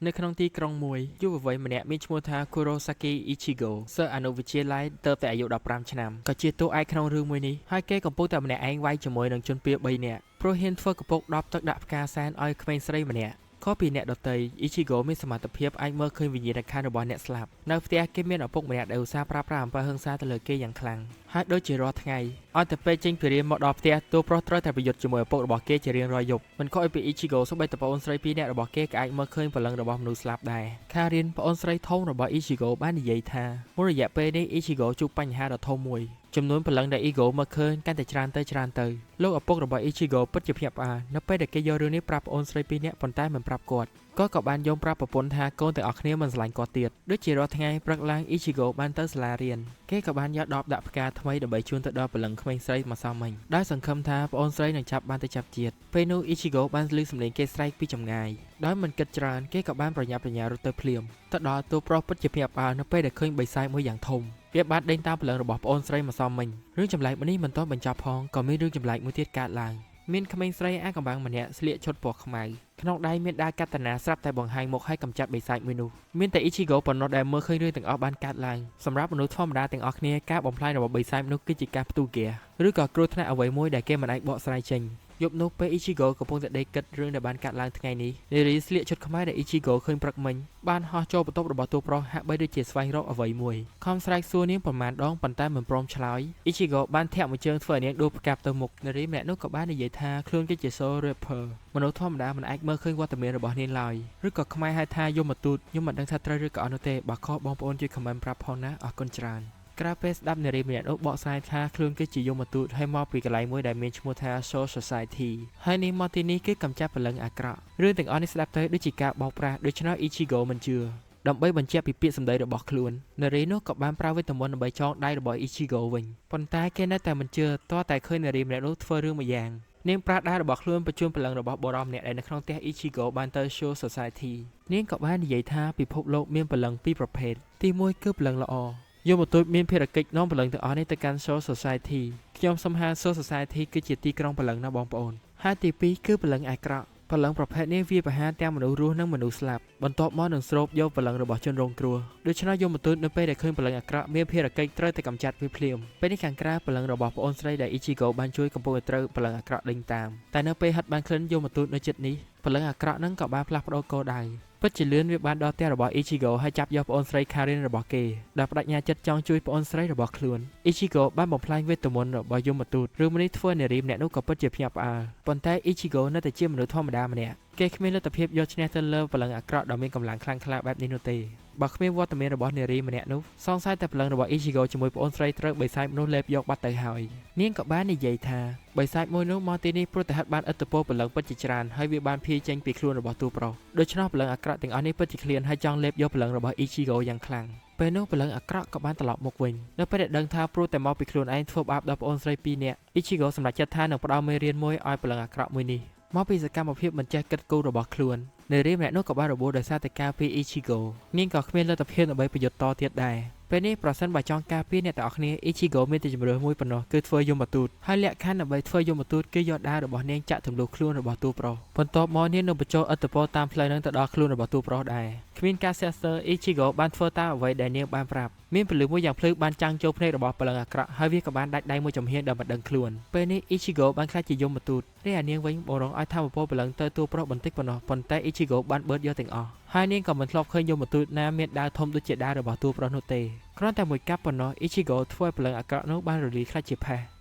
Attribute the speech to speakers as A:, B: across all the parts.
A: នៅក្នុងទីក្រុងមួយយុវវ័យម្នាក់មានឈ្មោះថា Kurosaki Ichigo សិស្សអនុវិទ្យាល័យទើបតែអាយុ15ឆ្នាំក៏ជាតួឯកក្នុងរឿងមួយនេះហើយគេកំពុងតែម្នាក់ឯងវាយជាមួយនឹងជនពៀ3នាក់ព្រោះហ៊ានធ្វើកពុក10ទឹកដាក់ផ្កាសែនឲ្យក្មេងស្រីម្នាក់ខុសពីអ្នកដទៃ Ichigo មានសមត្ថភាពអាចមើលឃើញវិញ្ញាណក្ខន្ធរបស់អ្នកស្លាប់នៅផ្ទះគេមានឪពុកម្នាក់ដែលឧស្សាហ៍ប្រើប្រាស់អំពើហិង្សាទៅលើគេយ៉ាងខ្លាំងហើយដូចជារាល់ថ្ងៃឲ្យតែពេលចេញពីរៀនមកដល់ផ្ទះតួប្រុសត្រូវតែប្រយុទ្ធជាមួយឪពុករបស់គេជារៀងរាល់យប់មិនខុសពី Ichigo សូម្បីតែប្អូនស្រីពីរនាក់របស់គេក៏អាចមើលឃើញព្រលឹងរបស់មនុស្សស្លាប់ដែរខារៀនប្អូនស្រីធំរបស់ Ichigo បាននិយាយថាមួយរយៈពេលនេះ Ichigo ជួបបញ្ហាដ៏ធំមួយចំនួនព្រលឹងដែល Ichigo មើលឃើញកាន់តែច្រើនទៅច្រើនទៅលោកឪពុករបស់ Ichigo ពិតជាភ្ញាក់ផ្អើលនៅពេលដែលគេយករឿងនេះប្រាប់ប្អូនស្រីពីរនាក់ប៉ុន្តែមិនប្រាប់គាត់គាត់ក៏បានយំប្រាប់ប្រពន្ធថាកូនទាំងអស់គ្នាមិនស្រឡាញ់គាត់ទៀតដូចជារាល់ថ្ងៃព្រឹកឡើង Ichigo បានទៅសាលារៀនគេក៏បានយកដបដាក់ផ្កាថ្មីដើម្បីជូនទៅដល់ព្រលឹងក្មេងស្រីមកសមមិញដោយសង្ឃឹមថាប្អូនស្រីនឹងចាប់បានទៅចាប់ជាតិពេលនោះ Ichigo បានឮសំឡេងគេស្រែកពីចម្ងាយដោយមិនគិតច្រើនគេក៏បានប្រញាប់ប្រញាល់រត់ទៅភ្លាមទៅដល់តួប្រុសពិតជាភ្ញាក់ផ្អើលនៅពេលដែលឃើញបិសាចមួយយ៉ាងធំវាបានដេញតាមព្រលឹងរបស់ប្អូនស្រីមកសមមិញរឿងចម្លែកមួយនេះមិនទាន់បញ្ចប់ផងក៏មានរឿងចម្លែកមួយទៀតកើតឡើងមានក្មេងស្រីអាកំបាំងម្នាក់ស្លៀកឈុតពណ៌ខ្មៅក្នុងដៃមានដាវកាតាណាស្រាប់តែបង្ហាញមុខឲ្យកម្ចាត់បិសាចមួយនោះមានតែ Ichigo ប៉ុណ្ណោះដែលមើលឃើញរឿងទាំងអស់បានកើតឡើងសម្រាប់មនុស្សធម្មតាទាំងអស់គ្នាការបំផ្លាញរបស់បិសាចនោះគឺជាការផ្ទុះហ្គាសឬក៏គ្រោះថ្នាក់អ្វីមួយដែលគេមិនអាចបកស្រាយចេញយប់នោះពេល Ichigo កំពុងតែដេកគិតរឿងដែលបានកើតឡើងថ្ងៃនេះនារីស្លៀកឈុតខ្មៅដែល Ichigo ឃើញព្រឹកមិញបានហោះចូលបន្ទប់របស់តួប្រុសហាក់បីដូចជាស្វែងរកអ្វីមួយខំស្រែកសួរនាងប្រមាណដងប៉ុន្តែមិនព្រមឆ្លើយ Ichigo បានធាក់មួយជើងធ្វើឲ្យនាងដួលផ្កាប់ទៅមុខនារីម្នាក់នោះក៏បាននិយាយថាខ្លួនគេជា Soul Reaper មនុស្សធម្មតាមិនអាចមើលឃើញវត្តមានរបស់នាងឡើយឬក៏ខ្មែរហៅថាយមទូតខ្ញុំមិនដឹងថាត្រូវឬក៏អត់នោះទេបើខុសបងប្អូនជួយ comment ប្រាប់ផងណាអរគុណច្រើនក្រៅពេលស្ដាប់នារីម្នាក់នោះបកស្រាយថាខ្លួនគេជាយមទូតហើយមកពីកន្លែងមួយដែលមានឈ្មោះថា Soul Society ហើយនេះមកទីនេះគឺកម្ចាត់ព្រលឹងអាក្រក់រឿងទាំងអស់នេះស្ដាប់ទៅដូចជាការបោកប្រាស់ដូច្នោះ Ichigo មិនជឿដើម្បីបញ្ជាក់ពីពាក្យសម្ដីរបស់ខ្លួននារីនោះក៏បានប្រើវេទមន្តដើម្បីចងដៃរបស់ Ichigo វិញប៉ុន្តែគេនៅតែមិនជឿតតែឃើញនារីម្នាក់នោះធ្វើរឿងមួយយ៉ាងនាងប្រាដៃរបស់ខ្លួនបញ្ជូនព្រលឹងរបស់បុរសម្នាក់ដែលនៅក្នុងផ្ទះ Ichigo បានទៅ Soul Society នាងក៏បាននិយាយថាពិភពលោកមានព្រលឹងពីរប្រភេទទីមួយគឺព្រលឹងល្អយមទូតមានភារកិច្ចនាំព្រលឹងទាំងអស់នេះទៅកាន់ Soul Society ខ្ញុំសំហា Soul Society គឺជាទីក្រុងព្រលឹងណាបងប្អូនហើយទីពីរគឺព្រលឹងអាក្រក់ព្រលឹងប្រភេទនេះវាប្រហារទាំងមនុស្សរស់និងមនុស្សស្លាប់បន្ទាប់មកនឹងស្រូបយកព្រលឹងរបស់ជនរងគ្រោះដូច្នេះយមទូតនៅពេលដែលឃើញព្រលឹងអាក្រក់មានភារកិច្ចត្រូវតែកម្ចាត់វាភ្លាមពេលនេះខាងក្រៅព្រលឹងរបស់ប្អូនស្រីដែល Ichigo បានជួយកំពុងតែត្រូវព្រលឹងអាក្រក់ដេញតាមតែនៅពេលហិតបានក្លិនយមទូតនៅជិតនេះព្រលឹងអាក្រក់នឹងក៏បានផ្លាស់ប្ដូរគោលដៅពិតជាលឿនវាបានដល់ផ្ទះរបស់ Ichigo ហើយចាប់យកប្អូនស្រី Karin របស់គេដែលបដិញ្ញាចិត្តចង់ជួយប្អូនស្រីរបស់ខ្លួន Ichigo បានបំផ្លាញវេទមន្តរបស់យមទូតរឿងនេះធ្វើនារីម្នាក់នោះក៏ពិតជាភ្ញាក់ផ្អើលប៉ុន្តែ Ichigo នៅតែជាមនុស្សធម្មតាម្នាក់គេគ្មានលទ្ធភាពយកឈ្នះទៅលើព្រលឹងអាក្រក់ដ៏មានកម្លាំងខ្លាំងក្លាបែបនេះនោះទេបើគ្មានវត្តមានរបស់នារីម្នាក់នោះសង្ស័យតែព្រលឹងរបស់ Ichigo ជាមួយប្អូនស្រីត្រូវបិសាចមនុស្សលេបយកបាត់ទៅហើយនាងក៏បាននិយាយថាបិសាចមួយនោះមកទីនេះព្រោះតែហិតបានឥទ្ធិពលព្រលឹងពិតជាច្រើនហើយវាបានភាយចេញពីខ្លួនរបស់តួប្រុសដូច្នោះព្រលឹងអាក្រក់ទាំងអស់នេះពិតជាឃ្លានហើយចង់លេបយកព្រលឹងរបស់ Ichigo យ៉ាងខ្លាំងពេលនោះព្រលឹងអាក្រក់ក៏បានត្រឡប់មកវិញនៅពេលដែលដឹងថាព្រោះតែមកពីខ្លួនឯងធ្វើបាបដល់ប្អូនស្រីពីរនាក់ Ichigo សម្រេចចិត្តថានឹងផ្ដល់មេរៀនមួយឲ្យព្រលឹងអាក្រក់មួយនេះមកពីសកម្មភាពមិនចេះគិតគូររបស់ខ្លួននារីម្នាក់នោះក៏បានរបួសដោយសារតែការពី Ichigo នាងក៏គ្មានលទ្ធភាពដើម្បីប្រយុទ្ធតទៀតដែរពេលនេះប្រសិនបើចង់ការពារអ្នកទាំងអស់គ្នា Ichigo មានតែជម្រើសមួយប៉ុណ្ណោះគឺធ្វើយមទូតហើយលក្ខខណ្ឌដើម្បីធ្វើយមទូតគឺយកដាវរបស់នាងចាក់ទម្លុះខ្លួនរបស់តួប្រុសបន្ទាប់មកនាងនឹងបញ្ចូលឥទ្ធិពលតាមផ្លូវនឹងទៅដល់ខ្លួនរបស់តួប្រុសដែរគ្មានការសះស្ទើរ Ichigo បានធ្វើតាមអ្វីដែលនាងបានប្រាប់មានពលឺមួយយ៉ាងភ្លឺបានចាំងចូលភ្នែករបស់ព្រលឹងអាក្រក់ហើយវាក៏បានដាច់ដៃមួយចំហៀងដែលមិនដឹងខ្លួនពេលនេះ Ichigo បានក្លាយជាយមទូតរីឯនាងវិញបរងឲ្យធម្មពលព្រលឹងទៅតួប្រុសបន្តិចប៉ុណ្ណោះប៉ុន្តែ Ichigo បានបឺតយកទាំងអស់ហើយនាងក៏មិនធ្លាប់ឃើញយមទូតណាមានដាវធំដូចជាដាវរបស់តួប្រុសនោះទេគ្រាន់តែមួយកាប់ប៉ុណ្ណោះ Ichigo ធ្វើឲ្យព្រលឹងអាក្រក់នោះបានរលាយក្លាយជាផេះ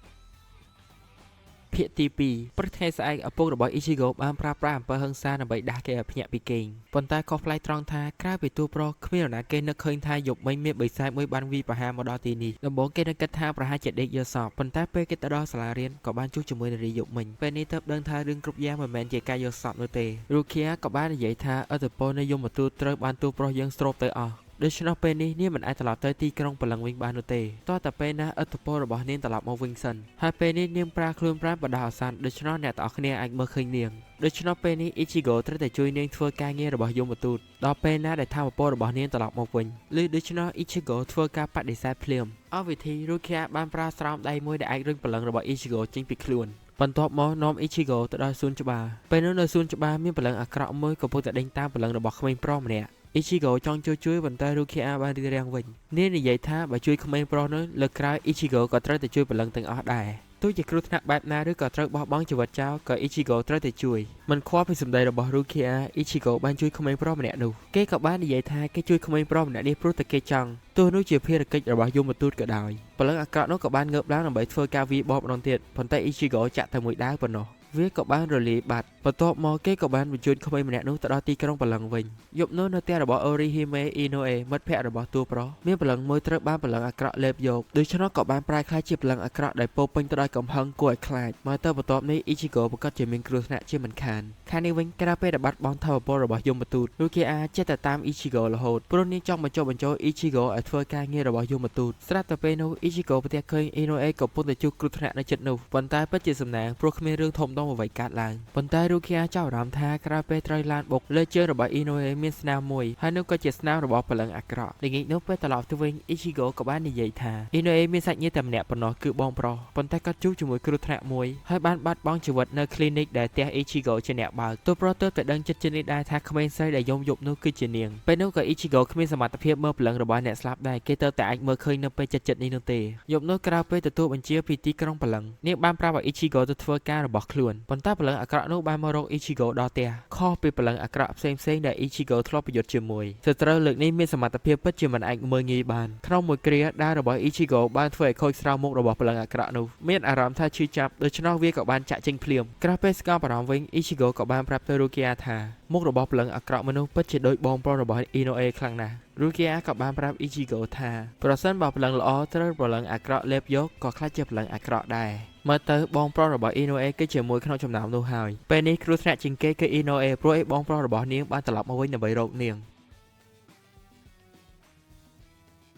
A: ភាគទី2ព្រឹកថ្ងៃស្អែកឪពុករបស់ Ichigo បានប្រើប្រាស់អំពើហិង្សាដើម្បីដាស់គេឲ្យភ្ញាក់ពីគេងប៉ុន្តែខុសប្លែកត្រង់ថាក្រៅពីតួប្រុសគ្មាននរណាគេនឹកឃើញថាយប់មិញមានបិសាចមួយបានវាយប្រហារមកដល់ទីនេះដំបូងគេនឹកគិតថាប្រហែលជាដេកយកសពប៉ុន្តែពេលគេទៅដល់សាលារៀនក៏បានជួបជាមួយនារីយប់មិញពេលនេះទើបដឹងថារឿងគ្រប់យ៉ាងមិនមែនជាការយកសពនោះទេ Rukia ក៏បាននិយាយថាឥទ្ធិពលនៃយមទូតត្រូវបានតួប្រុសយើងស្រូបទៅអស់ដូច្នោះពេលនេះនាងមិនអាចត្រឡប់ទៅទីក្រុងព្រលឹងវិញបាននោះទេតោះតែពេលណាឥទ្ធិពលរបស់នាងត្រឡប់មកវិញសិនហើយពេលនេះនាងប្រើខ្លួនប្រាណបណ្ដោះអាសន្នដូច្នោះអ្នកទាំងអស់គ្នាអាចមើលឃើញនាងដូច្នោះពេលនេះ Ichigo ត្រូវតែជួយនាងធ្វើការងាររបស់យមទូតដល់ពេលណាដែលធម៌ពលរបស់នាងត្រឡប់មកវិញឬដូច្នោះ Ichigo ធ្វើការបដិសេធភ្លាមអស់វិធី Rukia បានប្រើស្រោមដៃមួយដែលអាចរុញព្រលឹងរបស់ Ichigo ចេញពីខ្លួន។ បន្ទាប់មកនាំ Ichigo ទៅដល់សួនច្បារពេលនោះនៅសួនច្បារមានព្រលឹងអាក្រក់មួយកំពុងតែដេញតាមព្រលឹងរបស់ក្មេងប្រុសម្នាក់ Ichigo ចង់ជួយជួយប៉ុន្តែ Rukia បានរារាំងវិញនាងនិយាយថាបើជួយក្មេងប្រុសនោះលើកក្រោយ Ichigo ក៏ត្រូវតែជួយព្រលឹងទាំងអស់ដែរទោះជាគ្រោះថ្នាក់បែបណាឬក៏ត្រូវបោះបង់ជីវិតចោលក៏ Ichigo ត្រូវតែជួយមិនខ្វល់ពីសម្ដីរបស់ Rukia Ichigo បានជួយក្មេងប្រុសម្នាក់នោះគេក៏បាននិយាយថាគេជួយក្មេងប្រុសម្នាក់នេះព្រោះតែគេចង់ទោះនោះជាភារកិច្ចរបស់យមទូតក៏ដោយព្រលឹងអាក្រក់នោះក៏បានងើបឡើងដើម្បីធ្វើការវាយបកម្ដងទៀតប៉ុន្តែ Ichigo ចាក់តែមួយដាវប៉ុណ្ណោះវាក៏បានរលាយបាត់បន្ទាប់មកគេក៏បានបញ្ជូនក្មេងម្នាក់នោះទៅដល់ទីក្រុងព្រលឹងវិញយប់នោះនៅផ្ទះរបស់ Orihime Inoue មិត្តភ័ក្តិរបស់តួប្រុសមានព្រលឹងមួយត្រូវបានព្រលឹងអាក្រក់លេបយកដូច្នោះក៏បានប្រែក្លាយជាព្រលឹងអាក្រក់ដែលពោរពេញទៅដោយកំហឹងគួរឲ្យខ្លាចមកទៅបន្ទាប់នេះ Ichigo ប្រាកដជាមានគ្រោះថ្នាក់ជាមិនខានខាងនេះវិញក្រៅពេលដែលបាត់បង់ថាមពលរបស់យមទូត Rukia ចេះតែតាម Ichigo រហូតព្រោះនាងចង់បញ្ចុះបញ្ចូល Ichigo ឲ្យធ្វើការងាររបស់យមទូតស្រាប់តែពេលនោះ Ichigo ប្រទះឃើញ Inoue កំពុងតែជួបគ្រោះថ្នាក់នៅជិតនោះប៉ុន្តែពិតជាសំណាងព្រោះគ្មានរឿងធំដុំអ្វីកើតឡើងប៉ុន្តែ Rukia ចាប់អារម្មណ៍ថាក្រោយពេលត្រូវឡានបុកលើជើងរបស់ Inoue មានស្នាមមួយហើយនោះក៏ជាស្នាមរបស់ព្រលឹងអាក្រក់ល្ងាចនោះពេលត្រឡប់ទៅវិញ Ichigo ក៏បាននិយាយថា Inoue មានសាច់ញាតិតែម្នាក់ប៉ុណ្ណោះគឺបងប្រុសប៉ុន្តែគាត់ជួបជាមួយគ្រោះថ្នាក់មួយហើយបានបាត់បង់ជីវិតនៅ clinic ដែលផ្ទះ Ichigo ជាអ្នកបើកទោះប្រុសទើបតែដឹងចិត្តជានេះដែរថាក្មេងស្រីដែលយំយប់នោះគឺជានាងពេលនោះក៏ Ichigo គ្មានសមត្ថភាពមើលព្រលឹងរបស់អ្នកស្លាប់ដែរគេទើបតែអាចមើលឃើញនៅពេលចិត្តចិត្តនេះនោះទេយប់នោះក្រៅពេលទទួលបញ្ជាពីទីក្រុងព្រលឹងនាងបានប្រាប់ឲ្យ Ichigo ទៅធ្វើការរបស់ខ្លួនប៉ុន្តែព្រលឹងអាក្រក់នោះបានមករក Ichigo ដល់ផ្ទះខុសពីព្រលឹងអាក្រក់ផ្សេងផ្សេងៗដែល Ichigo ធ្លាប់ប្រយុទ្ធជាមួយសត្រូវលើកនេះមានសមត្ថភាពពិតជាមិនអាចមើលងាយបានក្នុងមួយគ្រាដាវរបស់ Ichigo បានធ្វើឲ្យខូចស្រោមមុខរបស់ព្រលឹងអាក្រក់នោះមានអារម្មណ៍ថាឈឺចាប់ដូច្នោះវាក៏បានចាក់ចេញភ្លាមក្រោយពេលស្ងប់អារម្មណ៍វិញ Ichigo ក៏បានប្រាប់ទៅ Rukia ថាមុខរបស់ព្រលឹងអាក្រក់មនុស្សពិតជាដូចបងប្រុសរបស់ Inoue ខ្លាំងណាស់ Rukia ក៏បានប្រាប់ Ichigo ថាប្រសិនបើព្រលឹងល្អត្រូវព្រលឹងអាក្រក់លេបយកក៏ក្លាយជាព្រលឹងអាក្រក់ដែរមើលទៅបងប្រុសរបស់ Inoue គឺជាមួយក្នុងចំណោមនោះហើយពេលនេះគ្រោះថ្នាក់ជាងគេគឺ Inoue ព្រោះឯបងប្រុសរបស់នាងបានត្រឡប់មកវិញដើម្បីរកនាង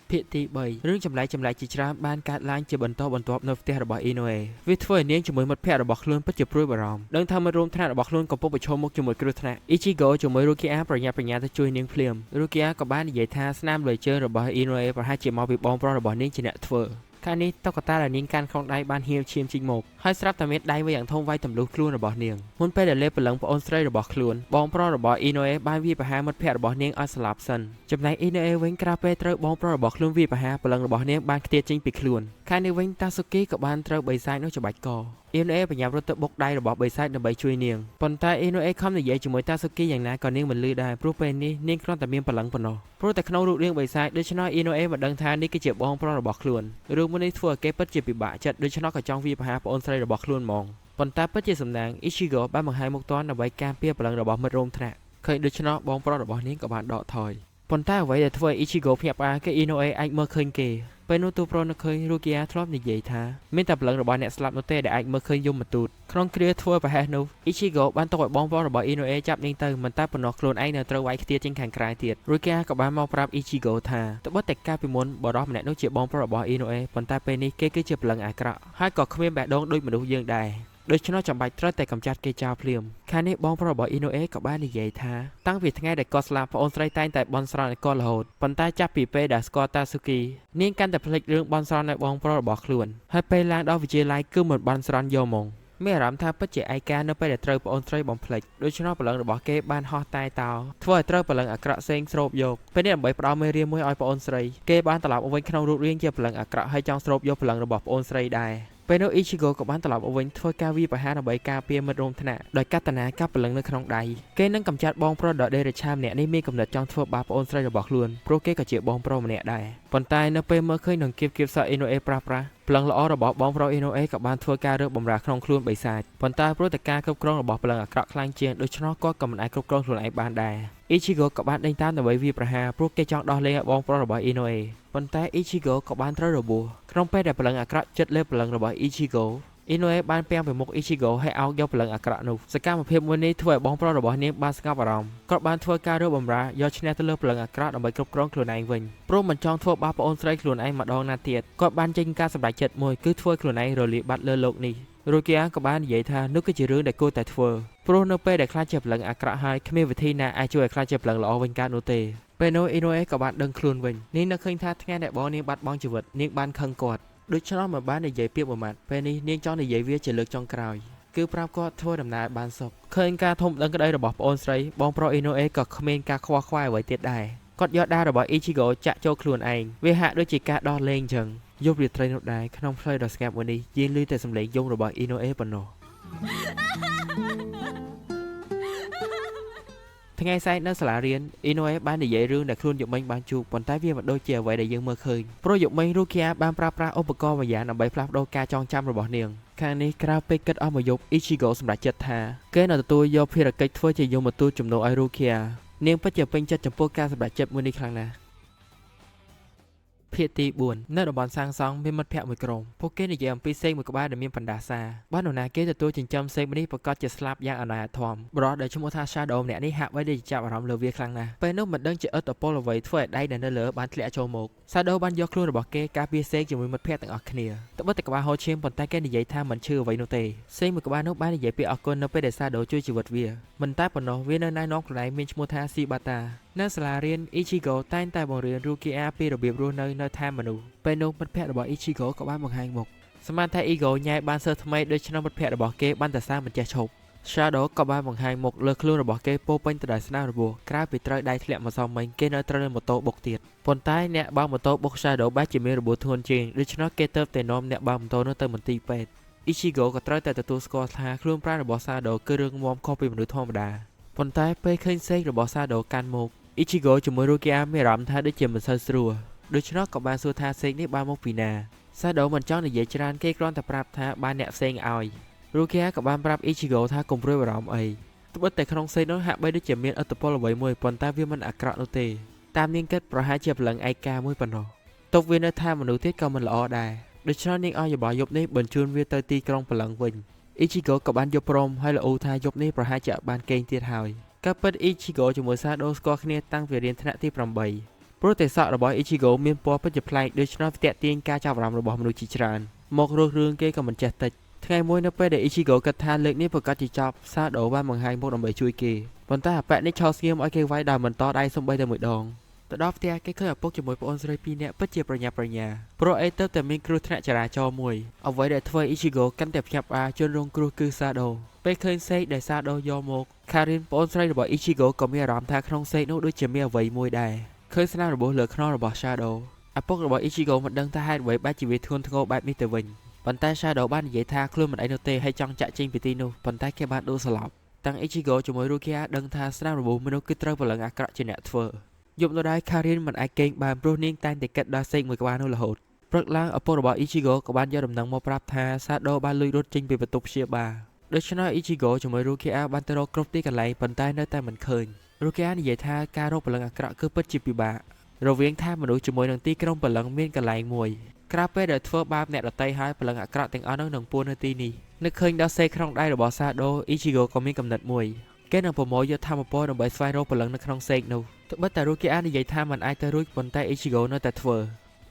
A: ភាគទី3រឿងចម្លែកចម្លែកជាច្រើនបានកើតឡើងជាបន្តបន្ទាប់នៅផ្ទះរបស់ Inoue វាធ្វើឲ្យនាងជាមួយមិត្តភ័ក្តិរបស់ខ្លួនពិតជាព្រួយបារម្ភដឹងថាមិត្តរួមថ្នាក់របស់ខ្លួនកំពុងប្រឈមមុខជាមួយគ្រោះថ្នាក់ Ichigo ជាមួយ Rukia ប្រញាប់ប្រញាល់ទៅជួយនាងភ្លាម Rukia ក៏បាននិយាយថាស្នាមលើជើងរបស់ Inoue ប្រហែលជាមកពីបងប្រុសរបស់នាងជាអ្នកធ្វើខាងនេះតុក្កតាដែលនាងកាន់ក្នុងដៃបានហៀវឈាមចេញមកហើយស្រាប់តែមានដៃមួយយ៉ាងធំវាយទម្លុះខ្លួនរបស់នាងមុនពេលដែលលេបព្រលឹងប្អូនស្រីរបស់ខ្លួនបងប្រុសរបស់ Inoue បានវាយប្រហារមិត្តភ័ក្តិរបស់នាងឲ្យស្លាប់សិនចំណែក Inoue វិញក្រោយពេលត្រូវបងប្រុសរបស់ខ្លួនវាយប្រហារព្រលឹងរបស់នាងបានខ្ទាតចេញពីខ្លួនខាងនេះវិញតាស៊ូគីក៏បានត្រូវបិសាចនោះច្បាច់ក Inoue ប្រញាប់រត់ទៅបុកដៃរបស់បិសាចដើម្បីជួយនាងប៉ុន្តែ Inoue ខំនិយាយជាមួយតាស៊ូគីយ៉ាងណាក៏នាងមិនឮដែរព្រោះពេលនេះនាងគ្រាន់តែមានព្រលឹងប៉ុណ្ណោះព្រោះតែក្នុងរូបរាងបិសាចដូច្នោះ Inoue មិនដឹងថានេះគឺជាបងប្រុសរបស់ខ្លួនរឿងមួយនេះធ្វើឲ្យគេពិតជាពិបាកចិត្តដូច្នោះក៏ចង់វាយប្រហារប្អូនស្រីរបស់ខ្លួនហ្មងប៉ុន្តែពិតជាសំណាង Ichigo បានបង្ហាញមុខទាន់ដើម្បីការពារព្រលឹងរបស់មិត្តរួមថ្នាក់ឃើញដូច្នោះបងប្រុសរបស់នាងក៏បានដកថយប៉ុន្តែអ្វីដែលធ្វើឲ្យ Ichigo ភ្ញាក់ផ្អើលគឺ Inoue អាចមើលឃើញគេពេលនោះទូប្រុសនឹកឃើញ Rukia ធ្លាប់និយាយថាមានតែព្រលឹងរបស់អ្នកស្លាប់នោះទេដែលអាចមើលឃើញយមទូតក្នុងគ្រាធ្វើប្រហែសនោះ Ichigo បានទុកឲ្យបងប្រុសរបស់ Inoue ចាប់នាងទៅមិនតែប៉ុណ្ណោះខ្លួនឯងនៅត្រូវវាយខ្ទាតចេញខាងក្រៅទៀត Rukia ក៏បានមកប្រាប់ Ichigo ថាត្បិតតែកាលពីមុនបុរសម្នាក់នោះជាបងប្រុសរបស់ Inoue ប៉ុន្តែពេលនេះគេគឺជាព្រលឹងអាក្រក់ហើយក៏គ្មានបេះដូងដូចមនុស្សយើងដែរដូច្នោះចាំបាច់ត្រូវតែកម្ចាត់គេចោលភ្លាមខាងនេះបងប្រុសរបស់ Inoue ក៏បាននិយាយថាតាំងពីថ្ងៃដែលគាត់ស្លាប់ប្អូនស្រីតែងតែបន់ស្រន់ឲ្យគាត់រហូតប៉ុន្តែចាប់ពីពេលដែលស្គាល់តាស៊ូគីនាងកាន់តែភ្លេចរឿងបន់ស្រន់ឲ្យបងប្រុសរបស់ខ្លួនហើយពេលឡើងដល់វិទ្យាល័យគឺមិនបន់ស្រន់យកហ្មងមានអារម្មណ៍ថាពិតជាឯកានៅពេលដែលត្រូវប្អូនស្រីបំភ្លេចដូច្នោះព្រលឹងរបស់គេបានហោះតែតោធ្វើឲ្យត្រូវព្រលឹងអាក្រក់សេងស្រូបយកពេលនេះដើម្បីផ្ដល់មេរៀនមួយឲ្យប្អូនស្រីគេបានត្រឡប់មកវិញក្នុងរូបរាងជាព្រលឹងអាក្រក់ហើយចង់ស្រូបយកព្រលឹងរបស់ប្អូនស្រីដែរពេលនោះ Ichigo ក៏បានត្រឡប់មកវិញធ្វើការវាយប្រហារដើម្បីការពារមិត្តរួមថ្នាក់ដោយកតនាកាប់ព្រលឹងនៅក្នុងដៃគេនឹងកម្ចាត់បងប្រុសដ៏ដេរឆាម្នាក់នេះមានកំណត់ចង់ធ្វើបាបប្អូនស្រីរបស់ខ្លួនព្រោះគេក៏ជាបងប្រុសម្នាក់ដែរប៉ុន្តែនៅពេលមើលឃើញនឹងគៀបគៀបសក់ Inoue ប្រាស់ប្រាស់ព្រលឹងល្អរបស់បងប្រុស Inoue ក៏បានធ្វើការរើបម្រះក្នុងខ្លួនបិសាចប៉ុន្តែព្រោះតែការគ្រប់គ្រងរបស់ព្រលឹងអាក្រក់ខ្លាំងជាងដូច្នោះគាត់ក៏មិនអាចគ្រប់គ្រងខ្លួនឯងបានដែរ Ichigo ក៏បានដេញតាមដើម្បីវាយប្រហារព្រោះគេចង់ដោះលែងឲ្យបងប្រុសរបស់ Inoue ប៉ុន្តែ Ichigo ក៏បានត្រូវរបួសក្នុងពេលដែលព្រលឹងអាក្រក់ចិត្តលើព្រលឹងរបស់ Ichigo Inoue បានពាំងពីមុខ Ichigo ហើយអោកយកព្រលឹងអាក្រក់នោះសកម្មភាពមួយនេះធ្វើឲ្យបងប្រុសរបស់នាងបានស្ងប់អារម្មណ៍គាត់បានធ្វើការរើបម្រះយកឈ្នះទៅលើព្រលឹងអាក្រក់ដើម្បីគ្រប់គ្រងខ្លួនឯងវិញព្រោះមិនចង់ធ្វើបាបប្អូនស្រីខ្លួនឯងម្ដងណាទៀតគាត់បានចេញការសម្រេចចិត្តមួយគឺធ្វើខ្លួនឯងរលាយបាត់លើលោកនេះ Rukia ក៏បាននិយាយថានោះគឺជារឿងដែលគួរតែធ្វើព្រោះនៅពេលដែលក្លាយជាព្រលឹងអាក្រក់ហើយគ្មានវិធីណាអាចជួយឲ្យក្លាយជាព្រលឹងល្អវិញកើតនោះទេពេលនោះ Inoue ក៏បានដឹងខ្លួនវិញនាងនឹកឃើញថាថ្ងៃដែលបងនាងបាត់បង់ជីវិតនាងបានខឹងគាត់ដូច្នោះមិនបាននិយាយពាក្យមួយម៉ាត់ពេលនេះនាងចង់និយាយវាជាលើកចុងក្រោយ គឺប្រាប់គាត់ធ្វើដំណើរបានសុខឃើញការធំដឹងក្តីរបស់ប្អូនស្រីបងប្រុសអ៊ីណូអេក៏គ្មានការខ្វល់ខ្វាយអ្វីទៀតដែរគាត់យកដាវរបស់អ៊ីឈីហ្គោចាក់ចូលខ្លួនឯងវាហាក់ដូចជាការដោះលែងចឹងយប់រាត្រីនោះដែរក្នុងផ្លូវដ៏ស្ងាត់មួយនេះយើងឮតែសំឡេងយំរបស់អ៊ីណូអេប៉ុណ្ណោះថ្ងៃស្អែកនៅសាលារៀនអ៊ីណូអេបាននិយាយរឿងដែលខ្លួនយប់មិញបានជួបប៉ុន្តែវាមិនដូចជាអ្វីដែលយើងមើលឃើញព្រោះយប់មិញរូគីយ៉ាបានប្រើប្រាស់ឧបករណ៍ម្យ៉ាងដើម្បីផ្លាស់ប្ដូរការចងចាំរបស់នាងខាងនេះក្រៅពេលគិតអស់មួយយប់អ៊ីឈីហ្គោសម្រេចចិត្តថាគេនឹងទទួលយកភារកិច្ចធ្វើជាយមទូតជំនួសឲ្យរូគីយ៉ានាងពិតជាពេញចិត្តចំពោះការសម្រេចចិត្តមួយនេះខ្លាំងណាស់ភាគទី4នៅតំបន់សាងសង់មានមិត្តភ័ក្តិមួយក្រុមពួកគេនិយាយអំពីសេកមួយក្បាលដែលមានបណ្ដាសាបាននរណាគេទទួលចិញ្ចឹមសេកមួយនេះប្រកាសជាស្លាប់យ៉ាងអនាធមបរិះដែលឈ្មោះថា Shadow ម្នាក់នេះហាក់បីដូចជាចាប់អារម្មណ៍លើវាខ្លាំងណាស់ពេលនោះមិនដឹងជាឥទ្ធិពលអ្វីធ្វើឲ្យដៃដែលនៅលើបានធ្លាក់ចូលមក Shadow បានយកខ្លួនរបស់គេការពារសេកជាមួយមិត្តភ័ក្តិទាំងអស់គ្នាត្បិតតែក្បាលហូរឈាមប៉ុន្តែគេនិយាយថាមិនឈឺអ្វីនោះទេសេកមួយក្បាលនោះបាននិយាយពាក្យអរគុណនៅពេលដែល Shadow ជួយជីវិតវាមិនតែប៉ុណ្ណោះវានៅណែនាំខ្លួនឯងមានឈ្មោះថា Shibata នៅសាលារៀន Ichigo តែងតែបង្រៀន Rukia ពីរបៀបរស់នៅនៅឋានមនុស្សពេលនោះមិត្តភ័ក្តិរបស់ Ichigo ក៏បានបង្ហាញមុខស្មានថា Igo ញ៉ែបានសិស្សថ្មីដូច្នោះមិត្តភ័ក្តិរបស់គេបានតែសារមិនចេះឈប់ Shadow ក៏បានបង្ហាញមុខលើខ្លួនរបស់គេពោពេញទៅដោយស្នាមរបួសក្រៅពីត្រូវដៃធ្លាក់មកសមមិញគេនៅត្រូវនឹងម៉ូតូបុកទៀតប៉ុន្តែអ្នកបើកម៉ូតូបុក Shadow បែរជាមានរបួសធ្ងន់ជាងដូច្នោះគេទៅតែនាំអ្នកបើកម៉ូតូនោះទៅមន្ទីរពេទ្យ Ichigo ក៏ត្រូវតែទទួលស្គាល់ថាខ្លួនប្រាណរបស់ Shadow គឺរឹងមាំខុសពីមនុស្សធម្មតាប៉ុន្តែពេលឃើញសេករបស់ Shadow កាន់មក Ichigo ជាមួយ Rukia មានអារម្មណ៍ថាដូចជាមិនសូវស្រួលដូច្នោះក៏បានសួរថាសេកនេះបានមកពីណា Shadow មិនចង់និយាយច្រើនគេគ្រាន់តែប្រាប់ថាបានអ្នកផ្សេងឲ្យ Rukia ក៏បានប្រាប់ Ichigo ថាកុំព្រួយបារម្ភអីត្បិតតែក្នុងសេកនោះហាក់បីដូចជាមានឥទ្ធិពលអ្វីមួយប៉ុន្តែវាមិនអាក្រក់នោះទេតាមនាងគិតប្រហែលជាព្រលឹងឯកាមួយប៉ុណ្ណោះទុកវានៅថាមនុស្សទៀតក៏មិនល្អដែរដូច្នោះនាងឲ្យយោបល់យប់នេះបញ្ជូនវាទៅទីក្រុងព្រលឹងវិញ Ichigo ក៏បានយល់ព្រមហើយល្អូថាយប់នេះប្រហែលជាអត់បានកេងទៀតហើយការពិត Ichigo ជាមួយ Shadow ស្គាល់គ្នាតាំងពីរៀនថ្នាក់ទី8ព្រោះតែសក់របស់ Ichigo មានពណ៌ពិតជាប្លែកដូច្នោះវាទាក់ទាញការចាប់អារម្មណ៍របស់មនុស្សជាច្រើនមករករឿងគេក៏មិនចេះតិចថ្ងៃមួយនៅពេលដែល Ichigo គិតថាលើកនេះប្រកាសជាចប់ Shadow បានបង្ហាញមុខដើម្បីជួយគេប៉ុន្តែអាប៉ែនេះឆោស្ងៀមឲ្យគេវាយដោយមិនតដៃសំបីតែមួយដងទៅដល់ផ្ទះគេឃើញឪពុកជាមួយប្អូនស្រីពីរនាក់ពិតជាប្រញាប់ប្រញាល់ព្រោះអីទៅតែមានគ្រោះថ្នាក់ចរាចរណ៍មួយអ្វីដែលធ្វើ Ichigo កាន់តែភ្ញាក់ផ្អើលជនរងគ្រោះគឺ Shadow ពេលឃើញសេកដែល Shadow យកមក Karin ប្អូនស្រីរបស់ Ichigo ក៏មានអារម្មណ៍ថាក្នុងសេកនោះដូចជាមានអ្វីមួយដែរឃើញស្នាមរបួសលើខ្នងរបស់ Shadow ឪពុករបស់ Ichigo មិនដឹងថាហេតុអ្វីបែរជាវាធ្ងន់ធ្ងរបែបនេះទៅវិញប៉ុន្តែ Shadow បាននិយាយថាខ្លួនមិនអីនោះទេហើយចង់ចាក់ចេញពីទីនោះប៉ុន្តែគេបានដួលសន្លប់ទាំង Ichigo ជាមួយ Rukia ដឹងថាស្នាមរបួសមនុស្សគឺត្រូវព្រលឹងអាក្រក់ជាអ្នកធ្វើយប់នោះដែរ Karin មិនអាចគេងបានព្រោះនាងតែងតែគិតដល់សេកមួយក្បាលនោះរហូតព្រឹកឡើងឪពុករបស់ Ichigo ក៏បានយកដំណឹងមកប្រាប់ថា Shadow បានលួចរត់ចេញពីបន្ទប់ព្យាបាលដូច្នោះ Ichigo ជាមួយ Rukia បានទៅរកគ្រប់ទីកន្លែងប៉ុន្តែនៅតែមិនឃើញ Rukia និយាយថាការរកព្រលឹងអាក្រក់គឺពិតជាពិបាករវាងថាមនុស្សជាមួយនឹងទីក្រុងព្រលឹងមានកន្លែងមួយក្រៅពេលដែលធ្វើបាបអ្នកដទៃហើយព្រលឹងអាក្រក់ទាំងអស់នោះនឹងពួននៅទីនេះនឹកឃើញដល់សេកក្នុងដៃរបស់ Shadow Ichigo ក៏មានកំណត់មួយគេនឹងប្រមូលយកធម៌ពលដើម្បីស្វែងរកព្រលឹងនៅក្នុងសេកនោះត្បិតតែ Rukia និយាយថាមិនអាចទៅរួចប៉ុន្តែ Ichigo នៅតែធ្វើ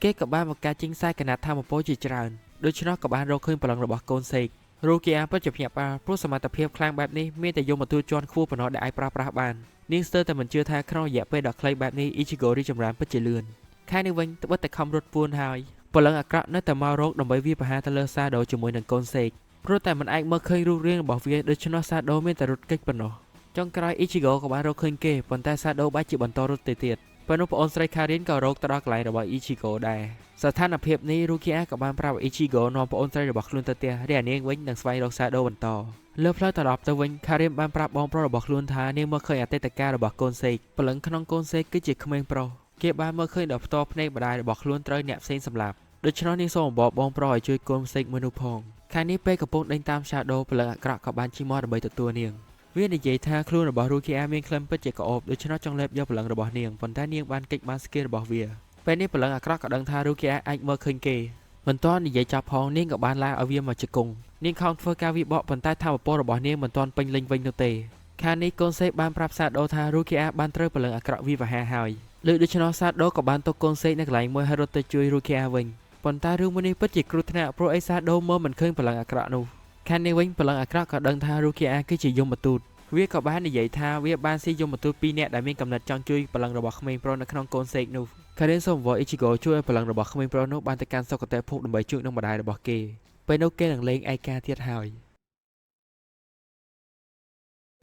A: គេក៏បានបង្កើតចេញខ្សែកណាត់ធម៌ពលជាច្រើនដូច្នោះក៏បានរកឃើញព្រលឹងរបស់កូនសេក Rukia ពិតជាភ្ញាក់ផ្អើលព្រោះសមត្ថភាពខ្លាំងបែបនេះមានតែយមទូតជាន់ខ្ពស់ប៉ុណ្ណោះដែលអាចប្រើប្រាស់បាននាងស្ទើរតែមិនជឿថាក្នុងរយៈពេលដ៏ខ្លីបែបនេះ Ichigo រីកចម្រើនពិតជាលឿនខែនេះវិញត្បិតតែខំរត់ពួនហើយព្រលឹងអាក្រក់នៅតែមករកដើម្បីវាយប្រហារទៅលើ Shadow ជាមួយនឹងកូនសេកព្រោះតែមិនអាចមើលឃើញរូបរាងរបស់វាដូច្នោះ Shadow មានតែរត់គេចប៉ុណ្ណោះចុងក្រោយ Ichigo ក៏បានរកឃើញគេប៉ុន្តែ Shadow បែរជាបន្តរត់ទៅទៀតពេលនោះប្អូនស្រី Karin ក៏រកទៅដល់កន្លែងរបស់ Ichigo ដែរស្ថានភាពនេះ Rukia ក៏បានប្រាប់ Ichigo នាំប្អូនស្រីរបស់ខ្លួនទៅផ្ទះរីឯនាងវិញនឹងស្វែងរក Shadow បន្តលើផ្លូវត្រឡប់ទៅវិញ Karin បានប្រាប់បងប្រុសរបស់ខ្លួនថានាងមើលឃើញអតីតកាលរបស់កូនសេកព្រលឹងក្នុងកូនសេកគឺជាក្មេងប្រុសគេបានមើលឃើញដល់ផ្ទាល់ភ្នែកម្ដាយរបស់ខ្លួនត្រូវអ្នកផ្សេងសម្លាប់ដូច្នោះនាងសូមអំបបងប្រុសឲ្យជួយកូនសេកមួយនោះផងខាងនេះពេលកំពុងដេញតាម Shadow ព្រលឹងអាក្រក់ក៏បានជិះមកដើម្បីទទួលនាងវានិយាយថាខ្លួនរបស់ Rukia មានក្លិនពិតជាក្អូបដូច្នោះចង់លេបយកព្រលឹងរបស់នាងប៉ុន្តែនាងបានគេចបានស្គីរបស់វាពេលនេះព្រលឹងអាក្រក់ក៏ដឹងថា Rukia អាចមើលឃើញគេមិនទាន់និយាយចាប់ផងនាងក៏បានឡើងឲ្យវាមកជង្គង់នាងខំធ្វើការវាបកប៉ុន្តែធម៌ពលរបស់នាងមិនទាន់ពេញលេញវិញនោះទេខាងនេះកូនសេកបានប្រាប់ Shadow ថា Rukia បានត្រូវព្រលឹងអាក្រក់វាប្រហារហើយលើដូច្នោះ Shadow ក៏បានទុកកូនសេកនៅកន្លែងមួយហើយរត់ទៅជួយ Rukia វិញប៉ុន្តែរឿងមួយនេះពិតជាគ្រោះថ្នាក់ព្រោះអី Shadow មើលមិនឃើញព្រលឹងអាក្រក់នោះខាងនេះវិញព្រលឹងអាក្រក់ក៏ដឹងថា Rukia គឺជាយមទូតវាក៏បាននិយាយថាវាបានស៊ីយមទូតពីរនាក់ដែលមានកំណត់ចង់ជួយព្រលឹងរបស់ក្មេងប្រុសនៅក្នុងកូនសេកនោះ Karin សូមអង្វរ Ichigo ជួយឲ្យព្រលឹងរបស់ក្មេងប្រុសនោះបានទៅកាន់សុគតិភពដើម្បីជួបនឹងម្ដាយរបស់គេពេលនោះគេនឹងលេងឯកាទៀតហើយ។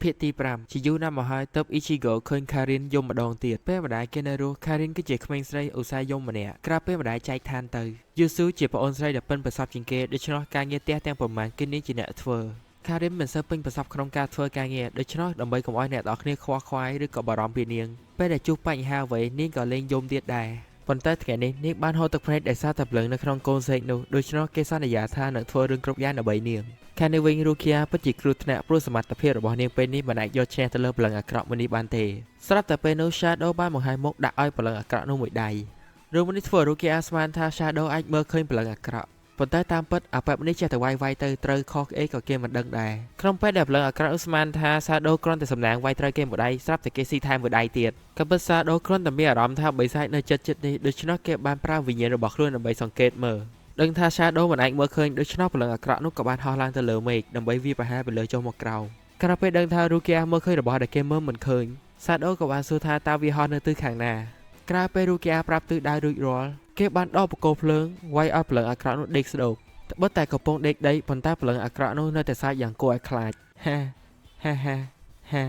A: ភាគទី5ជាយូរណាស់មកហើយទើប Ichigo ឃើញ Karin យំម្ដងទៀតពេលម្ដាយគេនៅរស់ Karin គឺជាក្មេងស្រីឧស្សាហ៍យំម្នាក់ក្រៅពេលម្ដាយចែកឋានទៅ Yusu ជាប្អូនស្រីដ៏ប៉ិនប្រសប់ជាងគេដូច្នោះការងារផ្ទះទាំងប៉ុន្មានគឺនាងជាអ្នកធ្វើ Karin មិនសូវពេញប្រសប់ក្នុងការធ្វើការងារដូច្នោះដើម្បីកុំឲ្យអ្នកទាំងអស់គ្នាខ្វល់ខ្វាយឬក៏បារម្ភពីនាងពេលដែលជួបបញ្ហាអ្វីនាងក៏លែងយំទៀតដែរប៉ុន្តែថ្ងៃនេះនាងបានហូរទឹកភ្នែកដោយសារតែព្រលឹងនៅក្នុងកូនសេកនោះដូច្នោះគេសន្យាថានឹងធ្វើរឿងគ្រប់យ៉ាងដើម្បីនាងខាងនេះវិញរូគីយ៉ាពិតជាគ្រោះថ្នាក់ព្រោះសមត្ថភាពរបស់នាងពេលនេះមិនអាចយកឈ្នះទៅលើព្រលឹងអាក្រក់មួយនេះបានទេស្រាប់តែពេលនោះ Shadow បានបង្ហាញមុខដាក់ឲ្យព្រលឹងអាក្រក់នោះមួយដៃរឿងមួយនេះធ្វើឲ្យរូគីយ៉ាស្មានថា Shadow អាចមើលឃើញព្រលឹងអាក្រក់ប៉ុន្តែតាមពិតអាប៉ែបនេះចេះតែវាយវាយទៅត្រូវខុសអីក៏គេមិនដឹងដែរក្នុងពេលដែលព្រលឹងអាក្រក់នោះស្មានថា Shadow គ្រាន់តែសំណាងវាយត្រូវគេមួយដៃស្រាប់តែគេស៊ីថែមមួយដៃទៀតក៏ពិត Shadow គ្រាន់តែមានអារម្មណ៍ថាបិសាចនៅចិត្តចិត្តនេះដូច្នោះគេបានប្រើវិញ្ញាណរបស់ខ្លួនដើម្បីសង្កេតមើលដឹងថា Shadow មិនអាចមើលឃើញដូច្នោះព្រលឹងអាក្រក់នោះក៏បានហោះឡើងទៅលើមេឃដើម្បីវាយប្រហារពីលើចុះមកក្រោមក្រោយពេលដឹងថា Rukia មើលឃើញរបស់ដែលគេមើលមិនឃើញ Shadow ក៏បានសួរថាតើវាហោះនៅទិសខាងណាក្រោយពេល Rukia ប្រាប់ទិសដៅរួចរាល់គេបានដកបង្គោលភ្លើងវាយឲ្យព្រលឹងអាក្រក់នោះដេកស្ដោកត្បិតតែកំពុងដេកដីប៉ុន្តែព្រលឹងអាក្រក់នោះនៅតែសាចយ៉ាងគួរឲ្យខ្លាចហាហាហាហា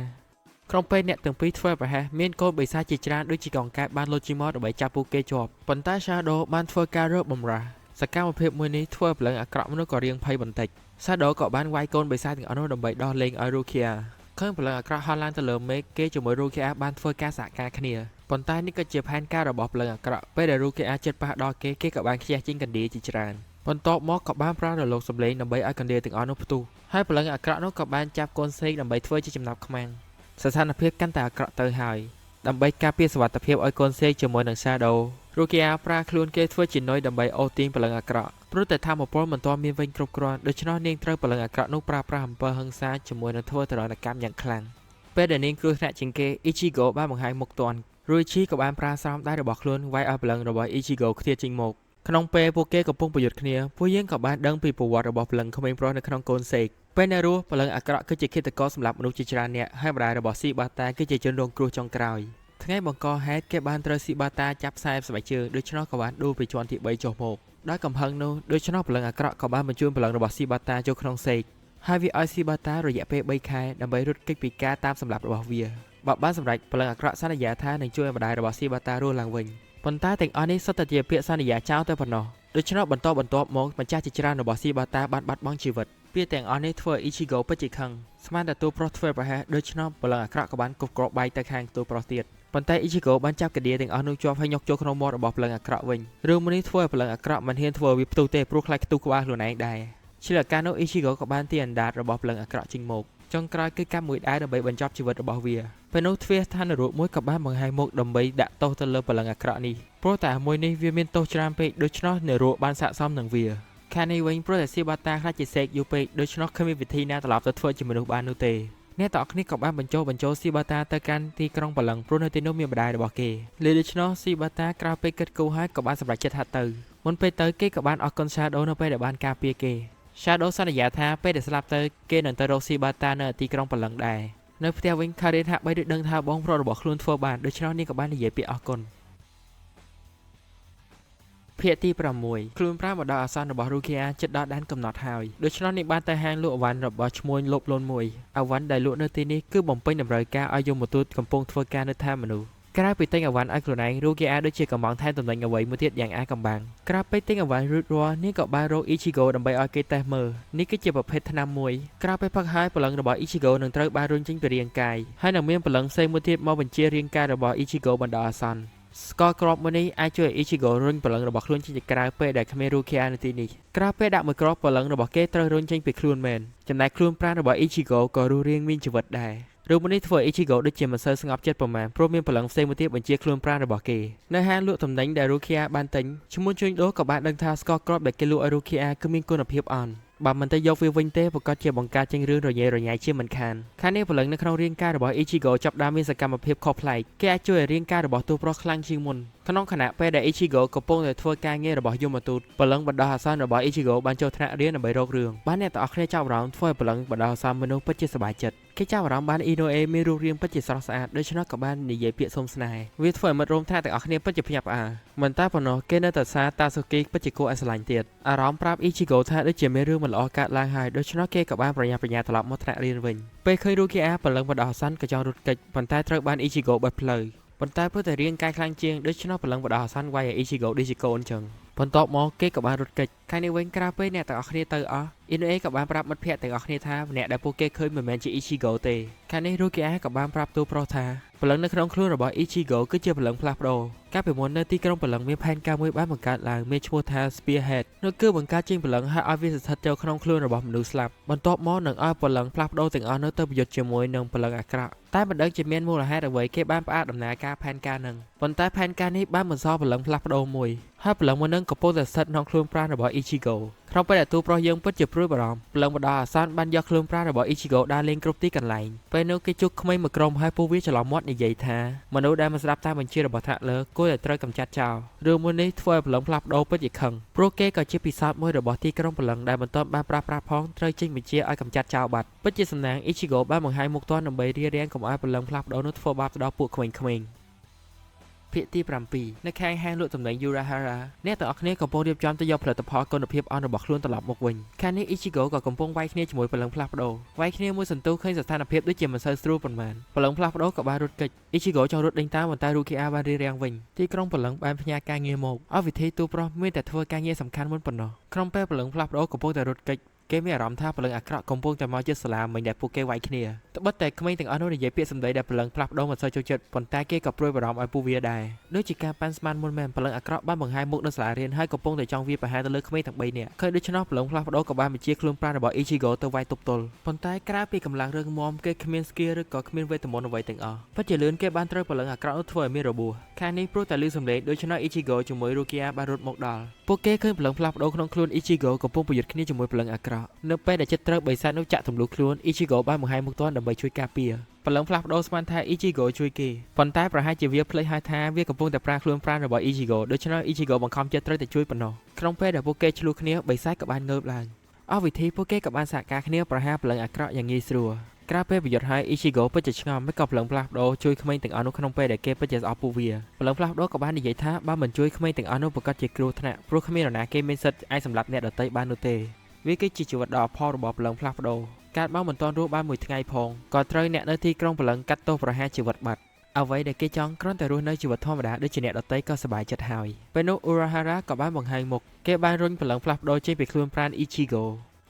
A: ក្នុងពេលអ្នកទាំងពីរធ្វើប្រហែសមានកូនបិសាចជាច្រើនដូចជាកង្កែបបានលោតចេញមកដើម្បីចាប់ពួកគេជាប់ប៉ុន្តែ Shadow បានធ្វើការរើបម្រះសកម្មភាពមួយនេះធ្វើឲ្យព្រលឹងអាក្រក់មនុស្សក៏រៀងភ័យបន្តិច Shadow ក៏បានវាយកូនបិសាចទាំងអស់នោះដើម្បីដោះលែងឲ្យ Rukia ឃើញព្រលឹងអាក្រក់ហោះឡើងទៅលើមេឃគេជាមួយ Rukia បានធ្វើការសហការគ្នាប៉ុន្តែនេះក៏ជាផែនការរបស់ព្រលឹងអាក្រក់ពេលដែល Rukia ចិត្តប៉ះដល់គេគេក៏បានខ្ជះចេញកណ្ដៀជាច្រើនបន្ទាប់មកក៏បានប្រើរលកសម្លេងដើម្បីឲ្យកណ្ដៀទាំងអស់នោះផ្ទុះហើយព្រលឹងអាក្រក់នោះក៏បានចាប់កូនសេកដើម្បីធ្វើជាចំណាប់ខ្មាំងស្ថានភាពកាន់តែអាក្រក់ទៅហើយដើម្បីការពារសុវត្ថិភាពឲ្យកូនសេកជាមួយនឹង Shadow Rukia ប្រើខ្លួនគេធ្វើជានុយដើម្បីអូសទាញព្រលឹងអាក្រក់ព្រោះតែធម៌ពលមិនទាន់មានវិញគ្រប់គ្រាន់ដូច្នោះនាងត្រូវព្រលឹងអាក្រក់នោះប្រើប្រាស់អំពើហិង្សាជាមួយនឹងធ្វើទរណកម្មយ៉ាងខ្លាំងពេលដែលនាងគ្រោះថ្នាក់ជាងគេ Ichigo បានបង្ហាញមុខទាន់ Ruichi ក៏បានប្រើស្រោមដៃរបស់ខ្លួនវាយឲ្យព្រលឹងរបស់ Ichigo ខ្ទាតចេញមកក្នុងពេលពួកគេកំពុងប្រយុទ្ធគ្នាពួកយើងក៏បានដឹងពីប្រវត្តិរបស់ព្រលឹងក្មេងប្រុសនៅក្នុងកូនសេកពេលនៅរស់ព្រលឹងអាក្រក់គឺជាឃាតករសម្រាប់មនុស្សជាច្រើនអ្នកហើយម្ដាយរបស់ស៊ីបាតាគឺជាជនរងគ្រោះចុងក្រោយថ្ងៃបង្កហេតុគេបានត្រូវស៊ីបាតាចាប់ខ្សែស្បែកជើងដូច្នោះក៏បានដួលពីជាន់ទី3ចុះមកដោយកំហឹងនោះដូច្នោះព្រលឹងអាក្រក់ក៏បានបញ្ជូនព្រលឹងរបស់ស៊ីបាតាចូលក្នុងសេកហើយវាឲ្យស៊ីបាតារយៈពេល3ខែដើម្បីរត់គេចពីការតាមសម្លាប់របស់វាបើបានសម្រេចព្រលឹងអាក្រក់សន្យាថានឹងជួយឲ្យម្ដាយរបស់ស៊ីបាតារស់ឡើងវិញប៉ុន្តែទាំងអស់នេះសុទ្ធតែជាពាក្យសន្យាចោលតែប៉ុណ្ណោះដូច្នោះបន្តបន្ទាប់មកម្ចាស់ជាច្រើនរបស់ស៊ីបាតាបានបាត់បង់ជីវិតពាក្យទាំងអស់នេះធ្វើឲ្យ Ichigo ពិតជាខឹងស្មានតែតួប្រុសធ្វើប្រហែសដូច្នោះព្រលឹងអាក្រក់ក៏បានគប់គ្រាប់បែកទៅខាងតួប្រុសទៀតប៉ុន្តែ Ichigo បានចាប់កាឌាទាំងអស់នោះជាប់ហើយញុកចូលក្នុងមាត់របស់ព្រលឹងអាក្រក់វិញរឿងមួយនេះធ្វើឲ្យព្រលឹងអាក្រក់មិនហ៊ានធ្វើវាផ្ទុះទេព្រោះខ្លាចខ្ទុះក្បាលខ្លួនឯងដែរឆ្លៀតឱកាសនោះ Ichigo ក៏បានទាញអណ្ដាតរបស់ព្រលឹងអាក្រក់ចេញមកចុងក្រោយគឺកាប់មួយដែរដើម្បីបញ្ចប់ជីវិតរបស់វាពេលនោះទ្វារស្ថាននរកមួយក៏បានបង្ហាញមុខដើម្បីដាក់ទោសទៅលើព្រលឹងអាក្រក់នេះព្រោះតែមួយនេះវាមានទោសច្រើនពេកដូច្នោះនរកបានស័ក្តិសមនឹងវាខាងនេះវិញព្រោះតែស៊ីបាតាខ្លាចជាសេកយូរពេកដូច្នោះគ្មានវិធីណាត្រឡប់ទៅធ្វើជាមនុស្សបាននោះទេអ្នកទាំងអស់គ្នាក៏បានបញ្ចុះបញ្ចូលស៊ីបាតាទៅកាន់ទីក្រុងបលឹងព្រោះនៅទីនោះមានម្ដាយរបស់គេលើដូច្នោះស៊ីបាតាក្រោយពេលគិតគូរហើយក៏បានសម្រេចចិត្តហាត់ទៅមុនពេលទៅគេក៏បានអរគុណ Shadow នៅពេលដែលបានការពារគេ Shadow សន្យាថាពេលដែលស្លាប់ទៅគេនឹងទៅរកស៊ីបាតានៅទីក្រុងបលឹងដែរនៅផ្ទះវិញ Karin ហាក់បីដូចដឹងថាបងប្រុសរបស់ខ្លួនធ្វើបានដូច្នោះនាងក៏បាននិយាយពាក្យអរគុណភាគទី6ខ្លួនប្រាមកដល់អាសន្នរបស់ Rukia ជិតដល់ដែនកំណត់ហើយដូច្នោះនាងបានទៅហាងលក់អវ៉ាន់របស់ឈ្មួញលបលូនមួយអវ៉ាន់ដែលលក់នៅទីនេះគឺបំពេញតម្រូវការឲ្យយមទូតកំពុងធ្វើការនៅឋានមនុស្សក្រៅពីទិញអវ៉ាន់ឲ្យខ្លួនឯង Rukia ដូចជាកំងថែមតំណែងអ្វីមួយទៀតយ៉ាងអាកំបាំងក្រៅពីទិញអវ៉ាន់រួចរាល់នាងក៏បានរក Ichigo ដើម្បីឲ្យគេតេស្តមើលនេះគឺជាប្រភេទថ្នាំមួយក្រៅពេលផឹកហើយព្រលឹងរបស់ Ichigo នឹងត្រូវបានរុញចេញពីរាងកាយហើយនឹងមានព្រលឹងផ្សេងមួយទៀតមកបញ្ជារាងកាយរបស់ Ichigo បណ្ដោះអាសន្នស្ករគ្រាប់មួយនេះអាចជួយឲ្យ Ichigo រុញព្រលឹងរបស់ខ្លួនចេញទៅក្រៅពេលដែលគ្មាន Rukia នៅទីនេះក្រៅពេលដាក់មួយគ្រាប់ព្រលឹងរបស់គេត្រូវរុញចេញពីខ្លួនមែនចំណែកខ្លួនប្រាណរបស់ Ichigo ក៏រស់រាងមានជីវិតដែររឿងមួយនេះធ្វើឲ្យ Ichigo ដូចជាមិនសូវស្ងប់ចិត្តប្រមាណព្រោះមានព្រលឹងផ្សេងមួយទៀតបញ្ជាខ្លួនប្រាណរបស់គេនៅហាងលក់ទំនិញដែល Rukia បានទិញឈ្មោះជួញដូរក៏បានដឹងថាស្ករគ្រាប់ដែលគេលក់ឲ្យ Rukia គឺមានគុណភាពអន់បើមិនទៅយកវាវិញទេប្រកាសជាបង្កើតចេញរឿងរញ៉េរញ៉ៃជាមិនខានខាងនេះព្រលឹងនៅក្នុងរាងកាយរបស់ Ichigo ចាប់ផ្ដើមមានសកម្មភាពខុសប្លែកគេអាចជួយឲ្យរាងកាយរបស់តួប្រុសខ្លាំងជាងមុន ក្នុងខណៈពេលដែល Ichigo កំពុងតែធ្វើការងាររបស់យមទូតព្រលឹងបណ្ដោះអាសន្នរបស់ Ichigo បានចូលថ្នាក់រៀនដើម្បីរករឿងបានអ្នកទាំងអស់គ្នាចាប់អារម្មណ៍ធ្វើឲ្យព្រលឹងបណ្ដោះអាសន្នមនុស្សពិតជាសប្បាយចិត្តគេចាប់អារម្មណ៍បាន Inoue មានរូបរាងពិតជាស្រស់ស្អាតដូច្នោះក៏បាននិយាយពាក្យសុំស្នេហ៍វាធ្វើឲ្យមិត្តរួមថ្នាក់ទាំងអស់គ្នាពិតជាភ្ញាក់ផ្អើលមិនតែប៉ុណ្ណោះគេនៅតែសារតាស៊ូគីពិតជាគួរឲ្យស្រឡាញ់ទៀតអារម្មណ៍ប្រាប់ Ichigo ថាដូចជាមានរឿងមិនល្អកើតឡើងហើយដូច្នោះគេក៏បានប្រញាប់ប្រញាល់ត្រឡប់មកថ្នាក់រៀនវិញពេលឃើញរូគីអាព្រលឹងបណ្ដោះអាសន្នក៏ចង់រត់គេចប៉ុន្តែត្រូវបាន Ichigo បិទផ្លូវប៉ុន្តែព្រោះតែរាងកាយខ្លាំងជាងដូច្នោះព្រលឹងបណ្ដោះអាសន្នវាយឲ្យ Ichigo ដូចជាកូនចឹងបន្ទាប់មកគេក៏បានរត់គេចខាងនេះវិញក្រៅពេលអ្នកទាំងអស់គ្នាទៅអស់ Inoue ក៏បានប្រាប់មិត្តភ័ក្តិទាំងអស់គ្នាថាម្នាក់ដែលពួកគេឃើញមិនមែនជា Ichigo ទេខាងនេះ Rukia ក៏បានប្រាប់តួប្រុសថាព្រលឹងនៅក្នុងខ្លួនរបស់ Ichigo គឺជាព្រលឹងផ្លាស់ប្ដូរកាលពីមុននៅទីក្រុងព្រលឹងមានផែនការមួយបានបង្កើតឡើងមានឈ្មោះថា Spearhead នោះគឺបង្កើតចេញព្រលឹងហើយឲ្យវាស្ថិតចូលក្នុងខ្លួនរបស់មនុស្សស្លាប់បន្ទាប់មកនឹងឲ្យព្រលឹងផ្លាស់ប្ដូរទាំងអស់នោះទៅប្រយុទ្ធជាមួយនឹងព្រលឹងអាក្រក់តែមិនដឹងជាមានមូលហេតុអ្វីគេបានផ្អាកដំណើរការផែនការនឹងប៉ុន្តែផែនការនេះបានបន្សល់ព្រលឹងផ្លាស់ប្ដូរមួយហើយព្រលឹងមួយនឹងកំពុងតែស្ថិតក្នុងខ្លួនប្រាណរបស់ Ichigo ក្នុងពេលដែលតួប្រុសយើងពិតជាព្រួយបារម្ភព្រលឹងបណ្ដោះអាសន្នបានយកខ្លួនប្រាណរបស់ Ichigo ដើរលេងគ្រប់ទីកន្លែងពេលនោះគេជួបក្មេងមួយក្រុមហើយពួកវាច្រឡំមាត់និយាយថាមនុស្សដែលមិនស្ដាប់តាមបញ្ជារបស់ថ្នាក់លើគួរតែត្រូវកម្ចាត់ចោលរឿងមួយនេះធ្វើឲ្យព្រលឹងផ្លាស់ប្ដូរពិតជាខឹងព្រោះគេក៏ជាពិសោធន៍មួយរបស់ទីក្រុងព្រលឹងដែលមិនទាន់បានប្រើប្រាស់ផងត្រូវចេញបញ្ជាឲ្យកម្ចាត់ចោលបាត់ពិតជាសំណាង Ichigo បានបង្ហាញមុខទាន់ដើម្បីរារាំងកុំឲ្យព្រលឹងផ្លាស់ប្ដូរនោះធ្វើបាបទៅដល់ពួកក្មេងៗភាគទី7នៅខាងហាងលក់ទំនិញ Urahara អ្នកទាំងអស់គ្នាកំពុងរៀបចំទៅយកផលិតផលគុណភាពអន់របស់ខ្លួនត្រឡប់មកវិញខាងនេះ Ichigo ក៏កំពុងវាយគ្នាជាមួយព្រលឹងផ្លាស់ប្ដូរវាយគ្នាមួយសន្ទុះឃើញស្ថានភាពដូចជាមិនសូវស្រួលប៉ុន្មានព្រលឹងផ្លាស់ប្ដូរក៏បានរត់គេច Ichigo ចង់រត់ដេញតាមប៉ុន្តែ Rukia បានរារាំងវិញទីក្រុងព្រលឹងបានផ្ញើការងារមកឲ្យវិធីទូប្រុសមានតែធ្វើការងារសំខាន់មុនប៉ុណ្ណោះក្នុងពេលព្រលឹងផ្លាស់ប្ដូរកំពុងតែរត់គេចគេមានអារម្មណ៍ថាព្រលឹងអាក្រក់កំពុងតែមកជិតសាលាមិញដែលពួកគេវាយគ្នាត្បិតតែក្មេងទាំងអស់នោះនិយាយពាក្យសម្ដីដែលព្រលឹងផ្លាស់ប្ដូរមិនសូវចូលចិត្តប៉ុន្តែគេក៏ព្រួយបារម្ភឲ្យពួកវាដែរដូចជាការប៉ាន់ស្មានមុនមែនព្រលឹងអាក្រក់បានបង្ហាញមុខនៅសាលារៀនហើយកំពុងតែចង់វាយប្រហារទៅលើក្មេងទាំង3នាក់ឃើញដូច្នោះព្រលឹងផ្លាស់ប្ដូរក៏បានបញ្ជាខ្លួនប្រាណរបស់ Ichigo ទៅវាយទប់ទល់ប៉ុន្តែក្រៅពីកម្លាំងរឹងមាំគេគ្មាន skill ឬក៏គ្មានវេទមន្តអ្វីទាំងអស់ពិតជាលឿនគេបានត្រូវព្រលឹងអាក្រក់នោះធ្វើឲ្យមានរបួសខាងនេះព្រោះតែឮសំឡេងដូច្នោះ Ichigo ជាមួយ Rukia បានរត់មកដល់ពួកគេឃើញព្រលឹងផ្លាស់ប្ដូរក្នុងខ្លួន Ichigo កំពុងប្រយុទ្ធគ្នាជាមួយព្រលឹងអាក្រក់នៅពេលដែលចិត្តត្រូវបិសាចនោះចាក់ទម្លុះខ្លួន Ichigo បានបង្ហាញមុខទាន់ដើម្បីជួយការពារព្រលឹងផ្លាស់ប្ដូរស្មានថា Ichigo ជួយគេប៉ុន្តែប្រហែលជាវាភ្លេចហើយថាវាកំពុងតែប្រើខ្លួនប្រាណរបស់ Ichigo ដូច្នោះ Ichigo បង្ខំចិត្តត្រូវតែជួយប៉ុណ្ណោះក្នុងពេលដែលពួកគេឆ្លោះគ្នាបិសាចក៏បានងើបឡើងអស់វិធីពួកគេក៏បានសហការគ្នាប្រហារព្រលឹងអាក្រក់យ៉ាងងាយស្រួលក្រៅពេលប្រយុទ្ធហើយ Ichigo ពិតជាឆ្ងល់មិនក៏ព្រលឹងផ្លាស់ប្ដូរជួយក្មេងទាំងអស់នោះក្នុងពេលដែលគេពិតជាស្អប់ពួកវាព្រលឹងផ្លាស់ប្ដូរក៏បាននិយាយថាបើមិនជួយក្មេងទាំងអស់នោះប្រកាសជាគ្រោះថ្នាក់ព្រោះគ្មាននរណាគេមានសិទ្ធិអាចសម្លាប់អ្នកដទៃបាននោះទេវាគឺជាជីវិតដ៏អផលរបស់ព្រលឹងផ្លាស់ប្ដូរកើតមកមិនទាន់រស់បានមួយថ្ងៃផងក៏ត្រូវអ្នកនៅទីក្រុងព្រលឹងកាត់ទោសប្រហារជីវិតបាត់អ្វីដែលគេចង់គ្រាន់តែរស់នៅជីវិតធម្មតាដូចជាអ្នកដទៃក៏សប្បាយចិត្តហើយពេលនោះ Urahara ក៏បានបង្ហាញមុខគេបានរុញព្រលឹងផ្លាស់ប្ដូរចេញពីខ្លួនប្រាណ Ichigo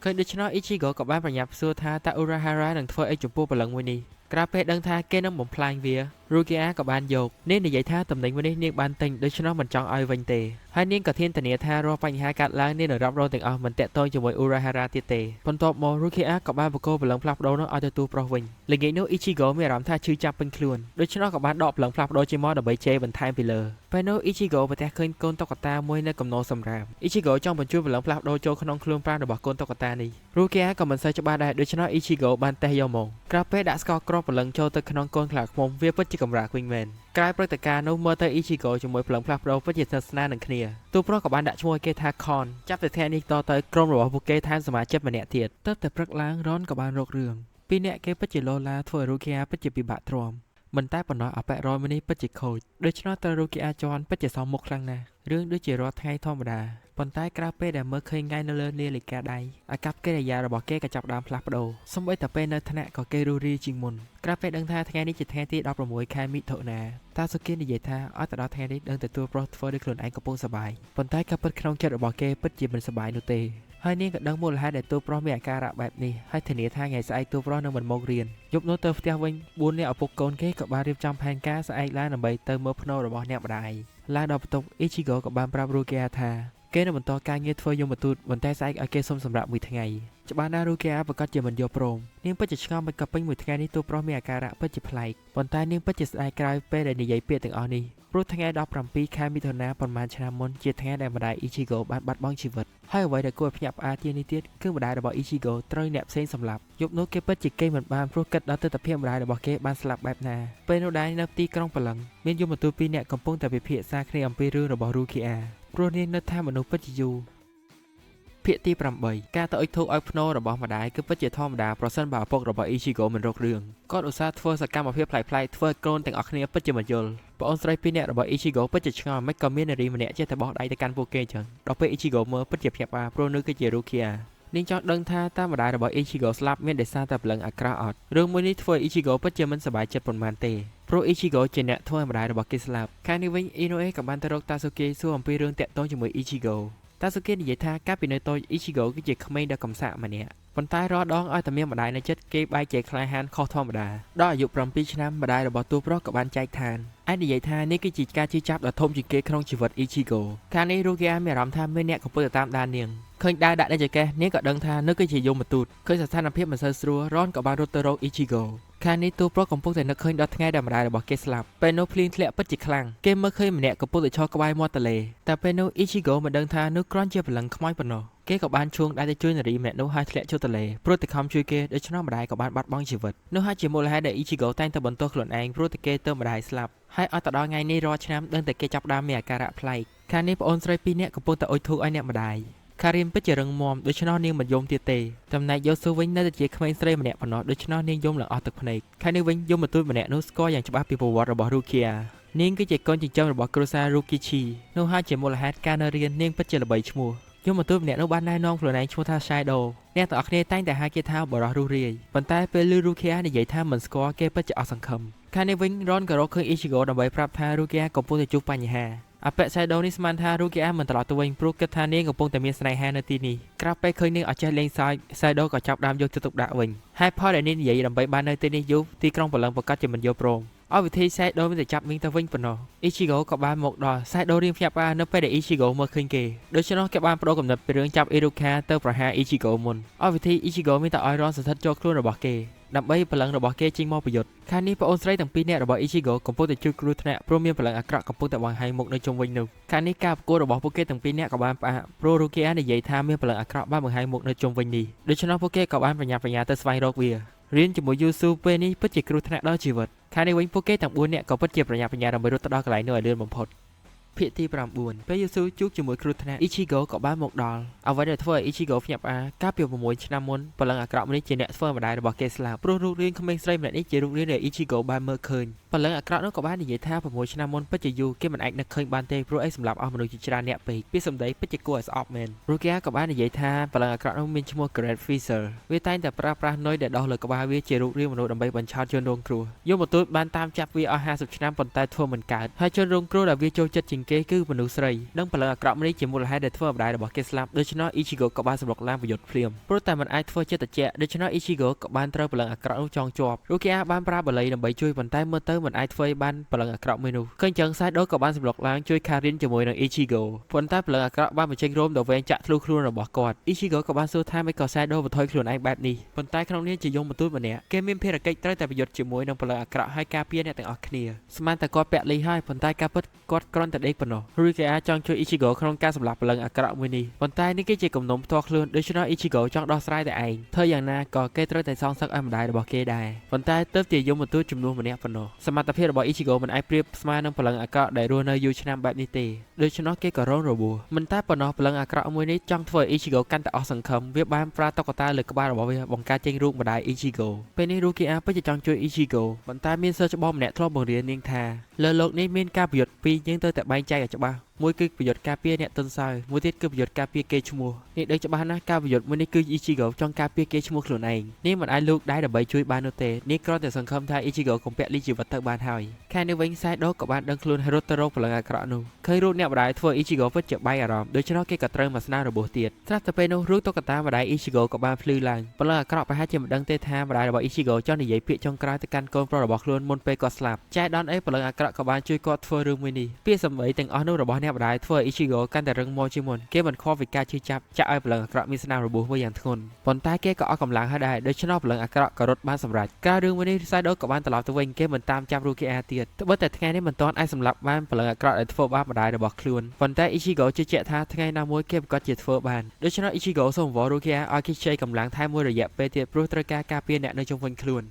A: ឃើញដូច្នោះ Ichigo ក៏បានប្រញាប់សួរថាតើ Urahara នឹងធ្វើអីចំពោះព្រលឹងមួយនេះក្រៅពេលដឹងថាគេនឹងបំផ្លាញវា Rukia ក៏បានយកនាងនិយាយថាតំណែងមួយនេះនាងបានទិញដូច្នោះមិនចង់ឲ្យវិញទេហើយនាងក៏ធានធានាថារាល់បញ្ហាកើតឡើងនាងនឹងរ៉ាប់រងទាំងអស់មិនតាក់ទងជាមួយ Urahara ទៀតទេបន្ទាប់មក Rukia ក៏បានបកគោព្រលឹងផ្លាស់ប្ដូរនោះឲ្យទៅទូប្រុសវិញល្ងាចនោះ Ichigo មានអារម្មណ៍ថាឈឺចាប់ពេញខ្លួនដូច្នោះក៏បានដកព្រលឹងផ្លាស់ប្ដូរចេញមកដើម្បីជេរបន្ថែមពីលើពេលនោះ Ichigo ប្រទះឃើញកូនតុក្កតាមួយនៅកំណោសម្រាម Ichigo ចង់បញ្ជូនព្រលឹងផ្លាស់ប្ដូរចូលក្នុងខ្លួនប្រាណរបស់កូនតុក្កតានេះ Rukia ក៏មិនសូវច្បាស់ដែរដូច្នោះ Ichigo បានតេស្តយកមកក្រោយពេលដាក់ស្ករគ្រាប់ព្រលឹងចូលទៅក្នុងកូនខ្លាឃ្មុំវាពិតជាកម្រាស់វិញមែនក្រោយព្រឹត្តិការណ៍នោះមើលទៅ Ichigo ជាមួយព្រលឹងផ្លាស់ប្ដូរពិតជាស្និទ្ធស្នាលនឹងគ្នាទូប្រុសក៏បានដាក់ឈ្មោះឲ្យគេថា Kon ចាប់ពីថ្ងៃនេះតទៅក្រុមរបស់ពួកគេថែមសមាជិកម្នាក់ទៀតទើបតែព្រឹកឡើង Ron ក៏បានរករឿងពីរនាក់គេពិតជាឡូឡាធ្វើឲ្យ Rukia ពិតជាពិបាកទ្រាំមិនតែប៉ុណ្ណោះអបិរយមួយនេះពិតជាខូចដូច្នោះត្រូវ Rukia ជន់ពិតជាសមមុខខ្លាំងណាស់រឿងដូចជារាល់ថ្ងៃធម្មតាប៉ុន្តែក្រៅពេលដែលមើលឃើញថ្ងៃនៅលើនាឡិកាដៃអាកប្បកិរិយារបស់គេក៏ចាប់ផ្ដើមផ្លាស់ប្ដូរសូម្បីតែពេលនៅថ្នាក់ក៏គេរស់រាយជាងមុនក្រៅពេលដឹងថាថ្ងៃនេះជាថ្ងៃទី16ខែមិថុនាតាសុគីនិយាយថាឲ្យទៅដល់ថ្ងៃនេះដឹងទទួលប្រុសធ្វើដោយខ្លួនឯងកំពុងសប្បាយប៉ុន្តែការពិតក្នុងចិត្តរបស់គេពិតជាមិនសប្បាយនោះទេហើយនាងក៏ដឹងមូលហេតុដែលតួប្រុសមានអាការៈបែបនេះហើយធានាថាថ្ងៃស្អែកតួប្រុសនឹងមិនមករៀនយប់នោះទៅផ្ទះវិញ4នាក់ឪពុកកូនគេក៏បានរៀបចំផែនការស្អែកឡើងដើម្បីទៅមើលភ្នូរបស់អ្នកម្ដាយឡើងដល់បន្ទប់ Ichigo ក៏បានប្រាប់ Rukia ថាគេនឹងបន្តការងារធ្វើយមទូតប៉ុន្តែស្អែកឲ្យគេសុំសម្រាប់មួយថ្ងៃច្បាស់ណាស់ Rukia ប្រកាសជាមិនយល់ព្រមនាងពិតជាឆ្ងល់មិនក៏ពេញមួយថ្ងៃនេះតួប្រុសមានអាការៈពិតជាប្លែកប៉ុន្តែនាងពិតជាស្ដាយក្រោយពេលដែលនិយាយពាក្យទាំងអស់នេះ ព្រោះថ្ងៃ17ខែមិថុនាប៉ុន្មានឆ្នាំមុនជាថ្ងៃដែលម្ដាយ Ichigo បានបាត់បង់ជីវិតហើយអ្វីដែលគួរឲ្យភ្ញាក់ផ្អើលជាងនេះទៀតគឺម្ដាយរបស់ Ichigo ត្រូវអ្នកផ្សេងសម្លាប់យប់នោះគេពិតជាគេងមិនបានព្រោះគិតដល់ទិដ្ឋភាពម្ដាយរបស់គេបានស្លាប់បែបណាពេលនោះដែរនៅទីក្រុងព្រលឹងមានយមទូតពីរនាក់កំពុងតែពិភាក្សាគ្នាអំពីរឿងរបស់ Rukia ព្រោះនាងនឹកថាមនុស្សពិតជាយូរភាគទី8ការទៅអុជធូបឲ្យភ្នោរបស់ម្ដាយគឺពិតជាធម្មតាប្រសិនបើឪពុករបស់ Ichigo មិនរករឿងគាត់ឧស្សាហ៍ធ្វើសកម្មភាពប្លែកៗធ្វើឲ្យកូនទាំងអស់គ្នាពិតជាមិនយល់ប្អូនស្រីពីរនាក់របស់ Ichigo ពិតជាឆ្ងល់មិនក៏មាននារីម្នាក់ចេះតែបោះដៃទៅកាន់ពួកគេចឹងដល់ពេល Ichigo មើលពិតជាភ្ញាក់ផ្អើលព្រោះនោះគឺជា Rukia នាងចង់ដឹងថាតើម្ដាយរបស់ Ichigo ស្លាប់មានដោយសារតែព្រលឹងអាក្រក់អត់រឿងមួយនេះធ្វើឲ្យ Ichigo ពិតជាមិនសប្បាយចិត្តប៉ុន្មានទេព្រោះ Ichigo ជាអ្នកធ្វើឲ្យម្ដាយរបស់គេស្លាប់ខាងនេះវិញ Inoue ក៏បានទៅរក Tasuke សួរអំពីរឿងតាក់ទងជាមួយ Ichigo Tasuke និយាយថាកាលពីនៅតូច Ichigo គឺជាក្មេងដ៏កំសាកម្នាក់ប៉ុន្តែរាល់ដងឲ្យតែមានម្ដាយនៅចិត្តគេបែកជាក្លាហានខុសធម្មតាដល់អាយុ7ឆ្នាំម្ដាយរបស់តួប្រុសក៏បានចែកឋានអាចនិយាយថានេះគឺជាការជឿចាប់ដ៏ធំជាងគេក្នុងជីវិត Ichigo ខាងនេះ Rukia មានអារម្មណ៍ថាមានអ្នកកំពុងតែតាមដាននាងឃើញដើរដាក់នៅចង្កេះនាងក៏ដឹងថានោះគឺជាយមទូតឃើញស្ថានភាពមិនសូវស្រួលរ៉នក៏បានរត់ទៅរក Ichigo ខាងនេះតួប្រុសកំពុងតែនឹកឃើញដល់ថ្ងៃដែលម្ដាយរបស់គេស្លាប់ពេលនោះភ្លៀងធ្លាក់ពិតជាខ្លាំងគេមើលឃើញម្នាក់កំពុងតែឈរក្បែរមាត់ទន្លេតែពេលនោះ Ichigo មិនដឹងថានោះគ្រាន់ជាព្រលឹងខ្មោចប៉ុណ្ណោះគេក៏បានឈួងដៃទៅជួយនារីម្នាក់នោះហើយធ្លាក់ចូលទន្លេព្រោះតែខំជួយគេដូច្នោះម្ដាយក៏បានបាត់បង់ជីវិតនោះហើយជាមូលហេតុដែល Ichigo តែងតែបន្ទោសខ្លួនឯងព្រោះតែគេទៅម្ដាយស្លាប់ហើយអត់ទៅដល់ថ្ងៃនេះរាល់ឆ្នាំដឹងតែគេចាប់ផ្ដើមមានអាការៈប្លែកខាងនេះប្អូនស្រីពីរនាក់កំពុងតែអុជធូបឲ្យអ្នកម្ដាយខារីមពិតជារឹងមាំដូច្នោះនាងមិនយំទៀតទេចំណែកយូស៊ូវិញនៅតែជាក្មេងស្រីម្នាក់ប៉ុណ្ណោះដូច្នោះនាងយំឡើងអស់ទឹកភ្នែកខាងនេះវិញយមទូតម្នាក់នោះស្គាល់យ៉ាងច្បាស់ពីប្រវត្តិរបស់រូគីអានាងគឺជាកូនចិញ្ចឹមរបស់គ្រួសាររូគីឈីនោះហើយជាមូលហេតុការនៅរៀននាងពិតជាល្បីឈ្មោះយមទូតម្នាក់នោះបានណែនាំខ្លួនឯងឈ្មោះថា Shadow អ្នកទាំងអស់គ្នាតែងតែហៅគេថាបរោះរុះរាយប៉ុន្តែពេលឮរូគីអានិយាយថាមិនស្គាល់គេពិតជាអស់សង្ឃឹមខាងនេះវិញរ៉នក៏រកឃើញអ៊ីឈីហ្គោដើម្បីប្រាប់ថារូគីអាកំពុងតែជួបបញ្ហាអពៈសៃដូនេះស្មានថារូគីអាមិនត្រឡប់ទៅវិញព្រោះគិតថានាងកំពុងតែមានស្នេហានៅទីនេះក្រៅពេលឃើញនាងអត់ចេះលេងសើចសៃដូក៏ចាប់ដើមយកចិត្តទុកដាក់វិញហេតុផលដែលនាងនិយាយដើម្បីបាននៅទីនេះយូរទីក្រុងព្រលឹងប្រកាសជាមិនយល់ព្រមអស់វិធីសៃដូមានតែចាប់មីងទៅវិញប៉ុណ្ណោះអ៊ីឈីហ្គោក៏បានមកដល់សៃដូរៀងភ្ញាក់ផ្អើលនៅពេលដែលអ៊ីឈីហ្គោមើលឃើញគេដូច្នោះគេបានប្ដូរកំណត់ពីរឿងចាប់អ៊ីរូខាទៅប្រហារអ៊ីឈីហ្គោមុនអស់វិធីអ៊ីឈីហ្គោមានតែឲ្យរនសន្ធិដ្ឋចូលខ្លួនរបស់គេដើម្បីព្រលឹងរបស់គេចេញមកប្រយុទ្ធខាងនេះប្អូនស្រីទាំងពីរនាក់របស់ Ichigo កំពុងតែជួបគ្រោះថ្នាក់ព្រោះមានព្រលឹងអាក្រក់កំពុងតែបង្ហាញមុខនៅជុំវិញនោះខាងនេះការប្រកួតរបស់ពួកគេទាំងពីរនាក់ក៏បានផ្អាកព្រោះ Rukia និយាយថាមានព្រលឹងអាក្រក់បានបង្ហាញមុខនៅជុំវិញនេះដូច្នោះពួកគេក៏បានប្រញាប់ប្រញាល់ទៅស្វែងរកវារៀនជាមួយ Yusu ពេលនេះពិតជាគ្រោះថ្នាក់ដល់ជីវិតខាងនេះវិញពួកគេទាំង4នាក់ក៏ពិតជាប្រញាប់ប្រញាល់ដើម្បីរត់ទៅដល់កន្លែងនោះឲ្យលឿនបំផុតភាគទី9ពេលយូស៊ូជួបជាមួយគ្រោះថ្នាក់ Ichigo ក៏បានមកដល់អ្វីដែលធ្វើឲ្យ Ichigo ភ្ញាក់ផ្អើលកាលពី6ឆ្នាំមុនព្រលឹងអាក្រក់ម្នាក់ជាអ្នកធ្វើម្ដាយរបស់គេស្លាប់ព្រោះរូបរាងក្មេងស្រីម្នាក់នេះជារូបរាងដែល Ichigo បានមើលឃើញព្រលឹងអាក្រក់នោះក៏បាននិយាយថា6ឆ្នាំមុនពិតជាយូរគេមិនអាចនឹកឃើញបានទេព្រោះអីសម្លាប់អស់មនុស្សជាច្រើនអ្នកពេកពីសម្ដីពិតជាគួរឲ្យស្អប់មែន Rukia ក៏បាននិយាយថាព្រលឹងអាក្រក់នោះមានឈ្មោះ Great Freezer វាតែងតែប្រើប្រាស់នុយដែលដោះលើក្បាលវាជារូបរាងមនុស្សដើម្បីបញ្ឆោតជនរងគ្រោះយមទូតបានតាមចាប់វាអស់50ឆ្នាំប៉ុន្តែធ្វើមិនកើតហើយជនរងគ្រោះដែលវាចូលចិត្តជាងគេគឺមនុស្សស្រីនិងព្រលឹងអាក្រក់នេះជាមូលហេតុដែលធ្វើឲ្យម្ដាយរបស់គេស្លាប់ដូច្នោះ Ichigo ក៏បានសម្រុកឡើងប្រយុទ្ធភ្លាមព្រោះតែមិនអាចធ្វើចិត្តត្រជាក់ដូច្នោះ Ichigo ក៏បានត្រូវព្រលឹងអាក្រក់នោះចងជាប់ Rukia បានប្រើបល័យដើម្បីជួយប៉ុន្តែមើលទៅមិនអាចធ្វើឲ្យបានព្រលឹងអាក្រក់មួយនោះឃើញចឹង Saido ក៏បានសម្រុកឡើងជួយ Karin ជាមួយនឹង Ichigo ប៉ុន្តែព្រលឹងអាក្រក់បានបញ្ចេញរោមដ៏វែងចាក់ធ្លុះខ្លួនរបស់គាត់ Ichigo ក៏បានសួរថាម៉េចក៏ Saido បន្ថយខ្លួនឯងបែបនេះប៉ុន្តែក្នុងនាមជាយមទូតម្នាក់គេមានភារកិច្ចត្រូវតែប្រយុទ្ធជាមួយនឹងព្រលឹងអាក្រក់ហើយការពារអ្នកទាំងអស់គ្នាស្មានតែគាត់ពាក់លីហើយប៉ុន្តែការពិតគាត់គ្រាន់តែដេកប៉ុណ្ណោះ Rukia ចង់ជួយ Ichigo ក្នុងការសម្លាប់ព្រលឹងអាក្រក់មួយនេះប៉ុន្តែនេះគឺជាគំនុំផ្ទាល់ខ្លួនដូច្នោះ Ichigo ចង់ដោះស្រាយតែឯងធ្វើយ៉ាងណាក៏គេត្រូវតែសងសឹកឲ្យម្ដាយរបស់គេដែរប៉ុន្តែទើបជាយមទូតជំនួសម្នាក់ប៉ុណ្ណោះសមត្ថភាពរបស់ Ichigo មិនអាចប្រៀបស្មើនឹងព្រលឹងអាក្រក់ដែលរស់នៅយូរឆ្នាំបែបនេះទេដូច្នោះគេក៏រងរបួសមិនតែប៉ុណ្ណោះព្រលឹងអាក្រក់មួយនេះចង់ធ្វើឲ្យ Ichigo កាន់តែអស់សង្ឃឹមវាបានប្រើតុក្កតាលើក្បាលរបស់វាបង្កើតចេញរូបម្ដាយ Ichigo ពេលនេះ Rukia ពិតជាចង់ជួយ Ichigo ប៉ុន្តែមានសិស្សច្បងម្នាក់ធ្លាប់បង្រៀននាងថាលើលោកនេះមានការប្រយុទ្ធពីរយើងត្រូវតែបែងចែកឲ្យច្បាស់មួយគឺប្រយុទ្ធការពារអ្នកទន់សើមួយទៀតគឺប្រយុទ្ធការពារគេឈ្មោះនេះដឹងច្បាស់ណាស់ការប្រយុទ្ធមួយនេះគឺ Ichigo ចង់ការពារគេឈ្មោះខ្លួនឯងនេះមិនអាចលូកដៃដើម្បីជួយបាននោះទេនេះគ្រាន់តែសង្ឃឹមថា Ichigo កុំពាក់លីជីវិតទៅបានហើយខែនេះវិញ Saido ក៏បានដឹងខ្លួនហើយរត់ទៅរកព្រលឹងអាក្រក់នោះឃើញរូបអ្នកម្ដាយធ្វើ Ichigo ពិតជាបែកអារម្មណ៍ដូច្នោះគេក៏ត្រូវមកស្នារបួសទៀតស្រាប់តែពេលនោះរូបតុក្កតាម្ដាយ Ichigo ក៏បានភ្លឺឡើងព្រលឹងអាក្រក់ប្រហែលជាមិនដឹងទេថាម្ដាយរបស់ Ichigo ចង់និយាយពាក្យចុងក្រោយទៅកាន់កូនប្រុសរបស់ខ្លួនមុនពេលគាត់ស្លាប់ចែដនអីព្រលឹងអាក្រក់ក៏បានជួយគាត់ធ្វើរឿងមួយនេះពាក្យសម្ដីទាំងអស់នោះរបស់ អ្នកម្ដាយធ្វើឲ្យ Ichigo កាន់តែរឹងមាំជាងមុនគេមិនខ្វល់ពីការឈឺចាប់ចាក់ឲ្យព្រលឹងអាក្រក់មានស្នាមរបួសមួយយ៉ាងធ្ងន់ប៉ុន្តែគេក៏អស់កម្លាំងហើយដែរដូច្នោះព្រលឹងអាក្រក់ក៏រត់បានសម្រេចការរឿងមួយនេះ Saido ក៏បានត្រឡប់ទៅវិញគេមិនតាមចាប់ Rukia ទៀតត្បិតតែថ្ងៃនេះមិនទាន់អាចសម្លាប់បានព្រលឹងអាក្រក់ដែលធ្វើបាបម្ដាយរបស់ខ្លួនប៉ុន្តែ Ichigo ជឿជាក់ថាថ្ងៃណាមួយគេប្រាកដជាធ្វើបានដូច្នោះ Ichigo សូមអង្វរ Rukia ឲ្យគេខ្ចីកម្លាំងថែមមួយរយៈពេលទៀតព្រោះត្រូវការការពារអ្នកនៅជុំវិញខ្លួន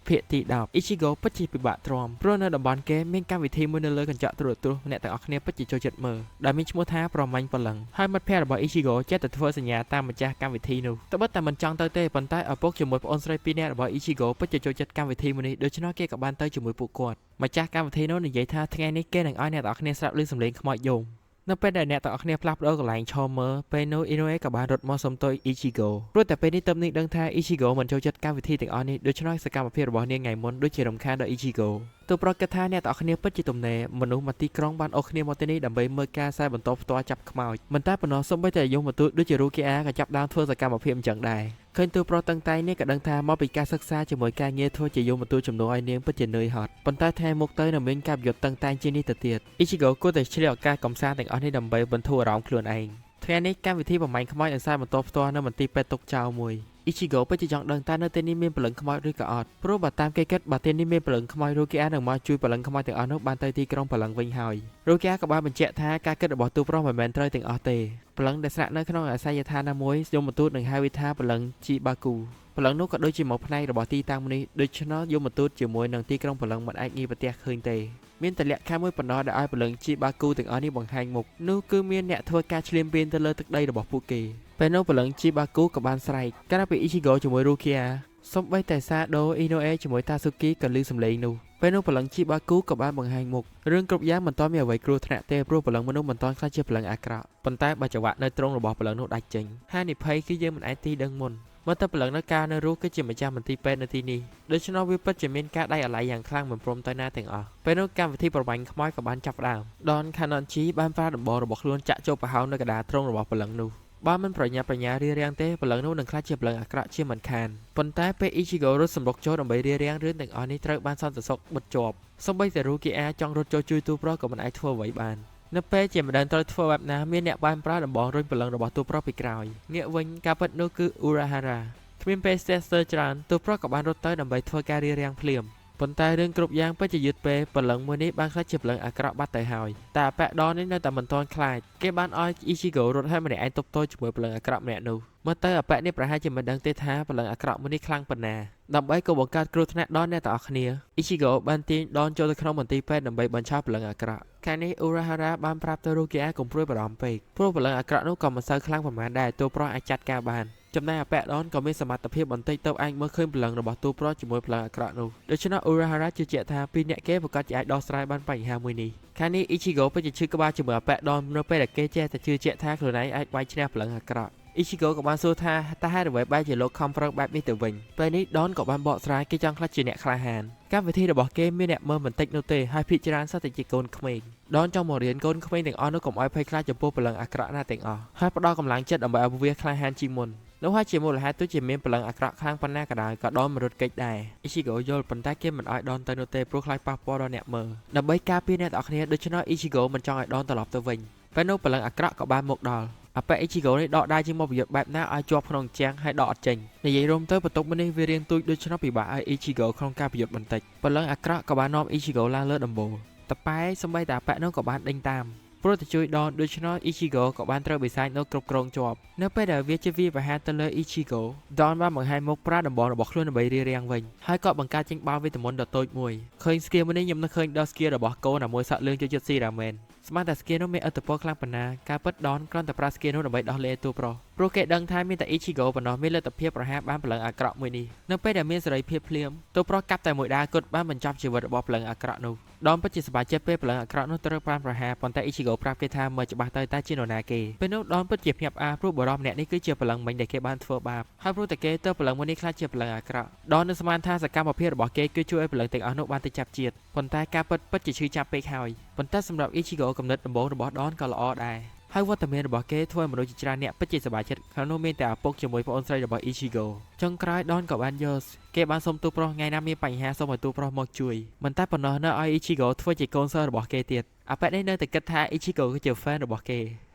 A: ភាគទី10 Ichigo ពិតជាពិបាកទ្រាំព្រោះនៅតំបន់គេមានកម្មវិធីមួយនៅលើកញ្ចក់ទូរទស្សន៍អ្នកទាំងអស់គ្នាពិតជាចូលចិត្តមើលដែលមានឈ្មោះថាប្រមាញ់ព្រលឹងហើយមិត្តភ័ក្តិរបស់ Ichigo ចេះតែធ្វើសញ្ញាតាមម្ចាស់កម្មវិធីនោះត្បិតតែមិនចង់ទៅទេប៉ុន្តែឪពុកជាមួយប្អូនស្រីពីរនាក់របស់ Ichigo ពិតជាចូលចិត្តកម្មវិធីមួយនេះដូច្នោះគេក៏បានទៅជាមួយពួកគាត់ម្ចាស់កម្មវិធីនោះនិយាយថាថ្ងៃនេះគេនឹងឲ្យអ្នកទាំងអស់គ្នាស្ដាប់ឮសំឡេងខ្មោចយំនៅពេលដែលអ្នកទាំងអស់គ្នាផ្លាស់ប្ដូរកន្លែងឈរមើលពេលនោះ Inoue ក៏បានរត់មកសុំទោស Ichigo ព្រោះតែពេលនេះទើបនាងដឹងថា Ichigo មិនចូលចិត្តកម្មវិធីទាំងអស់នេះដូច្នោះសកម្មភាពរបស់នាងថ្ងៃមុនដូចជារំខានដល់ Ichigo ទោះប្រកាសថាអ្នកទាំងអស់គ្នាពិតជាទំនេរមនុស្សមកទីក្រុងបានអូសគ្នាមកទីនេះដើម្បីមើលការផ្សាយបន្តផ្ទាល់ចាប់ខ្មោចមិនតែប៉ុណ្ណោះសូម្បីតែយមទូតដូចជា Rukia ក៏ចាប់ដើមធ្វើសកម្មភាពអញ្ចឹងដែរឃើញទូប្រុសតឹងតែងនេះក៏ដឹងថាមកពីការសិក្សាជាមួយការងារធ្វើជាយមទូតជំនួសឲ្យនាងពិតជានឿយហត់ប៉ុន្តែថែមមុខទៅនឹងមានការប្រយុទ្ធតឹងតែងជាងនេះទៅទៀត Ichigo គួរតែឆ្លៀតឱកាសកំសាន្តទាំងអស់នេះដើម្បីបន្ធូរអារម្មណ៍ខ្លួនឯងថ្ងៃនេះកម្មវិធីប្រមាញ់ខ្មោចនឹងផ្សាយបន្តផ្ទាល់នៅមន្ទីរពេទ្យទុកចោលមួយ Ichigo ពិតជាចង់ដឹងតើនៅទីនេះមានព្រលឹងខ្មោចឬក៏អត់ព្រោះបើតាមគេគិតបើទីនេះមានព្រលឹងខ្មោច Rukia នឹងមកជួយព្រលឹងខ្មោចទាំងអស់នោះបានទៅទីក្រុងព្រលឹងវិញហើយ Rukia ក៏បានបញ្ជាក់ថាការគិតរបស់ទូប្រុសមិនមែនត្រូវទាំងអស់ទេព្រលឹងដែលស្នាក់នៅក្នុងអាសយដ្ឋានណាមួយយមទូតនឹងហៅវាថាព្រលឹងជីបាគូព្រលឹងនោះក៏ដូចជាមកផ្នែករបស់ទីតាំងនេះដូច្នោះយមទូតជាមួយនឹងទីក្រុងព្រលឹងមិនអាចងាយប្រទះឃើញទេមានតែលក្ខខណ្ឌមួយប៉ុណ្ណោះដែលឲ្យព្រលឹងជីបាគូទាំងអស់នេះបង្ហាញមុខនោះគឺមានអ្នកធ្វើការឈ្លានពានទៅលើទឹកដីរបស់ពួកគេពេលនោះព្រលឹងជីបាគូក៏បានស្រែកកាលពី Ichigo ជាមួយ Rukia សូម្បីតែ Sado Inoue ជាមួយ Tatsuki ក៏ឮសំឡេងនោះពេលនោះព្រលឹងជីបាគូក៏បានបង្ហាញមុខរឿងគ្រប់យ៉ាងមិនទាន់មានអ្វីគ្រោះថ្នាក់ទេព្រោះព្រលឹងមនុស្សមិនទាន់ក្លាយជាព្រលឹងអាក្រក់ប៉ុន្តែបើចង្វាក់នៅត្រង់របស់ព្រលឹងនោះដាច់ចេញហានិភ័យគឺយើងមិនអាចទីដឹងមុនមកតែព្រលឹងនៅការនៅរស់គឺជាម្ចាស់មន្ទីរពេទ្យនៅទីនេះដូច្នោះវាពិតជាមានការដៃអាល័យយ៉ាងខ្លាំងមិនព្រមទៅណាទាំងអស់ពេលនោះកម្មវិធីប្របាញ់ខ្មោចក៏បានចាប់ផ្ដើមដនខាណនជីបានប្រើដំបងរបស់ខ្លួនចាក់ចូលប្រហោងនៅកណ្ដាលទ្រុងរបស់ព្រលឹងនោះបើមិនប្រញាប់ប្រញាល់រារាំងទេព្រលឹងនោះនឹងក្លាយជាព្រលឹងអាក្រក់ជាមិនខានប៉ុន្តែពេល Ichigo រត់សម្រុកចូលដើម្បីរារាំងរឿងទាំងអស់នេះត្រូវបានសន្តិសុខបិទជាប់សូម្បីតែ Rukia ចង់រត់ចូលជួយទូប្រុសក៏មិនអាចធ្វើអ្វីបាននៅពេលជាម្ដងត្រូវធ្វើបែបណាមានអ្នកបានប្រើដំបងរុញព្រលឹងរបស់ទូប្រុសពីក្រោយងាកវិញការពិតនោះគឺ Urahara គ្មានពេលស្ទះស្ទើរច្រើនទូប្រុសក៏បានរត់ទៅដើម្បីធ្វើការរារាំងភ្លាមប៉ុន្តែរឿងគ្រប់យ៉ាងពិតជាយឺតពេលព្រលឹងមួយនេះបានក្លាយជាព្រលឹងអាក្រក់បាត់ទៅហើយតែអាប៉ែដននេះនៅតែមិនទាន់ខ្លាចគេបានឲ្យ Ichigo រត់ឲ្យម្នាក់ឯងទប់ទល់ជាមួយព្រលឹងអាក្រក់ម្នាក់នោះមើលទៅអាប៉ែនេះប្រហែលជាមិនដឹងទេថាព្រលឹងអាក្រក់មួយនេះខ្លាំងប៉ុណ្ណាដើម្បីកុំបង្កើតគ្រោះថ្នាក់ដល់អ្នកទាំងអស់គ្នា Ichigo បានទាញដនចូលទៅក្នុងមន្ទីរពេទ្យដើម្បីបញ្ឆោតព្រលឹងអាក្រក់ខាងនេះ Urahara បានប្រាប់ទៅ Rukia កុំព្រួយបារម្ភពេកព្រោះព្រលឹងអាក្រក់នោះក៏មិនសូវខ្លាំងប៉ុន្មានដែរទូប្រុសអាចចាត់ការបានចំណែកអាប៉ែដនក៏មានសមត្ថភាពបន្តិចទៅអាចមើលឃើញព្រលឹងរបស់ទូប្រុសជាមួយព្រលឹងអាក្រក់នោះដូច្នោះ Urahara ជឿជាក់ថាពីរអ្នកគេប្រាកដជាអាចដោះស្រាយបានបញ្ហាមួយនេះខាងនេះ Ichigo ពិតជាឈឺក្បាលជាមួយអាប៉ែដននៅពេលដែលគេចេះតែជឿជាក់ថាខ្លួនឯងអាចវាយឈ្នះព្រលឹងអាក្រក់ Ichigo ក៏បានសួរថាតើហេតុអ្វីបែរជាលោកខំប្រឹងបែបនេះទៅវិញពេលនេះដនក៏បានបកស្រាយគេចង់ក្លាយជាអ្នកក្លាហានកម្មវិធីរបស់គេមានអ្នកមើលបន្តិចនោះទេហើយភាគច្រើនសុទ្ធតែជាកូនក្មេងដនចង់មករៀនកូនក្មេងទាំងអស់នោះកុំឲ្យភ័យខ្លាចចំពោះព្រលឹងអាក្រក់ណាទាំងអស់ហើយផ្ដល់កម្លាំងចិត្តដើម្បីឲ្យពួកវាក្លាហានជាងមុននោះហើយជាមូលហេតុទោះជាមានព្រលឹងអាក្រក់ខ្លាំងប៉ុណ្ណាក៏ដោយក៏ដនមិនរត់គេចដែរ Ichigo យល់ប៉ុន្តែគេមិនឲ្យដនទៅនោះទេព្រោះខ្លាចប៉ះពាល់ដល់អ្នកមើលដើម្បីការពារអ្នកទាំងអស់គ្នាដូច្នោះ Ichigo មិនចង់ឲ្យដនត្រឡប់ទៅវិញពេលនោះព្រលឹងអាក្រក់ក៏បានមកដល់អាប៉ែ Ichigo នេះដកដៃជាងមកប្រយុទ្ធបែបណាឲ្យជាប់ក្នុងជាងហើយដកអត់ចេញនិយាយរួមទៅបន្ទប់មួយនេះវារាងទូចដូច្នោះពិបាកឲ្យ Ichigo ក្នុងការប្រយុទ្ធបន្តិចព្រលឹងអាក្រក់ក៏បាននាំ Ichigo ឡើងលើដំបូលតប៉ែសំបីតែអាប៉ែនោះក៏បានដេញតាមព្រោះតែជួយដនដូច្នោះ Ichigo ក៏បានត្រូវបិសាចនោះគ្រប់គ្រងជាប់នៅពេលដែលវាជាវាប្រហារទៅលើ Ichigo ដនបានបង្ហាញមុខប្រើដំបងរបស់ខ្លួនដើម្បីរារាំងវិញហើយក៏បង្កើតចេញបាល់វេទមន្តដ៏តូចមួយឃើញ skill មួយនេះខ្ញុំនឹកឃើញដល់ skill របស់កូនណាមួយសាក់លឿងចូលចិត្តស៊ីរ៉ាមែនស្មានតែ skill នោះមានឥទ្ធិពលខ្លាំងប៉ុណ្ណាការពិតដនគ្រាន់តែប្រើ skill នោះដើម្បីដោះលែងតួប្រុសព្រោះគេដឹងថាមានតែ Ichigo ប៉ុណ្ណោះមានលទ្ធភាពប្រហារបានព្រលឹងអាក្រក់មួយនេះនៅពេលដែលមានសេរីភាពភ្លាមតួប្រុសកាប់តែមួយដាវគត់បានបញ្ចប់ជីវិតរបស់ព្រលឹងអាក្រក់នោះដនពិតជាសប្បាយចិត្តពេលព្រលឹងអាក្រក់នោះត្រូវបានប្រហារប៉ុន្តែ Ichigo ប្រាប់គេថាមើលច្បាស់ទៅតើជានរណាគេពេលនោះដនពិតជាភ្ញាក់ផ្អើលព្រោះបុរសម្នាក់នេះគឺជាព្រលឹងមិញដែលគេបានធ្វើបាបហើយព្រោះតែគេទៅព្រលឹងមួយនេះក្លាយជាព្រលឹងអាក្រក់ដននឹងស្មានថាសកម្មភាពរបស់គេគឺជួយឲ្យព្រលឹងទាំងអស់នោះបានទៅចាប់ជាតិប៉ុន្តែការពិតពិតជាឈឺចាប់ពេកហើយប៉ុន្តែសម្រាប់ Ichigo គំនិតដំបូងរបស់ដនក៏ល្អដែរហ ហើយវត្តមានរបស់គេធ្វើឲ្យមនុស្សជាច្រើនអ្នកពិតជាសប្បាយចិត្តក្នុងនោះមានតែឪពុកជាមួយប្អូនស្រីរបស់ Ichigo ចុងក្រោយដនក៏បានយល់គេបានសុំទូប្រុសថ្ងៃណាមានបញ្ហាសូមឲ្យទូប្រុសមកជួយមិនតែប៉ុណ្ណោះនៅឲ្យ Ichigo ធ្វើជាកូនសិស្សរបស់គេទៀតអាប៉ែនេះនៅតែគិតថា Ichigo គឺជា fan របស់គេ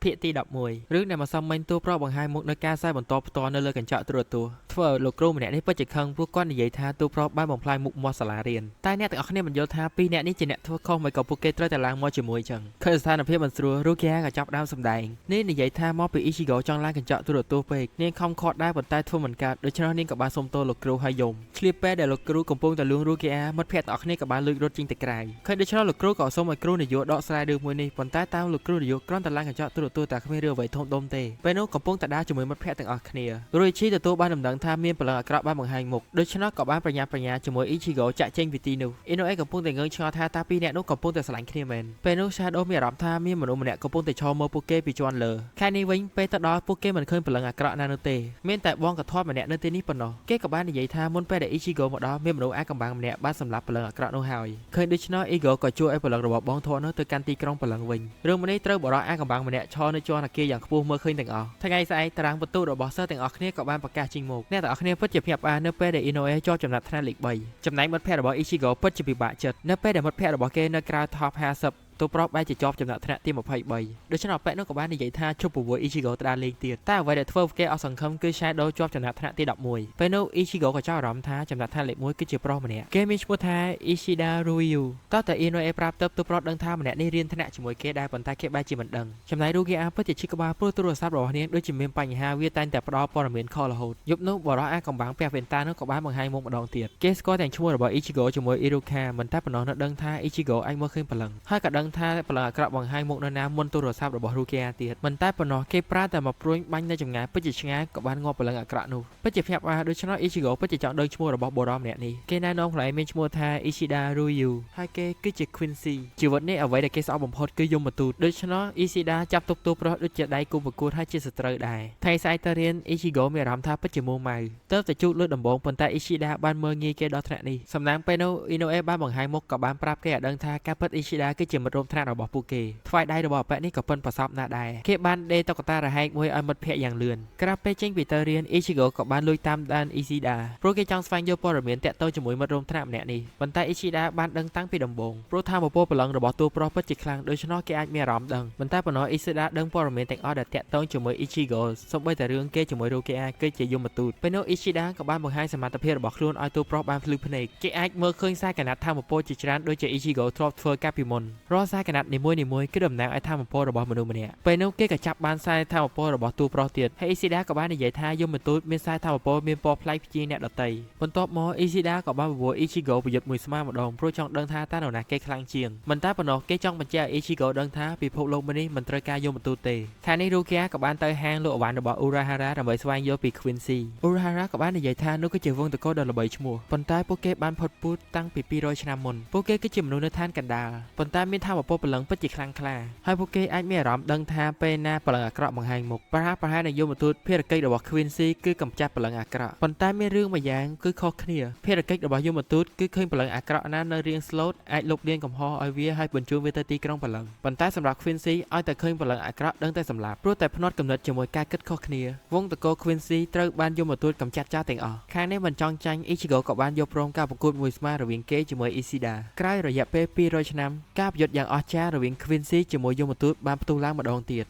A: ភាគទី11រឿងដែលមកសំមិញតួប្រុសបង្ហាញមុខនៅការផ្សាយបន្តផ្ទាល់នៅលើកញ្ចក់ទូរទស្សន៍ធ្វើឲ្យលោកគ្រូម្នាក់នេះពិតជាខឹងព្រោះគាត់និយាយថាតួប្រុសបានបំផ្លាញមុខមាត់សាលារៀនតែអ្នកទាំងអស់គ្នាមិនយល់ថាពីរអ្នកនេះជាអ្នកធ្វើខុសមិនក៏ពួកគេត្រូវតែឡើងមកជាមួយចឹងឃើញស្ថានភាពមិនស្រួលរូគីក៏ចាប់ដើមសម្ដែងនេះនិយាយថាមកពី Ichigo ចង់ឡើងកញ្ចក់ទូរទស្សន៍ពេកនាងខំខាត់ដែរប៉ុន្តែធ្វើមិនកើតដូច្នោះនាងក៏បានសុំទោសលោកគ្រូហើយយំឆ្លៀតពេលដែលលោកគ្រូកំពុងតែលួងរូគីមិត្តភ័ក្តិទាំងអស់គ្នាក៏បានលួចរត់ចេញទៅក្រៅឃើញដូច្នោះលោកគ្រូក៏សុំឲ្យគ្រូនាយកដកស្រាយរឿងមួយនេះប៉ុន្តែតាមលោកគ្រូនាយកគ្រាន់តែឡើងកញ្ចក់ទូរទស្សន៍តែគ្មានរឿងអ្វីធំដុំទេពេលនោះកំពុងតែដើរជាមួយមិត្តភ័ក្តិទាំងអស់គ្នារុយឈីទទួលបានដំណឹងថាមានព្រលឹងអាក្រក់បានបង្ហាញមុខដូច្នោះក៏បានប្រញាប់ប្រញាល់ជាមួយ Ichigo ចាក់ចេញពីទីនោះអ៊ីណូអេកំពុងតែងឿងឆ្ងល់ថាតើពីរនាក់នោះកំពុងតែស្រឡាញ់គ្នាមែនពេលនោះ Shadow មានអារម្មណ៍ថាមានមនុស្សម្នាក់កំពុងតែឈរមើលពួកគេពីជាន់លើខែនេះវិញពេលទៅដល់ពួកគេមិនឃើញព្រលឹងអាក្រក់ណានោះទេមានតែបងកធាត់ម្នាក់នៅទីនេះប៉ុណ្ណោះគេក៏បាននិយាយថាមុនពេលដែល Ichigo មកដល់មានមនុស្សអាកំបាំងម្នាក់បានសម្លាប់ព្រលឹងអាក្រក់នោះហើយឃើញដូច្នោះ Ichigo ក៏ជួយឲ្យព្រលឹងរបស់បងធាត់នោះទៅកាន់ទីក្រុងព្រលឹងវិញរឿងនេះត្រូវបរិះអាកំបាំងម្នាក់ឈរនៅជាន់អាគារយ៉ាងខ្ពស់មើលឃើញទាំងអស់ថ្ងៃស្អែកតារាងបន្ទុរបស់សិស្សទាំងអស់គ្នាក៏បានប្រកាសចេញមកអ្នកទាំងអស់គ្នាពិតជាភ្ញាក់ផ្អើលនៅពេលដែល Inoue ជាប់ចំណាត់ថ្នាក់លេខ3ចំណែកមិត្តភ័ក្តិរបស់ Ichigo ពិតជាពិបាកចិត្តនៅពេលដែលមិត្តភ័ក្តិរបស់គេនៅក្រៅ top 50ទូប្រុសបែរជាជាប់ចំណាត់ថ្នាក់ទី23ដូច្នោះអប៉ែនោះក៏បាននិយាយថាជប់ពវ Ichigo ទៅដើរលេងទៀតតែអ្វីដែលធ្វើគេអស់សង្ឃឹមគឺ Shadow ជាប់ចំណាត់ថ្នាក់ទី11ពេលនោះ Ichigo ក៏ចាប់អារម្មណ៍ថាចំណាត់ថ្នាក់លេខ1គឺជាប្រុសម្នាក់គេមានឈ្មោះថា Ishida Ruyu តើតែ Inoue ប្រាប់ទៅទូប្រុសដឹងថាម្នាក់នេះរៀនថ្នាក់ជាមួយគេដែរប៉ុន្តែគេបែរជាមិនដឹងចំណែក Rukia ពិតជាឈឺក្បាលព្រោះទូរស័ព្ទរបស់នាងដូចជាមានបញ្ហាវាតែងតែផ្ដល់ព័ត៌មានខុសរហូតយប់នោះបរិះអាកំបាំងពាក់វ៉ែនតានោះក៏បានបង្ហាញមុខម្ដងទៀតគេស្គាល់ទាំងឈ្មោះរបស់ Ichigo ជាមួយ Iruka មិនតែប៉ុណ្ណោះនៅដឹងថា Ichigo អាចមើលឃើញព្រលឹងហើយក៏ដឹងថាព្រលឹងអាក្រក់បង្ហាញមុខនៅណាមុនទូរស័ព្ទរបស់ Rukia ទៀតមិនតែប៉ុណ្ណោះគេប្រើតែមកព្រួញបាញ់នៅចម្ងាយពិតជាឆ្ងាយក៏បានងាប់ព្រលឹងអាក្រក់នោះពិតជាភ្ញាក់ផ្អើលដូច្នោះ Ichigo ពិតជាចង់ដឹងឈ្មោះរបស់បុរសម្នាក់នេះគេណែនាំខ្លួនឯងមានឈ្មោះថា Ishida Ruyu ហើយគេគឺជា Quincy ជីវិតនេះអ្វីដែលគេស្អប់បំផុតគឺយមទូតដូច្នោះ Ishida ចាប់ទុកទូប្រុសដូចជាដៃគូប្រកួតហើយជាសត្រូវដែរថ្ងៃស្អែកទៅរៀន Ichigo មានអារម្មណ៍ថាពិតជាមួម៉ៅទៅតែជួបលើកដំបូងប៉ុន្តែ Ishida បានមើលងាយគេដល់ថ្នាក់នេះសំណាងពេលនោះ Inoue បានបង្ហាញមុខក៏បានប្រាប់គេឲ្យដឹងថាការពិត Ishida គឺជាមិត្តរួមថ្នាក់របស់ពួកគេថ្វាយដៃរបស់អប៉ែនេះក៏ប៉ិនប្រសពណាស់ដែរគេបានដេរតុក្កតារហែកមួយឲ្យមិត្តភ័ក្តិយ៉ាងលឿនក្រៅពេលចេញពីទៅរៀន Ichigo ក៏បានលួចតាមដាន Ishida ព្រោះគេចង់ស្វែងយល់ព័ត៌មានទាក់ទងជាមួយមិត្តរួមថ្នាក់ម្នាក់នេះប៉ុន្តែ Ishida បានដឹងតាំងពីដំបូងព្រោះថាមពលព្រលឹងរបស់តួប្រុសពិតជាខ្លាំងដូច្នោះគេអាចមានអារម្មណ៍ដឹងប៉ុន្តែប៉ុណ្ណោះ Ishida ដឹងព័ត៌មានទាំងអស់ដែលទាក់ទងជាមួយ Ichigo សូម្បីតែរឿងគេជាមួយ Rukia គឺជាយមទូតពេលនោះ Ishida ក៏បានបង្ហាញសមត្ថភាពរបស់ខ្លួនឲ្យតួប្រុសបានភ្លឺភ្នែកគេអាចមើលឃើញខ្សែកណាត់ធម៌ពលជាច្រើនដូចជា Ichigo ធ្លាប់ធ្វើកាលពីមុនរាល់ខ្សែកណាត់នីមួយៗគឺតំណាងឲ្យធម៌ពលរបស់មនុស្សម្នាក់ពេលនោះគេក៏ចាប់បានខ្សែធម៌ពលរបស់តួប្រុសទៀតហើយ Ishida ក៏បាននិយាយថាយមទូតមានខ្សែធម៌ពលមានពណ៌ប្លែកជាងអ្នកដទៃបន្ទាប់មក Ishida ក៏បានបបួល Ichigo ប្រយុទ្ធមួយស្មើម្ដងព្រោះចង់ដឹងថាតើនរណាគេខ្លាំងជាងមិនតែប៉ុណ្ណោះគេចង់បញ្ជាក់ឲ្យ Ichigo ដឹងថាពិភពលោកមួយនេះមិនត្រូវការយមទូតទេខែនេះ Rukia ក៏បានទៅហាងលក់អីវ៉ាន់របស់ Urahara ដើម្បីស្វែងយល់ពី Quincy Urahara ក៏បាននិយាយថានោះគឺជាវង្សត្រកូលដ៏ល្បីឈ្មោះប៉ុន្តែពួកគេបានផុតពូជតាំងពី200ឆ្នាំមុនពួកគេគឺជាមនុស្សនៅឋានកណ្ដាលប៉ុន្តែមានធម៌ពលព្រលឹងពិតជាខ្លាំងក្លាហើយពួកគេអាចមានអារម្មណ៍ដឹងថាពេលណាព្រលឹងអាក្រក់បង្ហាញមុខប្រហាក់ប្រហែលនឹងយមទូតភារកិច្ចរបស់ Quincy គឺកម្ចាត់ព្រលឹងអាក្រក់ប៉ុន្តែមានរឿងមួយយ៉ាងគឺខុសគ្នាភារកិច្ចរបស់យមទូតគឺឃើញព្រលឹងអាក្រក់ណានៅរៀង slot អាចលុបលាងកំហុសឲ្យវាហើយបញ្ជូនវាទៅទីក្រុងព្រលឹងប៉ុន្តែសម្រាប់ Quincy ឲ្យតែឃើញព្រលឹងអាក្រក់ដឹងតែសម្លាប់ព្រោះតែផ្នត់គំនិតជាមួយការគិតខុសគ្នាវង្សត្រកូល Quincy ត្រូវបានយមទូតកម្ចាត់ចោលទាំងអស់ខាងនេះមិនចង់ចាញ់ Ichigo ក៏បានយកព្រមការប្រកួតមួយស្មើរវាងគេជាមួយ Ishida ក្រោយរយៈពេល200ឆ្នាំការប្រយុទ្ធយ៉ាងអស្ចារ្យរវាង Quincy ជាមួយយមទូតបានផ្ទុះឡើងម្ដងទៀត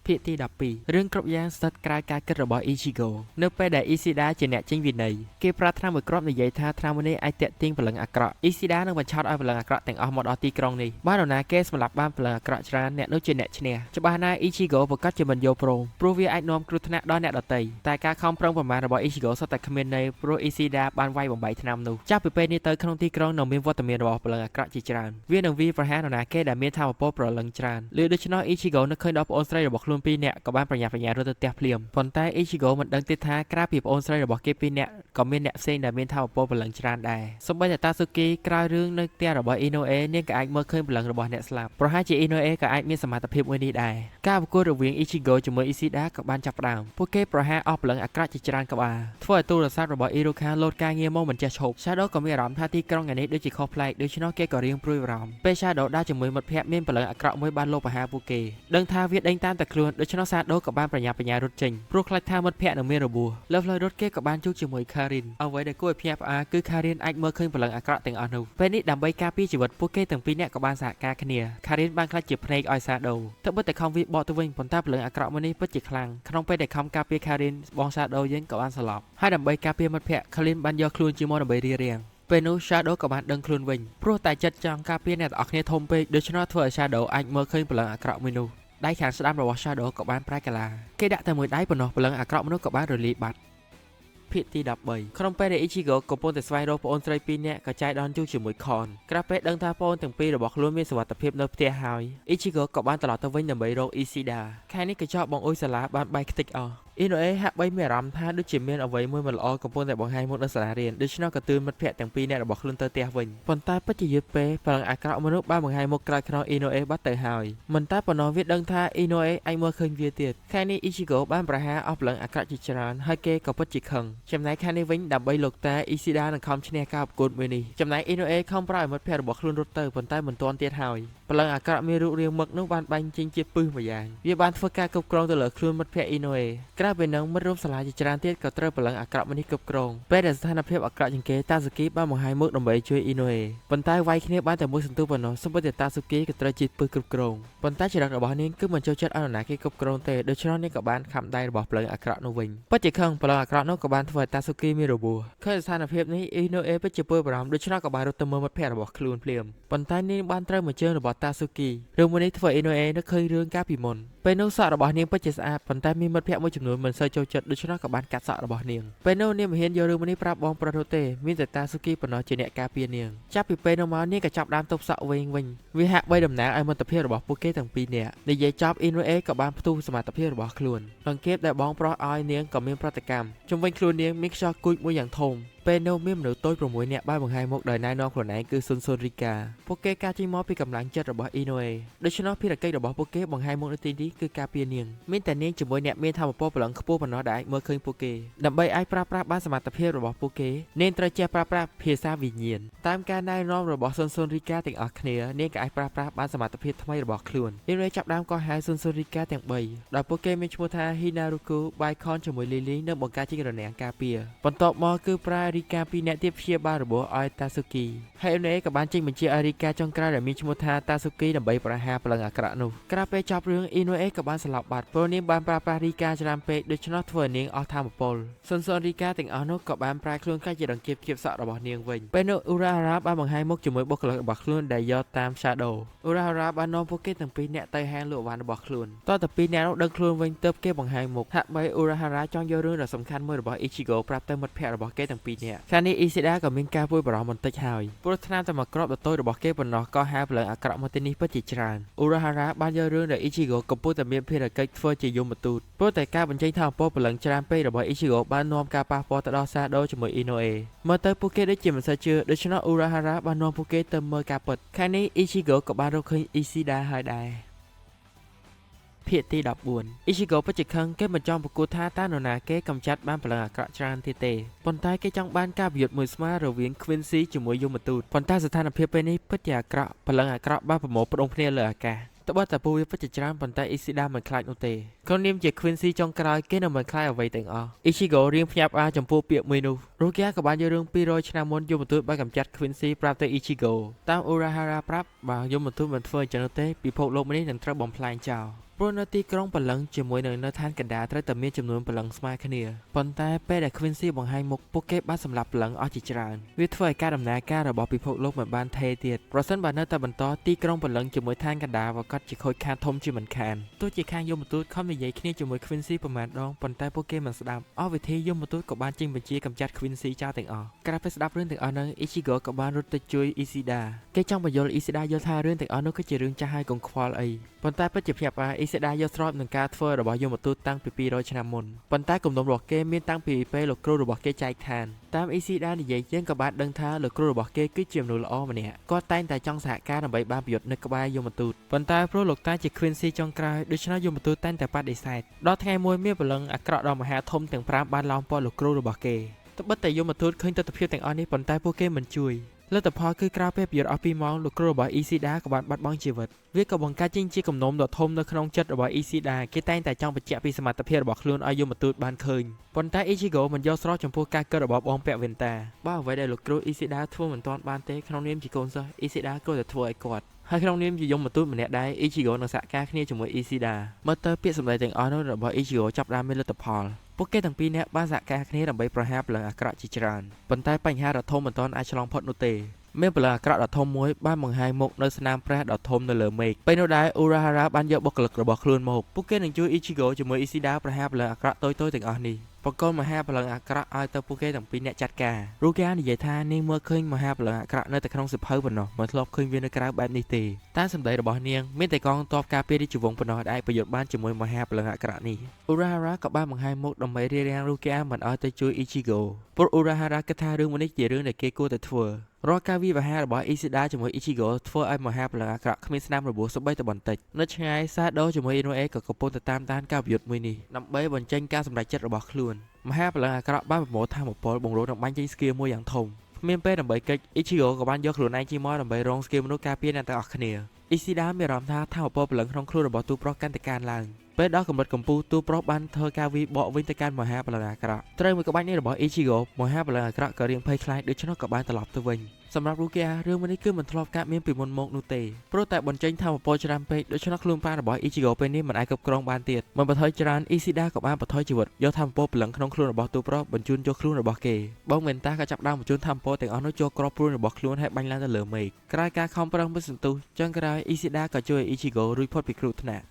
A: ភាគទី12រឿងគ្រប់យ៉ាងស្ថិតក្រៅការគិតរបស់ Ichigo នៅពេលដែល Ishida ជាអ្នកចេញវិន័យគេប្រើថ្នាំមួយគ្រាប់និយាយថាថ្នាំមួយនេះអាចទាក់ទាញព្រលឹងអាក្រក់ Ishida នឹងបញ្ឆោតឲ្យព្រលឹងអាក្រក់ទាំងអស់មកដល់ទីក្រុងនេះបើនរណាគេសម្លាប់បានព្រលឹងអាក្រក់ច្រើនអ្នកនោះជាអ្នកឈ្នះច្បាស់ណាស់ Ichigo ប្រកាសជាមិនយល់ព្រមព្រោះវាអាចនាំគ្រោះថ្នាក់ដល់អ្នកដទៃតែការខំប្រឹងប្រមាណរបស់ Ichigo សុទ្ធតែគ្មានន័យព្រោះ Ishida បានវាយបំបែកថ្នាំនោះចាប់ពីពេលនេះទៅក្នុងទីក្រុងនឹងមានវត្តមានរបស់ព្រលឹងអាក្រក់ជាច្រើនវានឹងវាយប្រហារនរណាគេដែលមានធម៌ពលព្រលឹងច្រើនឬដូច្នោះ Ichigo នឹកឃើញដល់ប្អូនស្រីរបស់ខ្លួន ខ្លួនពីរនាក់ក៏បានប្រញាប់ប្រញាល់រត់ទៅផ្ទះភ្លាមប៉ុន្តែ Ichigo មិនដឹងទៀតថាក្រៅពីប្អូនស្រីរបស់គេពីរនាក់ក៏មានអ្នកផ្សេងដែលមានថាមពលព្រលឹងច្រើនដែរសូម្បីតែ Tatsuki ក្រោយរឿងនៅផ្ទះរបស់ Inoue នាងក៏អាចមើលឃើញព្រលឹងរបស់អ្នកស្លាប់ប្រហែលជា Inoue ក៏អាចមានសមត្ថភាពមួយនេះដែរការប្រកួតរវាង Ichigo ជាមួយ Ishida ក៏បានចាប់ផ្ដើមពួកគេប្រហារអស់ព្រលឹងអាក្រក់ជាច្រើនក្បាលធ្វើឲ្យទូរស័ព្ទរបស់ Iruka លោតការងារមកមិនចេះឈប់ Shadow ក៏មានអារម្មណ៍ថាទីក្រុងថ្ងៃនេះដូចជាខុសប្លែកដូច្នោះគេក៏រៀងព្រួយបារម្ភពេល Shadow ដើរជាមួយមិត្តភ័ក្តិមានព្រលឹងអាក្រក់មួយបានលបប្រហារពួកគេដឹងថាវាដេញតាមតែខ្លួនដូច្នោះ Shadow ក៏បានប្រញាប់ប្រញាល់រត់ចេញព្រោះខ្លាចថាមិត្តភ័ក្តិនឹងមានរបួសលើផ្លូវរត់គេក៏បានជួបជាមួយ Karin អ្វីដែលគួរឲ្យភ្ញាក់ផ្អើលគឺ Karin អាចមើលឃើញព្រលឹងអាក្រក់ទាំងអស់នោះពេលនេះដើម្បីការពារជីវិតពួកគេទាំងពីរនាក់ក៏បានសហការគ្នា Karin បានក្លាយជាភ្នែកឲ្យ Shadow ទើបតែខំវាបកទៅវិញប៉ុន្តែព្រលឹងអាក្រក់មួយនេះពិតជាខ្លាំងក្នុងពេលដែលខំការពារ Karin បង Shadow យើងក៏បានសន្លប់ហើយដើម្បីការពារមិត្តភ័ក្តិ Karin បានយកខ្លួនជាមកដើម្បីរារាំងពេលនោះ Shadow ក៏បានដឹងខ្លួនវិញព្រោះតែចិត្តចង់ការពារអ្នកទាំងអស់គ្នាធំពេកដូច្នោះធ្វើឲ្យ Shadow អាចមើលឃើញព្រលឹងអាក្រក់មួយនោះដៃខាងស្ដាំរបស់ Shadow ក៏បានប្រែកាឡាគេដាក់តែមួយដៃប៉ុណ្ណោះព្រលឹងអាក្រក់មនុស្សក៏បានរលាយបាត់ភាគទី13ក្នុងពេលដែល Ichigo កំពុងតែស្វែងរកប្អូនស្រីពីរនាក់ក៏ចៃដន្យជួបជាមួយ Kon ក្រោយពេលដឹងថាប្អូនទាំងពីររបស់ខ្លួនមានសុវត្ថិភាពនៅផ្ទះហើយ Ichigo ក៏បានត្រឡប់ទៅវិញដើម្បីរក Ishida ខែនេះកញ្ចក់បងអ៊ុយសាឡាបានបែកខ្ទេចអស់អ៊ីណូអេហាក់បីមានអារម្មណ៍ថាដូចជាមានអ្វីមួយមិនល្អកំពុងតែបង្ហាញមុខនៅសាលារៀនដូច្នោះក៏ទឿនមិត្តភ័ក្តិទាំងពីរនាក់របស់ខ្លួនទៅផ្ទះវិញប៉ុន្តែពិតជាយឺតពេលព្រលឹងអាក្រក់មនុស្សបានបង្ហាញមុខក្រោយខ្នងអ៊ីណូអេបាត់ទៅហើយមិនតែប៉ុណ្ណោះវាដឹងថាអ៊ីណូអេអាចមើលឃើញវាទៀតខែនេះអ៊ីជីហ្គោបានប្រហារអស់ព្រលឹងអាក្រក់ជាច្រើនហើយគេក៏ពិតជាខឹងចំណែកខាងនេះវិញដើម្បីលោកតាអ៊ីស៊ីដានឹងខំឈ្នះការប្រកួតមួយនេះចំណែកអ៊ីណូអេខំប្រើឲ្យមិត្តភ័ក្តិរបស់ខ្លួនរត់ទៅប៉ុន្តែមិនទាន់ទៀតហើយព្រលឹងអាក្រក់មានរូបរាងមឹកនោះបានបាញ់ចេញជាពឹសម្យ៉ាងវាបានធ្វើការគ្រប់គ្រងទៅលើខ្លួនមិត្តភ័ក្តិអ៊ីណូអេក្រៅពីនឹងមិត្តរួមសាលាជាច្រើនទៀតក៏ត្រូវព្រលឹងអាក្រក់មួយនេះគ្រប់គ្រងពេលដែលស្ថានភាពអាក្រក់ជាងគេតាស៊ូគីបានបង្ហាញមុខដើម្បីជួយអ៊ីណូអេប៉ុន្តែវាយគ្នាបានតែមួយសន្ទុះប៉ុណ្ណោះសូម្បីតែតាស៊ូគីក៏ត្រូវជាតិពឹសគ្រប់គ្រងប៉ុន្តែចរិតរបស់នាងគឺមិនចូលចិត្តឲ្យនរណាគេគ្រប់គ្រងទេដូច្នោះនាងក៏បានខំដៃរបស់ព្រលឹងអាក្រក់នោះវិញពិតជាខឹងព្រលឹងអាក្រក់នោះក៏បានធ្វើឲ្យតាស៊ូគីមានរបួសឃើញស្ថានភាពនេះអ៊ីណូអេពិតជាព្រួយបារម្ភដូច្នោះក៏បានរត់ទៅមើលមិត្តភ័ក្តិរបស់ខ្លួនភ្លាមប៉ុន្តែនាងបានត្រូវមកជើងរបស់តាស៊ូគីរឿងមួយនេះធ្វើអ៊ីណូអេនឹកឃើញរឿងកាលពីមុនពេលនោះសក់របស់នាងពិតជាស្អាតប៉ុន្តែមានមិត្តភ័ក្តិមួយចំនួនមិនសូវចូលចិត្តដូច្នោះក៏បានកាត់សក់របស់នាងពេលនោះនាងមិនហ៊ានយករឿងមួយនេះប្រាប់បងប្រុសនោះទេមានតែតាស៊ូគីប៉ុណ្ណោះជាអ្នកការពារនាងចាប់ពីពេលនោះមកនាងក៏ចាប់ដើមទប់សក់វិញវិញវាហាក់បីតំណាងឲ្យមិត្តភាពរបស់ពួកគេទាំងពីរនាក់និយាយចប់អ៊ីណូអេក៏បានផ្ទុះសមត្ថភាពរបស់ខ្លួនដង្កៀបដែលបងប្រុសឲ្យនាងក៏មានប្រតិកម្មជំវិញខ្លួននាងមានខ្យល់គួចមួយយ៉ាងធំពេលនោះមានមនុស្សតូច6នាក់បានបង្ហាញមុខដោយណែនាំខ្លួនឯងគឺស៊ុនស៊ុនរីកាពួកគេការចេញមកពីកម្លាំងចិត្តរបស់អ៊ីណូអេដូច្នោះភារកិច្ចរបស់ពួកគេបង្ហាញមុខនៅទីនេះគឺការពារនាងមានតែនាងជាមួយអ្នកមានថាមពលព្រលឹងខ្ពស់ប៉ុណ្ណោះដែលអាចមើលឃើញពួកគេដើម្បីអាចប្រើប្រាស់បានសមត្ថភាពរបស់ពួកគេនាងត្រូវចេះប្រើប្រាស់ភាសាវិញ្ញាណតាមការណែនាំរបស់ស៊ុនស៊ុនរីកាទាំងអស់គ្នានាងក៏អាចប្រើប្រាស់បានសមត្ថភាពថ្មីរបស់ខ្លួនអ៊ីណូអេចាប់ដើមកោះហៅស៊ុនស៊ុនរីកាទាំង3ដោយពួកគេមានឈ្មោះថាហ៊ីណារុគូបៃខនជាមួយលីលីនិងបង្ការជារនាំងការពារបន្ទាប់មកគឺប្រើរីកាពីរនាក់ទៀតព្យាបាលរបួសឲ្យតាស៊ូគីហើយអ៊ីណូអេក៏បានចេញបញ្ជាឲ្យរីកាចុងក្រោយដែលមានឈ្មោះថាតាស៊ូគីដើម្បីប្រហារព្រលឹងអាក្រក់នោះក្រៅពេលចប់រឿងអ៊ីណូអេក៏បានស្លាប់បាត់ព្រោះនាងបានប្រើប្រាស់រីកាច្រើនពេកដូច្នោះធ្វើឲ្យនាងអស់ថាមពលសុនសុនរីកាទាំងអស់នោះក៏បានប្រែខ្លួនក្លាយជាដង្កៀបគៀបសក់របស់នាងវិញពេលនោះអ៊ូរ៉ាហារ៉ាបានបង្ហាញមុខជាមួយបុគ្គលិករបស់ខ្លួនដែលយកតាម Shadow អ៊ូរ៉ាហារ៉ាបាននាំពួកគេទាំងពីរនាក់ទៅហាងលក់អីវ៉ាន់របស់ខ្លួនតោះតែពីរនាក់នោះដឹងខ្លួនវិញទើបគេបង្ហាញមុខហាក់បីអ៊ូរ៉ាហារ៉ាចង់យករឿងដ៏សំខាន់មួយរបស់ Ichigo ប្រាប់ទៅមិត្តភ័ក្តិរបស់គេទាំងពីរនាក់ខាងនេះ Ishida ក៏មានការព្រួយបារម្ភបន្តិចហើយព្រោះថ្នាំតែមួយគ្រាប់ដ៏តូចរបស់គេប៉ុណ្ណោះក៏ហៅព្រលឹងអាក្រក់មកទីនេះពិតជាច្រើនអ៊ូរ៉ាហារ៉ាបានយករឿងដែល Ichigo កំពុងតែមានភារកិច្ចធ្វើជាយមទូតព្រោះតែការបញ្ចេញថាមពលព្រលឹងច្រើនពេករបស់ Ichigo បាននាំការប៉ះពាល់ទៅដល់ Shadow ជាមួយ Inoue មើលទៅពួកគេដូចជាមិនសូវជឿដូច្នោះ Urahara បាននាំពួកគេទៅមើលការពិតខាងនេះ Ichigo ក៏បានរកឃើញ Ishida ហើយដែរភាគទី14 Ichigo ពិតជាខឹងគេមិនចង់ប្រកួតថាតើនរណាគេកម្ចាត់បានព្រលឹងអាក្រក់ច្រើនទៀតទេប៉ុន្តែគេចង់បានការប្រយុទ្ធមួយស្មើរវាង Quincy ជាមួយយមទូតប៉ុន្តែស្ថានភាពពេលនេះពិតជាអាក្រក់ព្រលឹងអាក្រក់បានប្រមូលផ្ដុំគ្នាលើអាកាសត្បិតតែពួកវាពិតជាច្រើនប៉ុន្តែ Ishida មិនខ្លាចនោះទេក្នុងនាមជា Quincy ចុងក្រោយគេនឹងមិនខ្លាចអ្វីទាំងអស់ Ichigo រៀងភ្ញាក់ផ្អើលចំពោះពាក្យមួយនោះរូគាក៏បានយករឿង200ឆ្នាំមុនយមទូតបានកម្ចាត់ Quincy ប្រាប់ទៅ Ichigo តាម Urahara ប្រាប់បើយមទូតមិនធ្វើអញ្ចឹងនោះទេពិភពលោកនេះនឹងត្រូវបំផ្លាញចោលព្រោះនៅទីក្រុងព្រលឹងជាមួយនឹងនៅឋានកណ្ដាលត្រូវតែមានចំនួនព្រលឹងស្មើគ្នាប៉ុន្តែពេលដែល Quincy បង្ហាញមុខពួកគេបានសម្លាប់ព្រលឹងអស់ជាច្រើនវាធ្វើឲ្យការដំណើរការរបស់ពិភពលោកមិនបានថេរទៀតប្រសិនបើនៅតែបន្តទីក្រុងព្រលឹងជាមួយឋានកណ្ដាលប្រកាសជាខូចខាតធំជាមិនខានទោះជាខាងយមទូតខំនិយាយគ្នាជាមួយ Quincy ប្រមាណដងប៉ុន្តែពួកគេមិនស្ដាប់អស់វិធីយមទូតក៏បានចេញបញ្ជាកម្ចាត់ Quincy Quincy ចោលទាំងអស់ក្រៅពីស្ដាប់រឿងទាំងអស់ហ្នឹង Ichigo ក៏បានរត់ទៅជួយ Ishida គេចង់បញ្យល់ Ishida យល់ថារឿងទាំងអស់នោះគឺជារឿងចាស់ហើយកុំខ្វល់អីប៉ុន្តែពិតជាភ្ញាក់ផ្អើល Ishida យល់ស្របនឹងការធ្វើរបស់យមទូតតាំងពី200ឆ្នាំមុនប៉ុន្តែគំនុំរបស់គេមានតាំងពីពេលលោកគ្រូរបស់គេចែកឋានតាម Ishida និយាយយើងក៏បានដឹងថាលោកគ្រូរបស់គេគឺជាមនុស្សល្អម្នាក់គាត់តែងតែចង់សហការដើម្បីបានប្រយុទ្ធនៅក្បែរយមទូតប៉ុន្តែព្រោះលោកតាជា Quincy ចុងក្រោយដូច្នេះយមទូតតែងតែបដិសេធដល់ថ្ងៃមួយមានព្រលឹងអាក្រក់ដ៏មហាធំទាំង5បានឡោមព័ទ្ធលោកគ្រូរបស់គេត្បិតតែយមទូតឃើញទស្សនវិជ្ជាទាំងអស់នេះប៉ុន្តែពួកគេមិនជួយលទ្ធផលគឺក្រោយពេលប្រយុទ្ធអស់2ម៉ោងលោកគ្រូរបស់ Ishida ក៏បានបាត់បង់ជីវិតវាក៏បង្កើតចេញជាគំនុំដ៏ធំនៅក្នុងចិត្តរបស់ Ishida គេតែងតែចង់បញ្ជាក់ពីសមត្ថភាពរបស់ខ្លួនឲ្យយមទូតបានឃើញប៉ុន្តែ Ichigo មិនយល់ស្របចំពោះការគិតរបស់បងពាក់វ៉ែនតាបើអ្វីដែលលោកគ្រូ Ishida ធ្វើមិនទាន់បានទេក្នុងនាមជាកូនសិស្ស Ishida គួរតែធ្វើឲ្យគាត់ហើយក្នុងនាមជាយមទូតម្នាក់ដែរ Ichigo នឹងសហការគ្នាជាមួយ Ishida មើលទៅពាក្យសម្ដីទាំងអស់នោះរបស់ Ichigo ចាប់ផ្ដើមមានលទ្ធផលពួកគេទាំងពីរនាក់បានសហការគ្នាដើម្បីប្រហារព្រលឹងអាក្រក់ជាច្រើនប៉ុន្តែបញ្ហាដ៏ធំមិនទាន់អាចឆ្លងផុតនោះទេមានព្រលឹងអាក្រក់ដ៏ធំមួយបានបង្ហាញមុខនៅស្នាមប្រេះដ៏ធំនៅលើមេឃពេលនោះដែរ Urahara បានយកបុគ្គលិករបស់ខ្លួនមកពួកគេនឹងជួយ Ichigo ជាមួយ Ishida ប្រហារព្រលឹងអាក្រក់តូចៗទាំងអស់នេះបកលមហាព្រលឹងអាក្រក់ឲ្យទៅពួកគេទាំងពីរនាក់ចាត់ការរូកានិយាយថានាងមើលឃើញមហាព្រលឹងអាក្រក់នៅតែក្នុងសៀវភៅប៉ុណ្ណោះមិនធ្លាប់ឃើញវានៅក្រៅបែបនេះទេតាមសម្ដីរបស់នាងមានតែកងទ័ពការពាររាជវង្សប៉ុណ្ណោះដែលអាចប្រយុទ្ធបានជាមួយមហាព្រលឹងអាក្រក់នេះ Urahara ក៏បានបង្ហាញមុខដើម្បីរារាំងរូកាមិនឲ្យទៅជួយ Ichigo ព្រោះ Urahara គិតថារឿងមួយនេះជារឿងដែលគេគួរតែធ្វើរាល់ការវិវហារបស់ Ishida ជាមួយ Ichigo ធ្វើឲ្យមហាព្រលឹងអាក្រក់គ្មានស្នាមរបួសសូម្បីតែបន្តិចនៅឆ្ងាយ Sado ជាមួយ Inoue ក៏កំពុងតែតាមដានការប្រយុទ្ធមួយនេះដើម្បីបញ្ចេញការសម្រេចចិត្តរបស់ខ្លួនមហាព្រលឹងអាក្រក់បានប្រមូលថាមពលបង្រួបនិងបាញ់ចេញ skill មួយយ៉ាងធំគ្មានពេលដើម្បីគេច Ichigo ក៏បានយកខ្លួនឯងជាមកដើម្បីរង skill មនុស្សការពារអ្នកទាំងអស់គ្នា Ishida មានអារម្មណ៍ថាថាមពលព្រលឹងក្នុងខ្លួនរបស់ទូប្រុសកាន់តែកើនឡើងពេលដល់កម្រិតកម្ពូលទូប្រុសបានធ្វើការវិបកវិញទៅកាន់មហាព្រលឹងអាក្រក់ត្រូវមួយក្បាច់នេះរបស់ Ichigo មហាព្រលឹងអាក្រក់ក៏រៀងភ័យខ្លាចដូច្នោះក៏បានត្រឡប់ទៅវិញសម្រាប់រូគារឿងមួយនេះគឺមិនធ្លាប់កើតមានពីមុនមកនោះទេព្រោះតែបញ្ចេញថាមពលច្រើនពេកដូច្នោះខ្លួនប្រាណរបស់ Ichigo ពេលនេះមិនអាចគ្រប់គ្រងបានទៀតមិនបន្ថយច្រើន Ishida ក៏បានបន្ថយជីវិតយកថាមពលព្រលឹងក្នុងខ្លួនរបស់ទូប្រុសបញ្ជូនចូលខ្លួនរបស់គេបងមេនតាក៏ចាប់ផ្ដើមបញ្ជូនថាមពលទាំងអស់នោះចូលក្របព្រួញរបស់ខ្លួនហើយបាញ់ឡើងទៅលើមេឃក្រោយការខំប្រឹងមួយសន្ទុះចុងក្រោយ Ishida ក៏ជួយឲ្យ Ichigo រួចផុតពីគ្រោះថ្នាក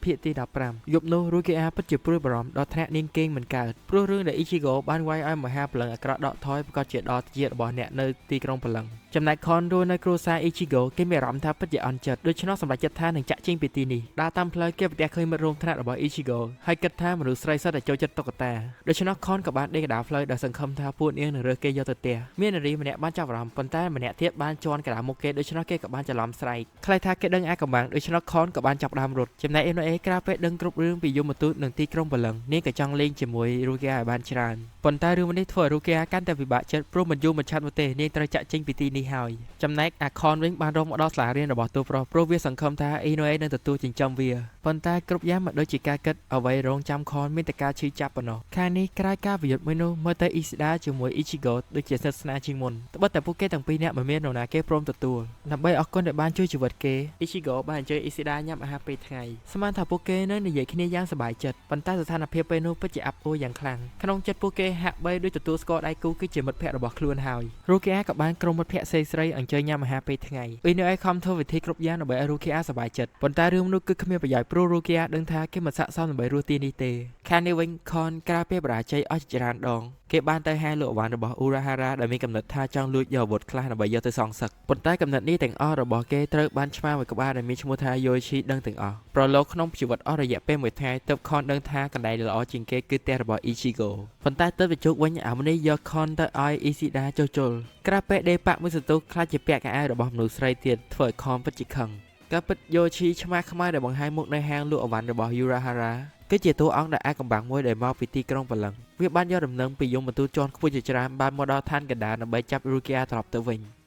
A: ់ភាគទី15យប់នោះរូគីអាពិតជាព្រួយបារម្ភដល់ថ្នាក់នាងគេងមិនកើតព្រោះរឿងដែលអ៊ីជីហ្គោបានវាយឲ្យមហាព្រលឹងអាក្រក់ដកថយប្រកាសជាដល់តិចរបស់អ្នកនៅទីក្រុងព្រលឹងចំណែកខនរស់នៅគ្រួសារអ៊ីជីហ្គោគេមានអារម្មណ៍ថាពិតជាអន់ចិត្តដូច្នោះសម្រេចចិត្តថានឹងចាក់ចេញពីទីនេះដើរតាមផ្លូវគេប្រទះឃើញមិត្តរួមថ្នាក់របស់អ៊ីជីហ្គោហើយគិតថាមនុស្សស្រីសុទ្ធតែចូលចិត្តតុក្កតាដូច្នោះខនក៏បានដេកកណ្ដាលផ្លូវដោយសង្ឃឹមថាពួកនាងនឹងរើសគេយកទៅផ្ទះមាននារីម្នាក់បានចាប់អារម្មណ៍ប៉ុន្តែម្នាក់ទៀតបានជន់កណ្ដាលមុខគេដូច្នោះគេក៏បានច្រឡំស្រែកខ្លាចថាគេដឹងអាកំបាំងដូច្នោះខនក៏បានចាប់ដើមរត់ចំណែកអេណូអេក្រៅពេលដឹងគ្រប់រឿងពីយមទូតនិងទីក្រុងព្រលឹងនាងក៏ចង់លេងជាមួយរូគាឲ្យបានច្រើនប៉ុន្តែរឿងនេះធ្វើឲ្យរូគាកាន់តែពិបាកចិត្តព្រោះមិនយូរមិនឆាប់នោះទេនាងត្រូវចាក់ចេញពីទីនេះហើយចំណែកអាខនវិញបានរកមកដល់សាលារៀនរបស់តួប្រុសព្រោះវាសង្ឃឹមថាអ៊ីណូអេនឹងទទួលចិញ្ចឹមវាប៉ុន្តែគ្រប់យ៉ាងមិនដូចជាការគិតអ្វីរងចាំខនមានតែការឈឺចាប់ប៉ុណ្ណោះខាងនេះក្រោយការប្រយុទ្ធមួយនោះមើលទៅអ៊ីស្ដាជាមួយអ៊ីជីហ្គោដូចជាស្និទ្ធស្នាលជាងមុនត្បិតតែពួកគេទាំងពីរនាក់មិនមាននរណាគេព្រមទទួលដើម្បីអរគុណដែលបានជួយជីវិតគេអ៊ីជីហ្គោបានអញ្ជើញអ៊ីស្ដាញ៉ាំអាហារពេលថ្ងៃស្មានថាពួកគេនឹងនិយាយគ្នាយ៉ាងសប្បាយចិត្តប៉ុន្តែស្ថានភាពពេលនោះពិតជាអាប់អួរយ៉ាងខ្លាំងក្នុងចិត្តពួកគេហាក់បីដូចទទួលស្គាល់ដៃគូគឺជាមិត្តភក្តិរបស់ខ្លួនហើយរូគីអាក៏បានក្រុមមិត្តភក្តិស្រីស្រីអញ្ជើញញ៉ាំអាហារពេលថ្ងៃអ៊ីណូអេខំធ្វើវិធីគ្រប់យ៉ាងដើម្បីឲ្យរូគីអាសប្បាយចិត្តប៉ុន្តែរឿងនោះគឺគ្មានប្រយោជន៍ព្រោះរូគីអាដឹងថាគេមិនស័ក្តិសមដើម្បីរស់ទីនេះទេខាងនេះវិញខនក្រៅពេលបរាជ័យអស់ជាច្រើនដងគេបានទៅហាលក់អវ៉ាន់របស់ Urahara ដែលមានកំណត់ថាចង់លួចយកអាវុធខ្លះដើម្បីយកទៅសងសឹកប៉ុន្តែកំណត់នេះទាំងអស់របស់គេត្រូវបានឆ្មាមួយក្បាលដែលមានឈ្មោះថា Yoichi ដឹងទាំងអស់ប្រឡូកក្នុងជីវិតអស់រយៈពេលមួយថ្ងៃទើបខនដឹងថាកន្លែងល្អជាងគេគឺផ្ទះរបស់ Ichigo ប៉ុន្តែទើបទៅជោគវិញអានេះយកខនទៅឲ្យ Ishida ចុះជុលក្រៅពេលដេប៉ាក់មួយសន្ទុះខ្លាចជាពាក់កៅអៅរបស់មនុស្សស្រីទៀតធ្វើឲ្យខនពិតជាខឹងការពិតយោឈីឆ្មាខ្មៅដែលបង្ហាញមុខនៅហាងលក់អវ៉ាន់របស់ Urahara គឺជាតួអង្គដែលអាចកំបាំងមួយដែលមកពីទីក្រុងព្រលឹងវាបានយកដំណឹងពីយមទូតជាន់ខ្ពស់ជាច្រើនបានមកដល់ឋានកណ្ដាលដើម្បីចាប់រូគីអាត្រឡប់ទៅវិញ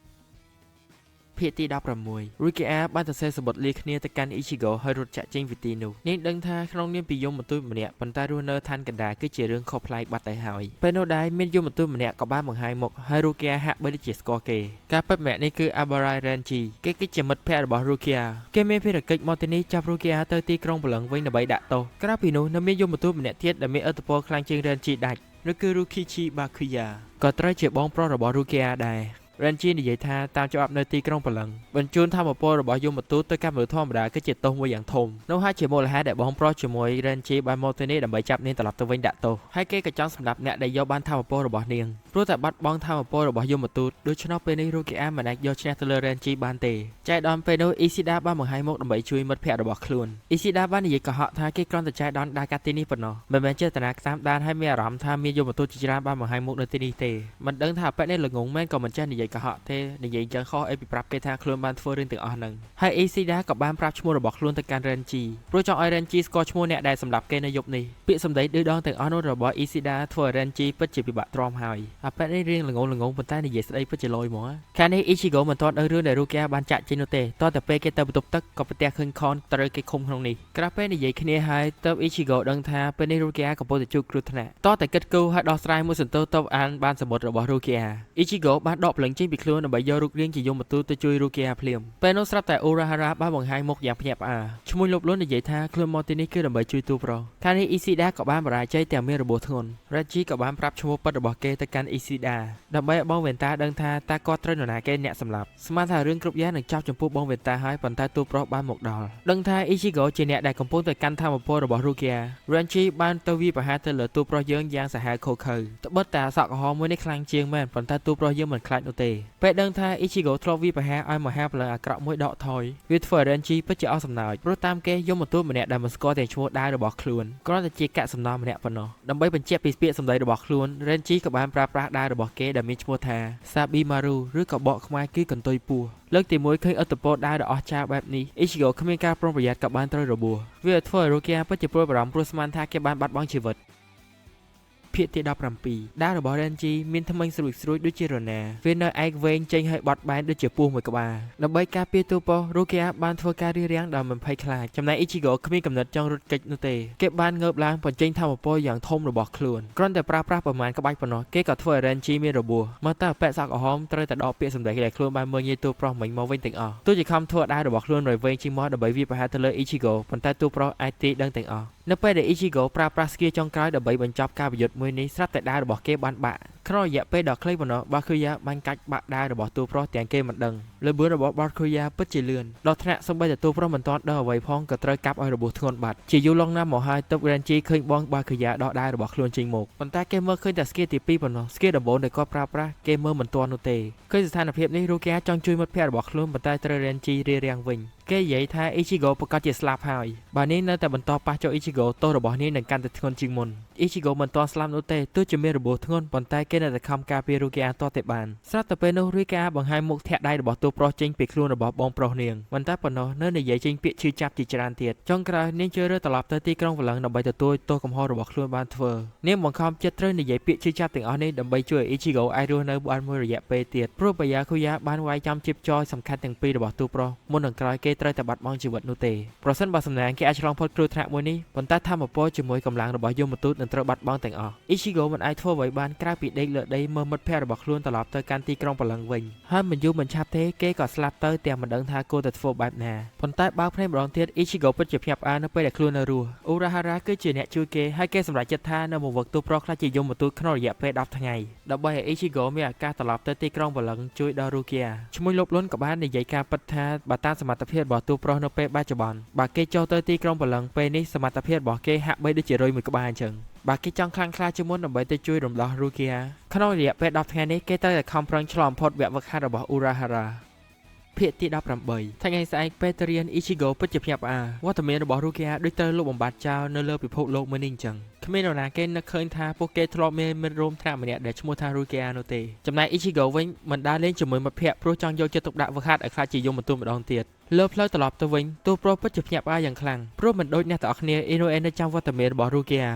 A: ភាគទី16រូគីអាបានសរសេរសម្បត្តិលាគ្នាទៅកាន់អ៊ីជីហ្គោហើយរត់ចាក់ចេញពីទីនោះនាងដឹងថាក្នុងនាមពីយមទូតម្នាក់ប៉ុន្តែរស់នៅឋានកណ្ដាលគឺជារឿងខុសប្លែកបាត់ទៅហើយពេលនោះដែរមានយមទូតម្នាក់ក៏បានបង្ហាញមុខហើយរូគីអាហាក់បីដូចជាស្គាល់គេការពិតម្នាក់នេះគឺ Abarai Renji គេគឺជាមិត្តភក្តិរបស់រូគីអាគេមានភារកិច្ចមកទីនេះចាប់រូគីអាទៅទីក្រុងព្រលឹងវិញដើម្បីដាក់ទោសក្រៅពីនោះនៅមានយមទូតម្នាក់ទៀតដែលមានឥទ្ធិពលខ្លាំងជាង Renji ដាច់នោះគឺ Rukichi Bakuya ក៏ត្រូវជាបងប្រុសរបស់រូគីអាដែរ Renji និយាយថាតាមច្បាប់នៅទីក្រុងព្រលឹងបញ្ជូនថាមពលរបស់យមទូតទៅកាន់មនុស្សធម្មតាគឺជាទោសមួយយ៉ាងធំនោះហើយជាមូលហេតុដែលបងប្រុសជាមួយ Renji បានមកទីនេះដើម្បីចាប់នាងត្រឡប់ទៅវិញដាក់ទោសហើយគេក៏ចង់សម្លាប់អ្នកដែលយកបានថាមពលរបស់នាងព្រោះតែបាត់បង់ថាមពលរបស់យមទូតដូច្នោះពេលនេះ Rukia មិនអាចយកឈ្នះទៅលើ Renji បានទេចែកដល់ពេលនោះ Ishida បានបង្ហាញមុខដើម្បីជួយមិត្តភ័ក្តិរបស់ខ្លួន Ishida បាននិយាយកុហកថាគេគ្រាន់តែចែកដល់ដើរកាត់ទីនេះប៉ុណ្ណោះមិនមែនចេតនាតាមដានឲ្យមានអារម្មណ៍ថាមានយមទូតជាច្រើនបានបង្ហាញមុខនៅទីនេះទេមិនដឹងថាប៉ែនេះល្ងងមែនក៏មិនចេះនិយាយកុហកទេនិយាយចឹងខុសអីពីប្រាប់គេថាខ្លួនបានធ្វើរឿងទាំងអស់ហ្នឹងហើយ Ishida ក៏បានប្រាប់ឈ្មោះរបស់ខ្លួនទៅកាន់ Renji ព្រោះចង់ឲ្យ Renji ស្គាល់ឈ្មោះអ្នកដែលសម្លាប់គេនៅយប់នេះពាក្យសម្ដីឌឺដងទាំងអស់នោះរបស់ Ishida ធ្វើឲ្យ Renji ពិតជាពិបាកទ្រាំហើយអាប៉ែនេះរៀងល្ងងល្ងងប៉ុន្តែនិយាយស្ដីពិតជាលយហ្មងខាងនេះ Ichigo មិនទាន់ដឹងរឿងដែល Rukia បានចាក់ចេញនោះទេតោះតែពេលគេទៅបន្ទប់ទឹកក៏ប្រទះឃើញខនត្រូវគេឃុំក្នុងនេះក្រៅពេលនិយាយគ្នាហើយទៅ Ichigo ដឹងថាពេលនេះ Rukia កំពុងតែជួបគ្រោះថ្នាក់តោះតែគិតគូរឲ្យដោះស្រាយមួយសន្ទុះទៅអានបានសមុទ្ររបស់ Rukia Ichigo បានដកភ្លឹងចេញពីខ្លួនដើម្បីយករូបរាងជាយមទូតទៅជួយ Rukia ភ្លាមពេលនោះស្រាប់តែ Urahara បានបង្ហាញមុខយ៉ាងភ្ញាក់ផ្អើលឈ្មោះលុបលួននិយាយថាខ្លួនមកទីនេះគឺដើម្បីជួយតួប្រុសខាងនេះ Ishida ក៏បានបរាជ័យទាំងមានរបួសធ្ងន់ Renji ក៏បានប្រាប់ឈ្មោះពិតរបស់គេទៅកាន់ Ishida ដើម្បីឲ្យបងវ៉ែនតាដឹងថាតើគាត់ត្រូវនរណាគេអ្នកសម្លាប់ស្មានថារឿងគ្រប់យ៉ាងនឹងចប់ចំពោះបងវ៉ែនតាហើយប៉ុន្តែតួប្រុសបានមកដល់ដឹងថា Ichigo ជាអ្នកដែលកំពុងតែកាន់ថាមពលរបស់ Rukia Renji បានទៅវាយប្រហារទៅលើតួប្រុសយើងយ៉ាងសាហាវឃោរឃៅត្បិតតែអសក់ក្រហមមួយនេះខ្លាំងជាងមែនប៉ុន្តែតួប្រុសយើងមិនខ្លាចនោះទេពេលដឹងថា Ichigo ធ្លាប់វាយប្រហារឲ្យមហាពលឹងអាក្រក់មួយដកថយវាធ្វើឲ្យ Renji ពិតជាអស់សំណើចព្រោះតាមគេយកមកទួម្នាក់ដែលមិនស្គាល់ទាំងឈ្មោះដាវរបស់ខ្លួនគ្រាន់តែជាកាកសំណល់ម្នាក់ប៉ុណ្ណោះដើម្បីបញ្ជាក់ពីពាក្យសម្ដីរបស់ខ្លួន Renji ក៏បានប្រើប្រាស់ដាវរបស់គេដែលមានឈ្មោះថា Sabimaru ឬក៏បកខ្មែរគឺកន្ទុយពស់លើកទី1ឃើញឥទ្ធិពលដាវដ៏អស្ចារ្យបែបនេះ Ichigo គ្មានការប្រុងប្រយ័ត្នក៏បានត្រូវរបួសវាធ្វើឲ្យ Rukia ពិតជាព្រួយបារម្ភព្រោះស្មានថាគេបានបាត់បង់ជីវិតភាគទី17ដាវរបស់ Renji មានធ្មេញស្រួចស្រួចដូចជារណាវានៅឯកវែងចេញឲ្យបត់បែនដូចជាពស់មួយក្បាលដើម្បីការពារទូប៉ុស Rukia បានធ្វើការរារាំងដោយមិនភ័យខ្លាចចំណែក Ichigo គ្មានកំណត់ចង់រត់គេចនោះទេគេបានងើបឡើងបញ្ចេញធម៌ពលយ៉ាងធំរបស់ខ្លួនគ្រាន់តែប្រើប្រាស់ប្រមាណក្បាច់ប៉ុណ្ណោះគេក៏ធ្វើឲ្យ Renji មានរបួសមកតើពាក់សក់ក្រហមត្រូវតែដកពាក្យសម្ដីដែលខ្លួនបានមើលងាយទូប្រុសមិញមកវិញទាំងអស់ទោះជាខំធ្វើដាវរបស់ខ្លួនរយវែងជាងមកដើម្បីវាយប្រហារទៅលើ Ichigo ប៉ុន្តែទូប្រុសអាចទាយដឹងទាំងអស់នៅពេលដែល Ichigo ប្រើប្រាស់skill ចុងក្រោយដើម្បីបញ្ចប់ការប្រយុទ្ធមួយនេះស្រាប់តែដាវរបស់គេបានបាក់ក្នុងរយៈពេលដ៏ខ្លីប៉ុណ្ណោះ Bakuya បានកាច់បាក់ដាវរបស់តួប្រុសទាំងគេមិនដឹងល្បឿនរបស់ Bakuya ពិតជាលឿនដល់ថ្នាក់សូម្បីតែតួប្រុសមិនទាន់ដឹងអ្វីផងក៏ត្រូវកាប់ឲ្យរបួសធ្ងន់បាត់ជាយូរឡោះណាស់មកហើយទើប Renji ឃើញបង Bakuya ដោះដាវរបស់ខ្លួនចេញមកប៉ុន្តែគេមើលឃើញតែskill ទី2ប៉ុណ្ណោះskill ដំបូងដែលគាត់ប្រើប្រាស់គេមើលមិនទាន់នោះទេឃើញស្ថានភាពនេះ Rukia ចង់ជួយមិត្តភក្តិរបស់ខ្លួនប៉ុន្តែត្រូវ Renji រារាំងវិញគេនិយាយថា Ichigo ប្រកាសជាស្លាប់ហើយបើនេះនៅតែបន្តប៉ះចូល Ichigo ទោសរបស់នេះនឹងកាន់តែធ្ងន់ជាងមុន Ichigo មិនទាន់ស្លាប់នោះទេទោះជាមានរបួសធ្ងន់ប៉ុន្តែគេនៅតែខំការពារ Rukia តតែបានស្រាប់តែពេលនោះ Rukia បង្ហាញមុខធាក់ដៃរបស់តួប្រុសចេញពីខ្លួនរបស់បងប្រុសនាងមិនតែប៉ុណ្ណោះនៅនិយាយចេញពាក្យឈឺចាប់ជាច្រើនទៀតចុងក្រោយនាងជឿរើត្រឡប់ទៅទីក្រុងវឡឹងដើម្បីទទួលទោសកំហុសរបស់ខ្លួនបានធ្វើនាងបង្ខំចិត្តត្រូវនិយាយពាក្យឈឺចាប់ទាំងអស់នេះដើម្បីជួយឲ្យ Ichigo អាចរស់នៅបានមួយរយៈពេលទៀតព្រោះបាយ៉ាខូយ៉ាបានវាយចំជីបចយសំខាន់ទាំងពីររបស់តួប្រុសមុននឹងក្រោយគេត្រូវតែបាត់បង់ជីវិតនោះទេប្រសិនបើសំណាងគេអាចឆ្លងផុតគ្រោះថ្នាក់មួយនេះប៉ុន្តែធម្មពលជាមួយកម្លាំងរបស់យមទូតនឹងត្រូវបាត់បង់ទាំងអស់ Ichigo មិនអាចធ្វើអ្វីបានក្រៅពីដេកលើដីមើលមិត្តភក្តិរបស់ខ្លួនត្រឡប់ទៅកាន់ទីក្រុងព្រលឹងវិញហើយមិនយូរមិនឆាប់ទេគេក៏ស្លាប់ទៅទាំងមិនដឹងថាគួរតែធ្វើបែបណាប៉ុន្តែបើកភ្នែកម្ដងទៀត Ichigo ពិតជាភ្ញាក់ផ្អើលនៅពេលដែលខ្លួននៅរស់ Urahara គឺជាអ្នកជួយគេហើយគេសម្រេចចិត្តថានឹងមកវឹកទូប្រុសខ្លះជាយមទូតក្នុងរយៈពេល10ថ្ងៃដើម្បីឲ្យ Ichigo មានឱកាសត្រឡប់ទៅទីក្រុងព្រលឹងជួយដល់ Rukia ឈ្មោះលុបលុនក៏បាននិយាយការពិតថាបើតាមសមត្ថភាពរបស់ទូប្រុសនៅពេលបច្ចុប្បន្នបើគេចូលទៅទីក្រុងព្រលឹងពេលនេះសមត្ថភាពរបស់គេហាក់បីដូចជារុយមួយក្បាលអញ្ចឹងបើគេចង់ខ្លាំងក្លាជាងមុនដើម្បីទៅជួយរំដោះ Rukia ក្នុងរយៈពេល10ថ្ងៃនេះគេត្រូវតែខំប្រឹងឆ្លងផុតវគ្គវឹកហាត់របស់ Urahara ភាគទី18ថ្ងៃស្អែកពេលទៅរៀន Ichigo ពិតជាភ្ញាក់ផ្អើលវត្តមានរបស់ Rukia ដូចត្រូវលុបបំបាត់ចោលនៅលើពិភពលោកមួយនេះអញ្ចឹងគ្មាននរណាគេនឹកឃើញថាពួកគេធ្លាប់មានមិត្តរួមថ្នាក់ម្នាក់ដែលឈ្មោះថា Rukia នោះទេចំណែក Ichigo វិញមិនដើរលេងជាមួយមិត្តភ័ក្តិព្រោះចង់យកចិត្តទុកដាក់វឹកហាត់ឲ្យខ្លាចជាយមទូតម្ដងទៀតលើផ្លូវត្រឡប់ទៅវិញទោះប្រុសពិតជាភ្ញាក់ផ្អើលយ៉ាងខ្លាំងព្រោះមិនដូចអ្នកទាំងអស់គ្នា Inoue នៅចាំវត្តមានរបស់ Rukia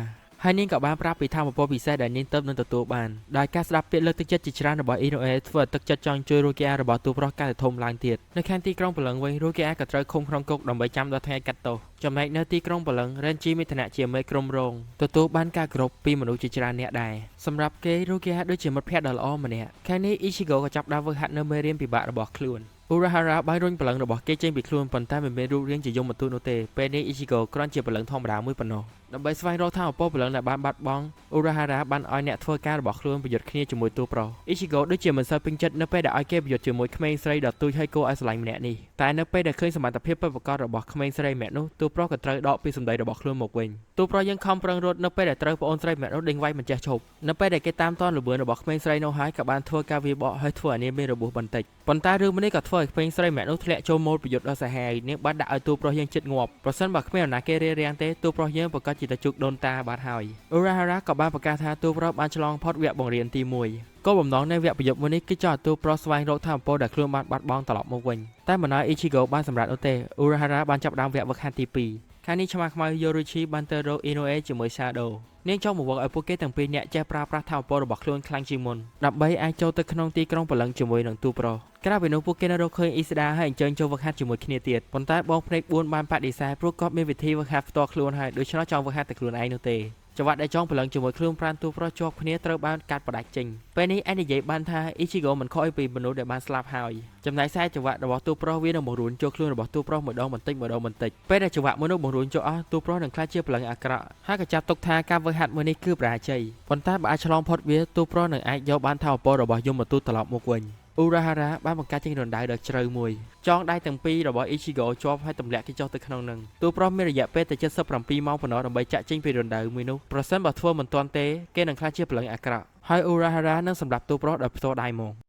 A: ហើយនាងក៏បានប្រាប់ពីធម៌ពលពិសេសដែលនាងទៅនឹងទទួលបានដោយការស្ដាប់ពាក្យលើកទឹកចិត្តជាច្រើនរបស់ Inoue ធ្វើឲ្យទឹកចិត្តចង់ជួយ Rukia របស់ទូប្រុសកាន់តែធំឡើងទៀតនៅខាងទីក្រុងព្រលឹងវិញ Rukia ក៏ត្រូវឃុំក្នុងគុកដើម្បីចាំដល់ថ្ងៃកាត់ទោសចំណែកនៅទីក្រុងព្រលឹង Renji មានឋានៈជាមេក្រុមរងទទួលបានការគោរពពីមនុស្សជាច្រើនអ្នកដែរសម្រាប់គេ Rukia ដូចជាមិត្តភក្តិដ៏ល្អម្នាក់ខាងនេះ Ichigo ក៏ចាប់ផ្ដើមវឹកហាត់នៅមេរៀនពិបាករបស់ខ្លួន Urahara បានរុញព្រលឹងរបស់គេចេញពីខ្លួនប៉ុន្តែមិនមានរូបរាងជាយមទូតនោះទេពេលនេះ Ichigo គ្រាន់ជាព្រលឹងធម្មតាមួយប៉ុណ្ណោះ។ ដើម្បីស្វែងរកថាមពលព្រលឹងដែលបានបាត់បង់អ៊ូរ៉ាហារ៉ាបានឲ្យអ្នកធ្វើការរបស់ខ្លួនប្រយុទ្ធគ្នាជាមួយតួប្រុសអ៊ីជីហ្គោដូចជាមិនសូវពេញចិត្តនៅពេលដែលឲ្យគេប្រយុទ្ធជាមួយក្មេងស្រីដ៏ទូចហើយគួរឲ្យស្រឡាញ់ម្នាក់នេះតែនៅពេលដែលឃើញសមត្ថភាពពិតប្រាកដរបស់ក្មេងស្រីម្នាក់នោះតួប្រុសក៏ត្រូវដកពីសម្ដីរបស់ខ្លួនមកវិញតួប្រុសយើងខំប្រឹងរត់នៅពេលដែលត្រូវប្អូនស្រីម្នាក់នោះដេញវាយមិនចេះឈប់នៅពេលដែលគេតាមទាន់ល្បឿនរបស់ក្មេងស្រីនោះហើយក៏បានធ្វើការវាយបកហើយធ្វើឲ្យនាងមានរបួសបន្តិចប៉ុន្តែរឿងនេះក៏ធ្វើឲ្យក្មេងស្រីម្នាក់នោះធ្លាក់ចូលម៉ូតប្រយុទ្ធដ៏សាហាវនាងបានដាក់ឲ្យតួប្រុសយើងចិត្តងាប់ប្រសិនបើគ្មាននរណាគេរារាំងទេតួប្រុសយើងប្រកាសជាទៅជោគដូនតាបាត់ហើយអ៊ូរ៉ាហារ៉ាក៏បានប្រកាសថាតួប្រុសបានឆ្លងផុតវគ្គបង្រៀនទី1គោលបំណងនៃវគ្គប្រយុទ្ធមួយនេះគឺចង់ឲ្យតួប្រុសស្វែងរកថាមពលដែលខ្លួនបានបាត់បង់ត្រឡប់មកវិញតែមិនឲ្យអ៊ីឈីហ្គោបានសម្រេចនោះទេអ៊ូរ៉ាហារ៉ាបានចាប់ផ្ដើមវគ្គវឹកហាត់ទី2ខាងនេះឆ្មាខ្មៅយូរុឈីបានទៅរកអ៊ីណូអេជាមួយ Shadow នាងចង់បង្វឹកឲ្យពួកគេទាំងពីរនាក់ចេះប្រើប្រាស់ថាមពលរបស់ខ្លួនខ្លាំងជាងមុនដើម្បីអាចចូលទៅក្នុងទីក្រុងព្រលឹងជាមួយនឹងតួប្រុសក្រៅពីនោះពួកគេនៅរកឃើញអ៊ីស្ដាហើយអញ្ជើញចូលវឹកហាត់ជាមួយគ្នាទៀតប៉ុន្តែបងភ្នែក4បានបដិសេធព្រោះគាត់មានវិធីវឹកហាត់ផ្ទាល់ខ្លួនហើយដូច្នោះចង់វឹកហាត់តែខ្លួនឯងនោះទេចង្វាក់ដែលចងព្រលឹងជាមួយខ្លួនប្រានតួប្រុសជាប់គ្នាត្រូវបានកាត់ផ្ដាច់ចេញពេលនេះអាចនិយាយបានថាអ៊ីជីហ្គោមិនខុសពីមនុស្សដែលបានស្លាប់ហើយចំណែកខ្សែចង្វាក់របស់តួប្រុសវានឹងបង្រួនចូលខ្លួនរបស់តួប្រុសម្ដងបន្តិចម្ដងបន្តិចពេលដែលចង្វាក់មួយនោះបង្រួនចូលអស់តួប្រុសនឹងក្លាយជាព្រលឹងអាក្រក់ហើយក៏ចាត់ទុកថាការវឹកហាត់មួយនេះគឺបរាជ័យប៉ុន្តែបើអាចឆ្លងផុតវាតួប្រុសនឹងអាចយកបានថាមពលរបស់យមទូតត្រឡប់មកវិញអ៊ូរ៉ាហារ៉ាបានបង្កើតចេញរណ្ដៅដ៏ជ្រៅមួយចងដៃទាំងពីររបស់អ៊ីឈីហ្គោជាប់ហើយទម្លាក់គេចុះទៅក្នុងនឹងតួប្រុសមានរយៈពេលតែ77ម៉ោងប៉ុណ្ណោះដើម្បីចាក់ចេញពីរណ្ដៅមួយនោះប្រសិនបើធ្វើមិនទាន់ទេគេនឹងក្លាយជាព្រលឹងអាក្រក់ហើយអ៊ូរ៉ាហារ៉ានឹងសម្លាប់តួប្រុសដោយផ្ទាល់ដៃមក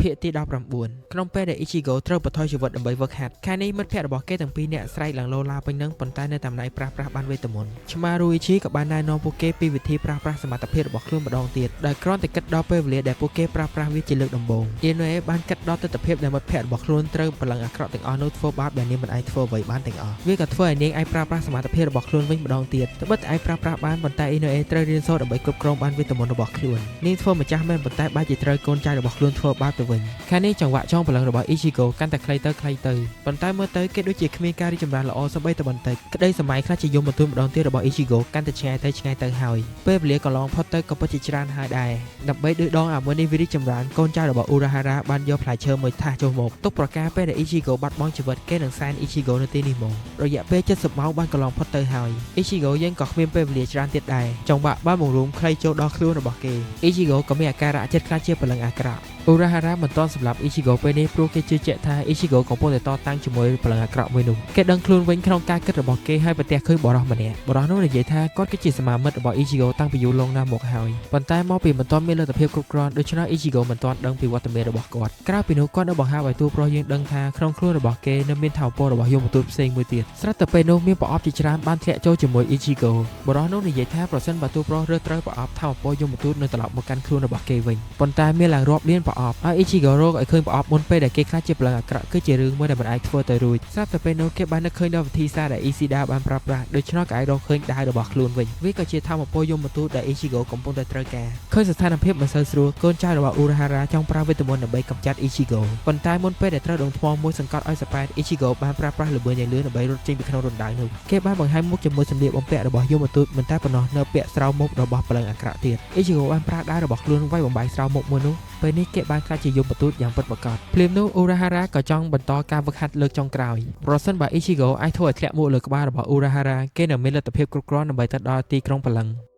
A: ភាគទី19ក្នុងពេលដែល Ichigo ត្រូវបន្ថយជីវិតដើម្បីវឹកហាត់ខែនេះមិត្តភ័ក្តិរបស់គេទាំងពីរនាក់ស្រែកឡើងលោឡាពេញនឹងប៉ុន្តែនៅតែមិនអាចប្រាស់ប្រាស់បានវេទមន្តឆ្មារូអ៊ីជីក៏បានណែនាំពួកគេពីវិធីប្រាស់ប្រាស់សមត្ថភាពរបស់ខ្លួនម្ដងទៀតដោយគ្រាន់តែគិតដល់ពេលវេលាដែលពួកគេប្រាស់ប្រាស់វាជាលើកដំបូងអ៊ីណូអេបានគិតដល់ទិដ្ឋភាពដែលមិត្តភ័ក្តិរបស់ខ្លួនត្រូវព្រលឹងអាក្រក់ទាំងអស់នោះធ្វើបាបដែលនាងមិនអាចធ្វើអ្វីបានទាំងអស់វាក៏ធ្វើឲ្យនាងអាចប្រើប្រាស់សមត្ថភាពរបស់ខ្លួនវិញម្ដងទៀតត្បិតតែអាចប្រើប្រាស់បានប៉ុន្តែអ៊ីណូអេត្រូវរៀនសូត្រដើម្បីគ្រប់គ្រងបានវេទមន្តរបស់ខ្លួននាងធ្វើម្ចាស់មែនប៉ុន្តែបែរជាត្រូវកូនចៅរបស់ខ្លួនធ្វើបាបទៅវិញខែនេះចង្វាក់ចងព្រលឹងរបស់ Ichigo កាន់តែខ្លីទៅខ្លីទៅប៉ុន្តែមើលទៅគេដូចជាគ្មានការរីកចម្រើនល្អសូម្បីតែបន្តិចក្តីសម័យខ្លះជាយមបន្ទួម្ដងទៀតរបស់ Ichigo កាន់តែឆ្ងាយទៅឆ្ងាយទៅហើយពេលវេលាកន្លងផុតទៅក៏ពិតជាច្រើនហើយដែរដើម្បីឌឺដងអាមួយនេះវារីកចម្រើនកូនចៅរបស់ Urahara បានយកផ្លែឈើមួយថាសចូលមកទុកប្រការពេលដែល Ichigo បាត់បង់ជីវិតគេនឹងសែន Ichigo នៅទីនេះមករយៈពេល70ម៉ោងបានកន្លងផុតទៅហើយ Ichigo យើងក៏គ្មានពេលវេលាច្រើនទៀតដែរចង្វាក់បានបង្រួមខ្លីចូលដល់ខ្លួនរបស់គេ Ichigo ក៏មានអាការៈចិត្តខ្លះជាព្រលឹងអាក្រក់អ៊ូរ៉ាហារ៉ាមិនទាន់សម្លាប់ Ichigo ពេលនេះព្រោះគេជឿជាក់ថា Ichigo កំពុងតែតតាំងជាមួយព្រលឹងអាក្រក់មួយនោះគេដឹងខ្លួនវិញក្នុងការគិតរបស់គេហើយប្រទះឃើញបុរសម្នាក់បុរសនោះនិយាយថាគាត់គឺជាសមាមិត្តរបស់ Ichigo តាំងពីយូរលង់ណាស់មកហើយប៉ុន្តែមកពីមិនទាន់មានលទ្ធភាពគ្រប់គ្រាន់ដូច្នេះ Ichigo មិនទាន់ដឹងពីវត្តមានរបស់គាត់ក្រៅពីនោះគាត់នៅបង្ហើបឲ្យតួប្រុសយើងដឹងថាក្នុងខ្លួនរបស់គេនៅមានថាមពលរបស់យមទូតផ្សេងមួយទៀតស្រាប់តែពេលនោះមានប្រអប់ជាច្រើនបានធ្លាក់ចូលជាមួយ Ichigo បុរសនោះនិយាយថាប្រសិនបើតួប្រុសរើសត្រូវប្រអប់ថាមពលយមទូតនៅត្រឡប់មកកាន់ខ្លួនរបស់គេវិញប៉ុន្តែមានឡើងរាប់លានប្រអប់ហើយ Ichigo រកឲ្យឃើញប្រអប់មុនពេលដែលគេខ្លាចជាព្រលឹងអាក្រក់គឺជារឿងមួយដែលមិនអាចធ្វើទៅរួចស្រាប់តែពេលនោះគេបាននឹកឃើញដល់វិធីសាស្ត្រដែល Ishida បានប្រើប្រាស់ដូច្នោះក៏អាចរកឃើញដាវរបស់ខ្លួនវិញវាក៏ជាថាមពលយមទូតដែល Ichigo កំពុងតែត្រូវការឃើញស្ថានភាពមិនសូវស្រួលកូនចៅរបស់ Urahara ចង់ប្រើវេទមន្តដើម្បីកម្ចាត់ Ichigo ប៉ុន្តែមុនពេលដែលត្រូវដងថ្មមួយសង្កត់ឲ្យសប៉ែត Ichigo បានប្រើប្រាស់ល្បឿនយ៉ាងលឿនដើម្បីរត់ចេញពីក្នុងរណ្ដៅនោះគេបានបង្ហាញមុខជាមួយសម្លៀកបំពាក់របស់យមទូតមិនតែប៉ុណ្ណោះនៅពាក់ស្រោមមុខរបស់ព្រលឹងអាក្រក់ទៀត Ichigo បានប្រើដាវរបស់ខ្លួនវាយបំបាយស្រោមមុខមួយនោះពេលនេះគេបានក្លាយជាយមទូតយ៉ាងពិតប្រាកដភ្លាមនោះ Urahara ក៏ចង់បន្តការវឹកហាត់លើកចុងក្រោយប្រសិនបើ Ichigo អាចធ្វើឲ្យធ្លាក់មួកលើក្បាលរបស់ Urahara គេនឹងមានលទ្ធភាពគ្រប់គ្រាន់ដើម្បីទៅដល់ទីក្រុងព្រលឹង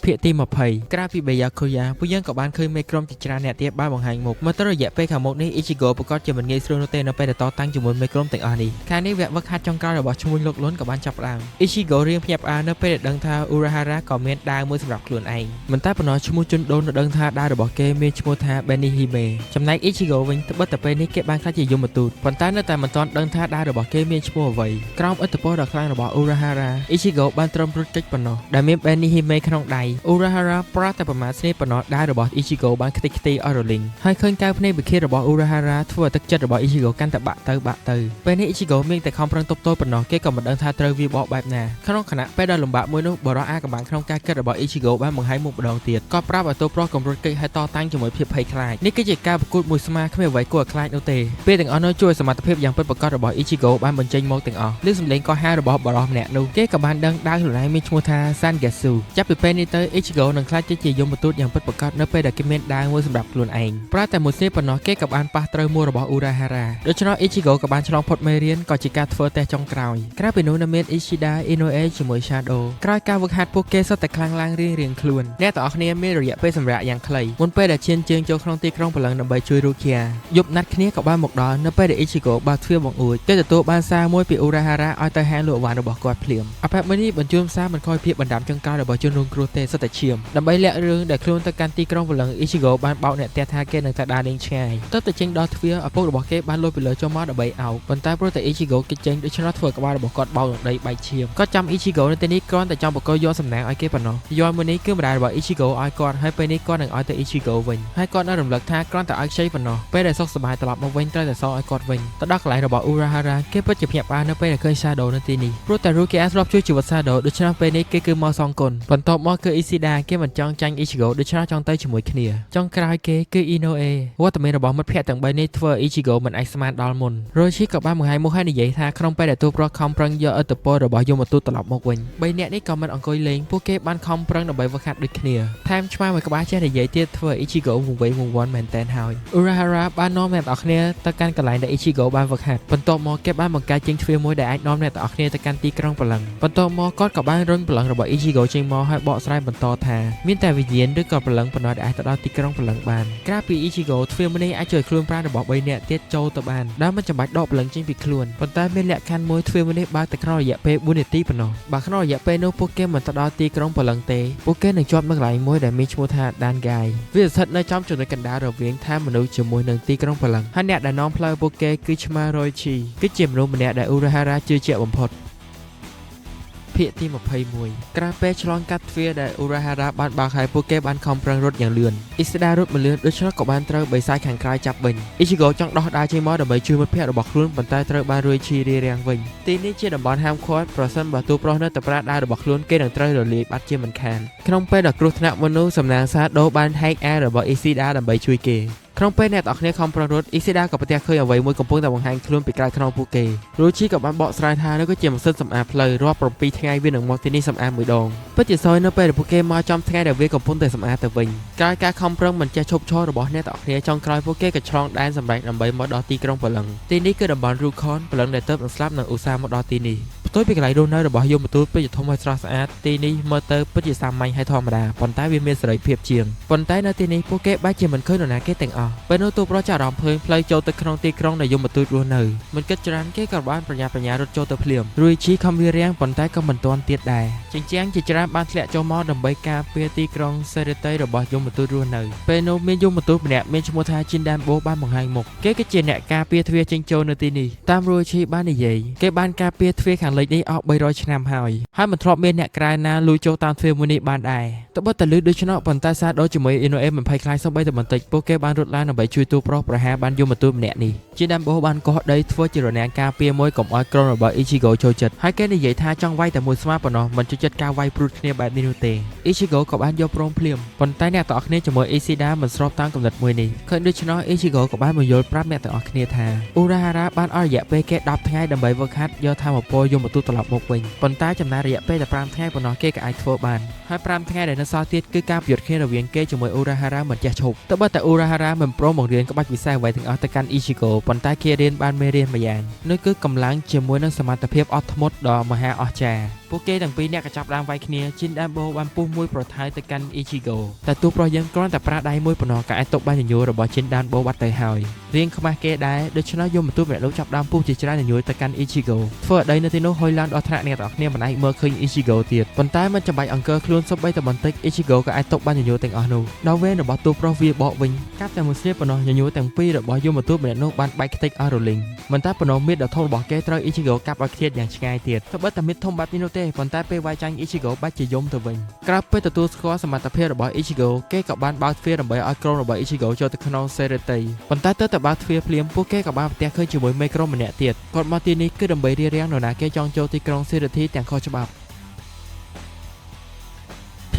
A: ភាគទី20ក្រៅពី Byakuya ពួកយើងក៏បានឃើញមេក្រុមជាច្រើនអ្នកទៀតបានបង្ហាញមុខមកទៅរយៈពេលខាងមុខនេះ Ichigo ប្រកាសជាមិនងាយស្រួលនោះទេនៅពេលដែលតតាំងជាមួយមេក្រុមទាំងអស់នេះខាងនេះវគ្គវឹកហាត់ចុងក្រោយរបស់ឈ្មួញលោកលុនក៏បានចាប់ផ្ដើម Ichigo រៀងភ្ញាក់ផ្អើលនៅពេលដែលដឹងថា Urahara ក៏មានដាវមួយសម្រាប់ខ្លួនឯងមិនតែប៉ុណ្ណោះឈ្មោះជុនដូននៅដឹងថាដាវរបស់គេមានឈ្មោះថា Benihime ចំណែក Ichigo វិញត្បិតតែពេលនេះគេបានក្លាយជាយមទូតប៉ុន្តែនៅតែមិនទាន់ដឹងថាដាវរបស់គេមានឈ្មោះអ្វីក្រោមឥទ្ធិពលដ៏ខ្លាំងរបស់ Urahara Ichigo បានត្រឹមរត់គេចប៉ុណ្ណោះដែលមាន Benihime ក្នុងដៃ Urahara ប្រាតែប្រមាណស្នេហ៍ប៉ុណ្ណោះដាវរបស់ Ichigo បានខ្ទេចខ្ទីអស់រលីងហើយឃើញកែវភ្នែកវិឃាតរបស់ Urahara ធ្វើឲ្យទឹកចិត្តរបស់ Ichigo កាន់តែបាក់ទៅបាក់ទៅពេលនេះ Ichigo មានតែខំប្រឹងទប់ទល់ប៉ុណ្ណោះគេក៏មិនដឹងថាត្រូវវាបកបែបណាក្នុងខណៈពេលដ៏លំបាកមួយនោះបរិះអាកំបាំងក្នុងការគិតរបស់ Ichigo បានបង្ហាញមុខម្ដងទៀតក៏ប្រាប់ឲ្យតួប្រុសកុំរត់គេចហើយតតាំងជាមួយភាពភ័យខ្លាចនេះគឺជាការប្រកួតមួយស្មាគ្មានអ្វីគួរឲ្យខ្លាចនោះទេពេលទាំងអស់នោះជួយសមត្ថភាពយ៉ាងពិតប្រាកដរបស់ Ichigo បានបញ្ចេញមកទាំងអស់លើសំឡេងកោះហៅរបស់បរិះម្នាក់នោះគេក៏បានដឹងដាវខ្លួនឯងមានឈ្មោះថា Sangetsu ចាប់ពីពេលនេះទៅ ទៅ Ichigo នឹងក្លាយទៅជាយមទូតយ៉ាងពិតប្រាកដនៅពេលដែលគេមានដាវមួយសម្រាប់ខ្លួនឯងប្រើតែមួយស្នៀតប៉ុណ្ណោះគេក៏បានប៉ះត្រូវមួរបស់ Urahara ដូច្នោះ Ichigo ក៏បានឆ្លងផុតមេរៀនក៏ជាការធ្វើតេស្តចុងក្រោយក្រៅពីនោះនៅមាន Ishida Inoue ជាមួយ Shadow ក្រោយការវឹកហាត់ពួកគេសុទ្ធតែខ្លាំងឡើងរៀងៗខ្លួនអ្នកទាំងអស់គ្នាមានរយៈពេលសម្រាកយ៉ាងខ្លីមុនពេលដែលឈានជើងចូលក្នុងទីក្រុងព្រលឹងដើម្បីជួយ Rukia យប់ណាត់គ្នាក៏បានមកដល់នៅពេលដែល Ichigo បើកទ្វារបង្អួចគេទទួលបានសារមួយពី Urahara ឲ្យទៅហាងលក់អីវ៉ាន់របស់គាត់ភ្លាមអភ័ព្វមួយនេះបញ្ជូនសារមិនខ້ອຍភាពបណ្ដាំចុងក្រោយរបស់ជនរងគ្រោះទេសុទ្ធតែឈាមដើម្បីលាក់រឿងដែលខ្លួនទៅកាន់ទីក្រុងព្រលឹង Ichigo បានបោកអ្នកផ្ទះថាគេនឹងទៅដើរលេងឆ្ងាយទើបតែចេញដល់ទ្វារឪពុករបស់គេបានលួចពីលើចូលមកដើម្បីអោបប៉ុន្តែព្រោះតែ Ichigo គេចេញដូច្នោះធ្វើក្បាលរបស់គាត់បោកនឹងដីបែកឈាមគាត់ចាំ Ichigo នៅទីនេះគ្រាន់តែចង់បកគយកសំណាងឲ្យគេប៉ុណ្ណោះយល់មួយនេះគឺម្ដាយរបស់ Ichigo ឲ្យគាត់ហើយពេលនេះគាត់នឹងឲ្យទៅ Ichigo វិញហើយគាត់នៅរំលឹកថាគ្រាន់តែឲ្យខ្ចីប៉ុណ្ណោះពេលដែលសុខសប្បាយត្រឡប់មកវិញត្រូវតែសងឲ្យគាត់វិញទៅដល់កន្លែងរបស់ Urahara គេពិតជាភ្ញាក់ផ្អើលនៅពេលដែលឃើញ Shadow នៅទីនេះព្រោះតែ Rukia ធ្លាប់ជួយជីវិត Shadow ដូច្នោះពេលនេះគេគឺមកសងគុណបន្ទាប់មកគឺ Ishida គេមិនចង់ចាញ់ Ichigo ដូច្នោះចង់ទៅជាមួយគ្នាចុងក្រោយគេគឺ Inoue វត្តមានរបស់មិត្តភ័ក្តិទាំងបីនេះធ្វើឲ្យ Ichigo មិនអាចស្មានដល់មុន Roshi ក៏បានបង្ហាញមុខឲ្យនិយាយថាក្នុងពេលដែលទូប្រុសខំប្រឹងយកឥទ្ធិពលរបស់យមទូតត្រឡប់មកវិញបីនាក់នេះក៏មិនអង្គុយលេងពួកគេបានខំប្រឹងដើម្បីវឹកហាត់ដូចគ្នាថែមឆ្មាមួយក្បាលចេះនិយាយទៀតធ្វើឲ្យ Ichigo វង្វេងវង្វាន់មែនទែនហើយ Urahara បាននាំអ្នកទាំងអស់គ្នាទៅកាន់កន្លែងដែល Ichigo បានវឹកហាត់បន្ទាប់មកគេបានបង្កើតជើងទ្វារមួយដែលអាចនាំអ្នកទាំងអស់គ្នាទៅកាន់ទីក្រុងព្រលឹងបន្ទាប់មកគាត់ក៏បានរុញព្រលឹងរបស់ Ichigo ចេញមកហើយបកស្រាយបន្តថាមានតែវិញ្ញាណឬក៏ព្រលឹងប៉ុណ្ណោះដែលអាចទៅដល់ទីក្រុងព្រលឹងបានក្រៅពី Ichigo ទ្វារមួយនេះអាចជួយខ្លួនប្រាណរបស់3នាក់ទៀតចូលទៅបានដែលមិនចាំបាច់ដកព្រលឹងចេញពីខ្លួនប៉ុន្តែមានលក្ខខណ្ឌមួយទ្វារមួយនេះបើកតែក្នុងរយៈពេល4នាទីប៉ុណ្ណោះបើក្នុងរយៈពេលនោះពួកគេមិនទៅដល់ទីក្រុងព្រលឹងទេពួកគេនឹងជាប់នៅកន្លែងមួយដែលមានឈ្មោះថាដានហ្គាយវាស្ថិតនៅចំចំណុចកណ្ដាលរវាងឋានមនុស្សជាមួយនឹងទីក្រុងព្រលឹងហើយអ្នកដែលនាំផ្លូវពួកគេគឺឆ្មារយឈីគឺជាមនុស្សម្នាក់ដែល Urahara ជឿជាក់បំផុតភាគទី21ក្រោយពេលឆ្លងកាត់ទ្វារដែល Urahara បានបើកឲ្យពួកគេបានខំប្រឹងរត់យ៉ាងលឿនអ៊ីស្ដារត់មិនលឿនដូច្នោះក៏បានត្រូវបិសាចខាងក្រោយចាប់វិញ Ichigo ចង់ដោះដាវចេញមកដើម្បីជួយមិត្តភ័ក្តិរបស់ខ្លួនប៉ុន្តែត្រូវបានរួយឈីរារាំងវិញទីនេះជាតំបន់ហាមឃាត់ប្រសិនបើទូប្រុសនៅតែប្រើដាវរបស់ខ្លួនគេនឹងត្រូវរលាយបាត់ជាមិនខានក្នុងពេលដ៏គ្រោះថ្នាក់មនុស្សសំណាងសាដូបានហែកអាវរបស់ Ishida ដើម្បីជួយគេក្នុងពេលអ្នកទាំងអស់គ្នាខំប្រឹងរត់អ៊ីស៊ីដាក៏ប្រទះឃើញអ្វីមួយកំពុងតែបង្ហាញខ្លួនពីក្រៅខ្នងពួកគេរូជីក៏បានបកស្រាយថានោះក៏ជាម៉ាស៊ីនសម្អាតផ្លូវរាល់7ថ្ងៃវានឹងមកទីនេះសម្អាតមួយដងពិតជាសយនៅពេលដែលពួកគេមកចំថ្ងៃដែលវាកំពុងតែសម្អាតទៅវិញក្រោយការខំប្រឹងមិនចេះឈប់ឈររបស់អ្នកទាំងអស់គ្នាចុងក្រោយពួកគេក៏ឆ្លងដែនសម្រេចដើម្បីមកដល់ទីក្រុងព្រលឹងទីនេះគឺតំបន់រូខនព្រលឹងដែលទៅនឹងស្លាប់និងឧស្សាហ៍មកដល់ទីនេះផ្ទុយពីកន្លែងរស់នៅរបស់យមទូតពិតជាធំហើយស្រស់ស្អាតទីនេះមើលទៅពិតជាសាមញ្ញហើយធម្មតាប៉ុន្តែវាមានសេរីភាពជាងប៉ុន្តែនៅទីនេះពួកគេបែរជាមិនឃើញនរណាគេទាំងអស់ពេលនោះទូប្រុសចាប់អារម្មណ៍ឃើញផ្លូវចូលទៅក្នុងទីក្រុងដែលយមទូតរស់នៅមិនគិតច្រើនគេក៏បានប្រញាប់ប្រញាល់រត់ចូលទៅភ្លាមរួយជីខំវារាំងប៉ុន្តែក៏មិនទាន់ទៀតដែរជញ្ជាំងជាច្រើនបានធ្លាក់ចូលមកដើម្បីការពារទីក្រុងសេរីតីរបស់យមទូតរស់នៅពេលនោះមានយមទូតម្នាក់មានឈ្មោះថាជីនដានបូបានបង្ហាញមុខគេគឺជាអ្នកការពារទ្វារចេញចូលនៅទីនេះតាមរួយជីបាននិយាយគេបានការពារទ្វារខាងលិចនេះអស់300ឆ្នាំហើយហើយមិនធ្លាប់មានអ្នកក្រៅណាលួចចូលតាមទ្វារមួយនេះបានដែរត្បិតតែលឺដូច្នោះប៉ុន្តែសារដូចជាមួយអ៊ីណូអេមិនភ័យខ្លាចសូម្បីតែបន្តិចពួកគេបានរត់ឡើងដើម្បីជួយទូប្រុសប្រហារបានយមទូតម្នាក់នេះជាដាំបូបានកោះដីធ្វើជារនាំងការពារមួយកុំឲ្យក្រុមរបស់ Ichigo ចូលចិត្តហើយគេនិយាយថាចង់វាយតែមួយស្មាប៉ុណ្ណោះមិនចូលចិត្តការវាយព្រួតគ្នាបែបនេះនោះទេ Ichigo ក៏បានយកព្រមភ្លាមប៉ុន្តែអ្នកទាំងអស់គ្នាជាមួយ Ishida មិនស្របតាមគំនិតមួយនេះឃើញដូច្នោះ Ichigo ក៏បានបញ្យល់ប្រាប់អ្នកទាំងអស់គ្នាថា Urahara បានអស់រយៈពេលគេ10ថ្ងៃដើម្បីវឹកហាត់យកធម៌ពលយមទូតត្រឡប់មកវិញប៉ុន្តែចំណាយរយៈពេលតែ5ថ្ងៃប៉ុណ្ណោះគេក៏អាចធ្វើបានហើយ5ថ្ងៃដែលនៅសល់ទៀតគឺការប្រយុទ្ធគ្នារវាងគេជាមួយ Urahara មិនចេះឈប់ទោះបីតែ Urahara មិនព្រមបង្រៀនក្បាច់វិសេសអ្វីទាំងអស់ទៅកាន់ Ichigo ប៉ុន្តែគេរៀនបានមេរៀនម្យ៉ាងនោះគឺកម្លាំងជាមួយនឹងសមត្ថភាពអត់ធ្មត់ដ៏មហាអស្ចារ្យពួកគេទាំងពីរនាក់ក៏ចាប់ដើមវាយគ្នាជីនដាំបូបានពុះមួយប្រថៅទៅកាន់ Ichigo តែទោះប្រុសយើងគ្រាន់តែប្រាដៃមួយប៉ុណ្ណោះក៏អាចទប់បានញញួររបស់ជីនដានបូបាត់ទៅហើយរៀងខ្មាស់គេដែរដូច្នោះយមទូតម្នាក់លោកចាប់ដើមពុះជាច្រើនញញួរទៅកាន់ Ichigo ធ្វើឲ្យដីនៅទីនោះហុយឡើងដល់ថ្នាក់អ្នកទាំងអស់គ្នាមិនអាចមើលឃើញ Ichigo ទៀតប៉ុន្តែមិនចាំបាច់អង្គើខ្លួនសូម្បីតែបន្តិច Ichigo ក៏អាចទប់បានញញួរទាំងអស់នោះដល់វេនរបស់ទូប្រុសវាបកវិញកាប់តែមួយស្លៀកប៉ុណ្ណោះញញួរទាំងពីររបស់យមទូតម្នាក់នោះបានបែកខ្ទេចអស់រលីងមិនតែប៉ុណ្ណោះមៀតដ៏ធំរបស់គេត្រូវ Ichigo កាប់ឲ្យខ្ទាតយ៉ាងឆ្ងាយទៀតត្បិតតែមៀតធំបែបនេះនោះទេប៉ុន្តែពេលវាយចាញ់ Ichigo បាច់ជាយំទៅវិញក្រោយពេលទទួលស្គាល់សមត្ថភាពរបស់ Ichigo គេក៏បានបើកទ្វារដើម្បីឲ្យក្រុមរបស់ Ichigo ចូលទៅក្នុង Seireitei ប៉ុន្តែទើបតែបើកទ្វារភ្លាមពួកគេក៏បានប្រទះឃើញជាមួយមេក្រុមម្នាក់ទៀតគាត់មកទីនេះគឺដើម្បីរារាំងនរណាគេចង់ចូលទីក្រុង Seireitei ទាំងខុសច្បាប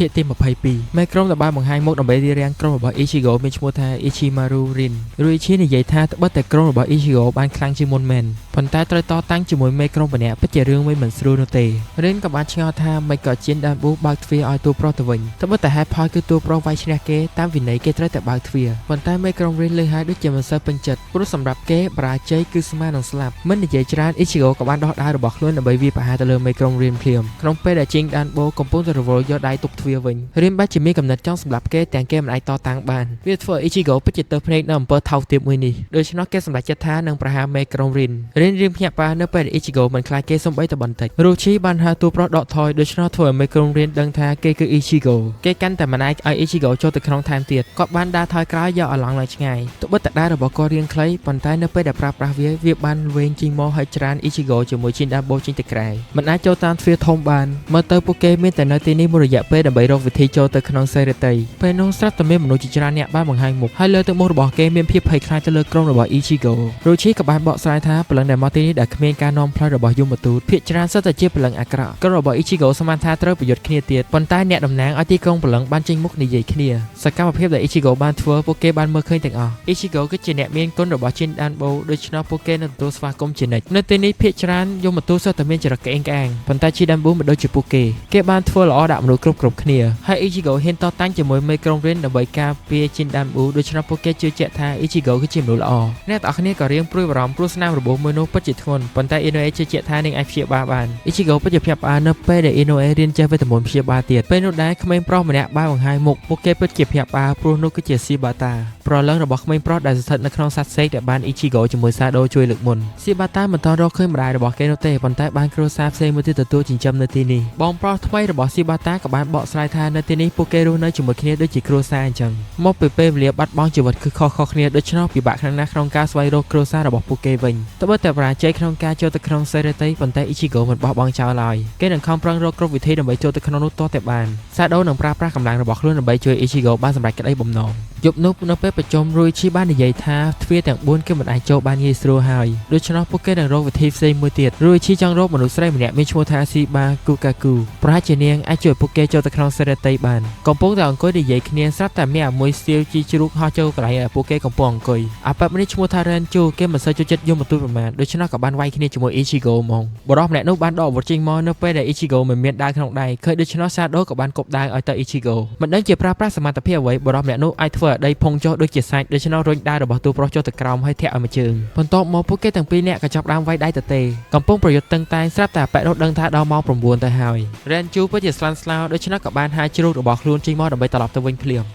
A: ់ភា ភាគទី22មេក្រុមដែលបានបង្ហាញមុខដើម្បីរារាំងក្រុមរបស់ Ichigo មានឈ្មោះថា Ichimaru Rin។ Ruichi និយាយថាត្បិតតែក្រុមរបស់ Ichigo បានខ្លាំងជាងមុនមែនប៉ុន្តែត្រូវតតាំងជាមួយមេក្រុមម្នាក់ពិតជារឿងមួយមិនស្រួលនោះទេ។ Rin ក៏បានឆ្ងល់ថាមិនក៏ជៀនដានប៊ូបើកទ្វារឲ្យតួប្រុសទៅវិញត្បិតតែហេតុផលគឺតួប្រុសវាយឈ្នះគេតាមវិន័យគេត្រូវតែបើកទ្វារប៉ុន្តែមេក្រុម Rin លើហើយដូចជាមិនសូវពេញចិត្តព្រោះសម្រាប់គេបរាជ័យគឺស្មើនឹងស្លាប់។មិននិយាយច្រើន Ichigo ក៏បានដោះដាវរបស់ខ្លួនដើម្បីវាយប្រហារទៅលើមេក្រុម Rin ភ្លាមក្នុងពេលដែលជៀងដានបូកំពុងតែរវល់យកដៃទប់ទ្វារវិញ Rin បែរជាមានកំណត់ចង់សម្លាប់គេទាំងគេមិនអាចតតាំងបានវាធ្វើឲ្យ Ichigo ពិតជាទៅភ្នែកនៅអំពើថោកទាបមួយនេះដូច្នោះគេសម្រេចចិត្តថានឹងប្រហារមេក្រុម Rin។ Rin រៀងភ្ញាក់ផ្អើលនៅពេលដែល Ichigo មិនខ្លាចគេសូម្បីតែបន្តិច។ Ruchi បានហៅតួប្រុសដកថយដូច្នោះធ្វើឲ្យមេក្រុម Rin ដឹងថាគេគឺ Ichigo។ គេកាន់តែមិនអាចឲ្យ Ichigo ចូលទៅក្នុងថែមទៀតគាត់បានដើរថយក្រោយយកអាឡង់ឡើងឆ្ងាយទោះបីតែដាវរបស់គាត់រៀងខ្លីប៉ុន្តែនៅពេលដែលប្រើប្រាស់វាវាបានវែងចេញមកហើយច្រាន Ichigo ជាមួយ Shinabo ចេញទៅក្រៅមិនអាចចូលតាមទ្វារធំបានមើលទៅពួកគេមានតែនៅទីនេះមួយរយៈពេលដើម្បីរកវិធីចូលទៅក្នុងសេរីតីពេលនោះស្រាប់តែមានមនុស្សជាច្រើនអ្នកបានបង្ហាញមុខហើយលើទឹកមុខរបស់គេមានភាពភ័យខ្លាចទៅលើក្រុមរបស់ Ichigo។ Ruchi ក៏បានបកស្រាយថាព្រលឹងដែលមកទីនេះដែលគ្មានការនាំផ្លូវរបស់យមទូតភាគច្រើនសុទ្ធតែជាព្រលឹងអាក្រក់ក្រុមរបស់ Ichigo ស្មានថាត្រូវប្រយុទ្ធគ្នាទៀតប៉ុន្តែអ្នកតំណាងឲ្យទីក្រុងព្រលឹងបានចេញមុខនិយាយគ្នាសកម្មភាពដែល Ichigo បានធ្វើពួកគេបានមើលឃើញទាំងអស់។ Ichigo គឺជាអ្នកមានគុណរបស់ Jin Danbo ដូច្នោះពួកគេនឹងទទួលស្វាគមន៍ជានិច្ចនៅទីនេះភាគច្រើនយមទូតសុទ្ធតែមានចរិតក្អេងក្អាងប៉ុន្តែ Jin Danbo មិនដូចជាពួកគេគេបានធ្វើល្អដាក់មនុស្សគ្រប់គ្រប់គ្នាហើយ Ichigo ហ៊ានតតាំងជាមួយមេក្រុម Rin ដើម្បីការពារ Jin Danbo ដូច្នោះពួកគេជឿជាក់ថា Ichigo គឺជាមនុស្សល្អអ្នកទាំងអស់គ្នាក៏រៀងព្រួយបារម្ភព្រោះស្នាមរបួសមួយនោះពិតជាធ្ងន់ប៉ុន្តែ Inoue ជឿជាក់ថានឹងអាចព្យាបាលបាន។ Ichigo ពិតជាភ្ញាក់ផ្អើលនៅពេលដែល Inoue រៀនចេះវេទមន្តព្យាបាលទៀតពេលនោះដែរក្មេងប្រុសម្នាក់បានបង្ហាញមុខពួកគេពិតជាភ្ញាក់ផ្អើលព្រោះនោះគឺជា Shibata ប្រលឹងរបស់ក្មេងប្រុសដែលស្ថិតនៅក្នុងសត្វសេកដែលបាន Ichigo ជាមួយ Sado ជួយលើកមុន។ Shibata មិនទាន់រកឃើញម្ដាយរបស់គេនោះទេប៉ុន្តែបានគ្រួសារផ្សេងមួយទៀតទទួលចិញ្ចឹមនៅទីនេះបងប្រុសថ្មីរបស់ Shibata ក៏បានបកស្រាយថានៅទីនេះពួកគេរស់នៅជាមួយគ្នាដូចជាគ្រួសារអញ្ចឹងមកពីពេលវេលាបាត់បង់ជីវិតគឺខុសៗគ្នាដូច្នោះពិបាកខ្លាំងណាស់ក្នុងការស្វែងរកគ្រួសាររបស់ពួកគេវិញត្បិតតែបរាជ័យក្នុងការចូលទៅក្នុងសេរីតីប៉ុន្តែ Ichigo មិនបោះបង់ចោលឡើយគេនឹងខំប្រឹងរកគ្រប់វិធីដើម្បីចូលទៅក្នុងនោះទាល់តែបាន Sado នឹងប្រើប្រាស់កម្លាំងរបស់ខ្លួនដើម្បីជួយ Ichigo បានសម្រេចក្តីបំណងយប់នោះនៅពេលប្រជុំ Ruichi បាននិយាយថាទ្វារទាំង4គឺមិនអាចចូលបានងាយស្រួលហើយដូច្នោះពួកគេនឹងរកវិធីផ្សេងមួយទៀត។ Ruichi ចង់រកមនុស្សស្រីម្នាក់មានឈ្មោះថា Shiba Kukaku ប្រហែលជានាងអាចជួយពួកគេចូលទៅក្នុងសេរីតីបានកំពុងតែអង្គុយនិយាយគ្នាស្រាប់តែមានអាមួយស្ទាវជីជ្រូកហោះចូលកន្លែងដែលពួកគេកំពុងអង្គុយអាប៉ែបនេះឈ្មោះថា Renju គេមិនសូវចូលចិត្តយមទូតប្រមាណដូច្នោះក៏បានវាយគ្នាជាមួយ Ichigo ហ្មងបុរសម្នាក់នោះបានដកអាវុធចេញមកនៅពេលដែល Ichigo មិនមានដាវក្នុងដៃឃើញដូច្នោះ Sado ក៏បានគប់ដាវឲ្យទៅ Ichigo។ មិនដឹងជាប្រើប្រាស់សមត្ថភាពអ្វីបុរសម្នាក់នោះអាចធ្វើឲ្យដីផុងចុះដូចជាសាច់ដូច្នោះរុញដាវរបស់តួប្រុសចុះទៅក្រោមហើយធាក់ឲ្យមួយជើងបន្ទាប់មកពួកគេទាំងពីរនាក់ក៏ចាប់ផ្ដើមវាយដៃទៅទេកំពុងប្រយុទ្ធតឹងតែងស្រាប់តែអាប៉ែនោះដឹងថាដល់ម៉ោង9ទៅហើយ Renju ពិតជាស្លាន់ស្លោដូច្នោះក៏បានហាជ្រូករបស់ខ្លួនចេញមកដើម្បីត្រឡប់ទៅវិញភ្លាម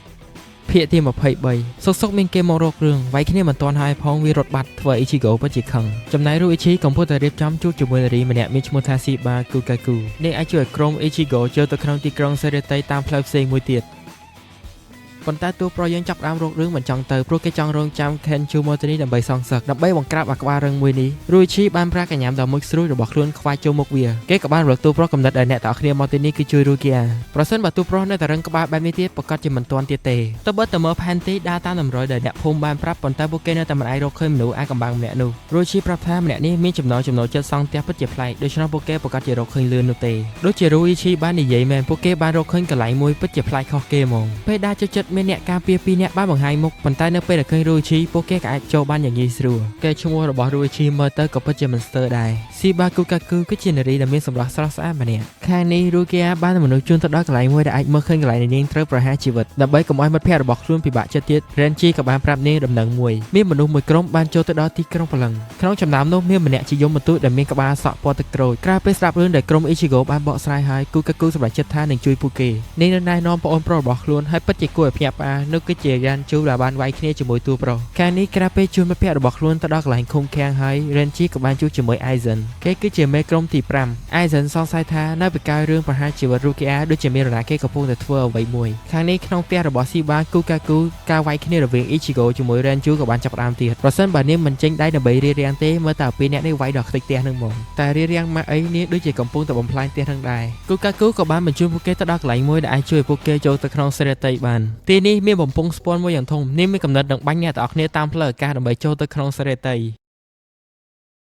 A: ភាគទី23សុកសុកមានគេមករករឿងវាយគ្នាមិនទាន់ហើយផងវារត់បាត់ធ្វើ Ichigo ពិតជាខឹងចំណែក Ruichi កំពុងតែរៀបចំជួបជាមួយនារីម្នាក់មានឈ្មោះថា Shiba Kukaku នេះអាចជួយឲ្យក្រុម Ichigo ចូលទៅក្នុងទីក្រុងសេរីតីតាមផ្លូវផ្សេងមួយទៀតប៉ុន្តែតួប្រុសយើងចាប់ផ្ដើមរករឿងមិនចង់ទៅព្រោះគេចង់រងចាំ Kenchu មកទីនេះដើម្បីសងសឹកដើម្បីបង្ក្រាបអាក្បាលរឹងមួយនេះ។ Ruichi បានប្រើកញ្ញាំដ៏មុជស្រួយរបស់ខ្លួនខ្វាយចូលមុខវាគេក៏បានរកតួប្រុសកំណត់ដែលអ្នកទាំងអស់គ្នាមកទីនេះគឺជួយ Rukia ប្រសិនបើតួប្រុសនៅតែរឹងក្បាលបែបនេះទៀតប្រកាសជាមិនទាន់ទៀតទេទៅបើទៅមើលផែនទីដើរតាមតម្រុយដែលអ្នកភូមិបានប្រាប់ប៉ុន្តែពួកគេនៅតែមិនអាចរកឃើញមនុស្សអាកំបាំងម្នាក់នោះ។ Ruichi ប្រាប់ថាម្នាក់នេះមានចំណងចំណូលចិត្តសង់ផ្ទះពិតជាប្លែកដូច្នោះពួកគេប្រកាសជារកឃើញលឿននោះទេដូចជា Ruichi បាននិយាយមែនពួកគេបានរកឃើញកន្លែងមួយពិតជាប្លែកខុសគេហ្មងពេលដើរចូលចិត្តមានអ្នកការពារពីរនាក់បានបង្ហាញមុខប៉ុន្តែនៅពេលដែលឃើញ Ruichi ពួកគេក៏អាចចូលបានយ៉ាងងាយស្រួលគេឈ្មោះរបស់ Ruichi មើលទៅក៏ពិតជាមិនស្ទើរដែរ Shiba Kukaku គឺជានារីដែលមានសម្រស់ស្រស់ស្អាតម្នាក់ខាងនេះ Rukia បានមនុស្សជួនទៅដល់កន្លែងមួយដែលអាចមើលឃើញកន្លែងដែលនាងត្រូវប្រហារជីវិតដើម្បីកុំឲ្យមិត្តភ័ក្តិរបស់ខ្លួនពិបាកចិត្តទៀត Renji ក៏បានប្រាប់នាងដំណឹងមួយមានមនុស្សមួយក្រុមបានចូលទៅដល់ទីក្រុងព្រលឹងក្នុងចំណោមនោះមានម្នាក់ជាយមទូតដែលមានក្បាលសក់ពណ៌ទឹកក្រូចក្រោយពេលស្ដាប់រឿងដែលក្រុម Ichigo បានបកស្រាយហើយ Kukaku សម្រេចចិត្តថានឹងជួយពួកគេនាងនឹងណែនាំប្អូនប្រុសរបស់ខ្លួនហើយពិតជាគួរឲ្យភ្ញាក់ផ្អើលនោះគឺជា Yanchu ដែលបានវាយគ្នាជាមួយតួប្រុសខាងនេះក្រៅពេលជួនមិត្តភ័ក្តិរបស់ខ្លួនទៅដល់កន្លែងឃុំឃាំងហើយ Renji ក៏បានជួបជាមួយ Aizen គេគឺជាមេក្រុមទី5 Aizen សង្ស័យថានៅពីក្រោយរឿងប្រហារជីវិត Rukia ដូចជាមាននរណាគេកំពុងតែធ្វើអ្វីមួយខាងនេះក្នុងផ្ទះរបស់ Shiba Kukaku ការវាយគ្នារវាង Ichigo ជាមួយ Renju ក៏បានចាប់ផ្ដើមទៀតប្រសិនបើនាងមិនចេញដៃដើម្បីរារាំងទេមើលតែពីរនាក់នេះវាយដល់ខ្ទេចផ្ទះនឹងហ្មងតែរារាំងម៉ាក់អីនាងដូចជាកំពុងតែបំផ្លាញផ្ទះនឹងដែរ Kukaku ក៏បានបញ្ជូនពួកគេទៅដល់កន្លែងមួយដែលអាចជួយពួកគេចូលទៅក្នុងសេរីតីបានទីនេះមានបំពង់ស្ពាន់មួយយ៉ាងធំនាងមានកំណត់នឹងបាញ់អ្នកទាំងអស់គ្នាតាមផ្លូវអាកាសដើម្បីចូលទៅក្នុងសេរីតី។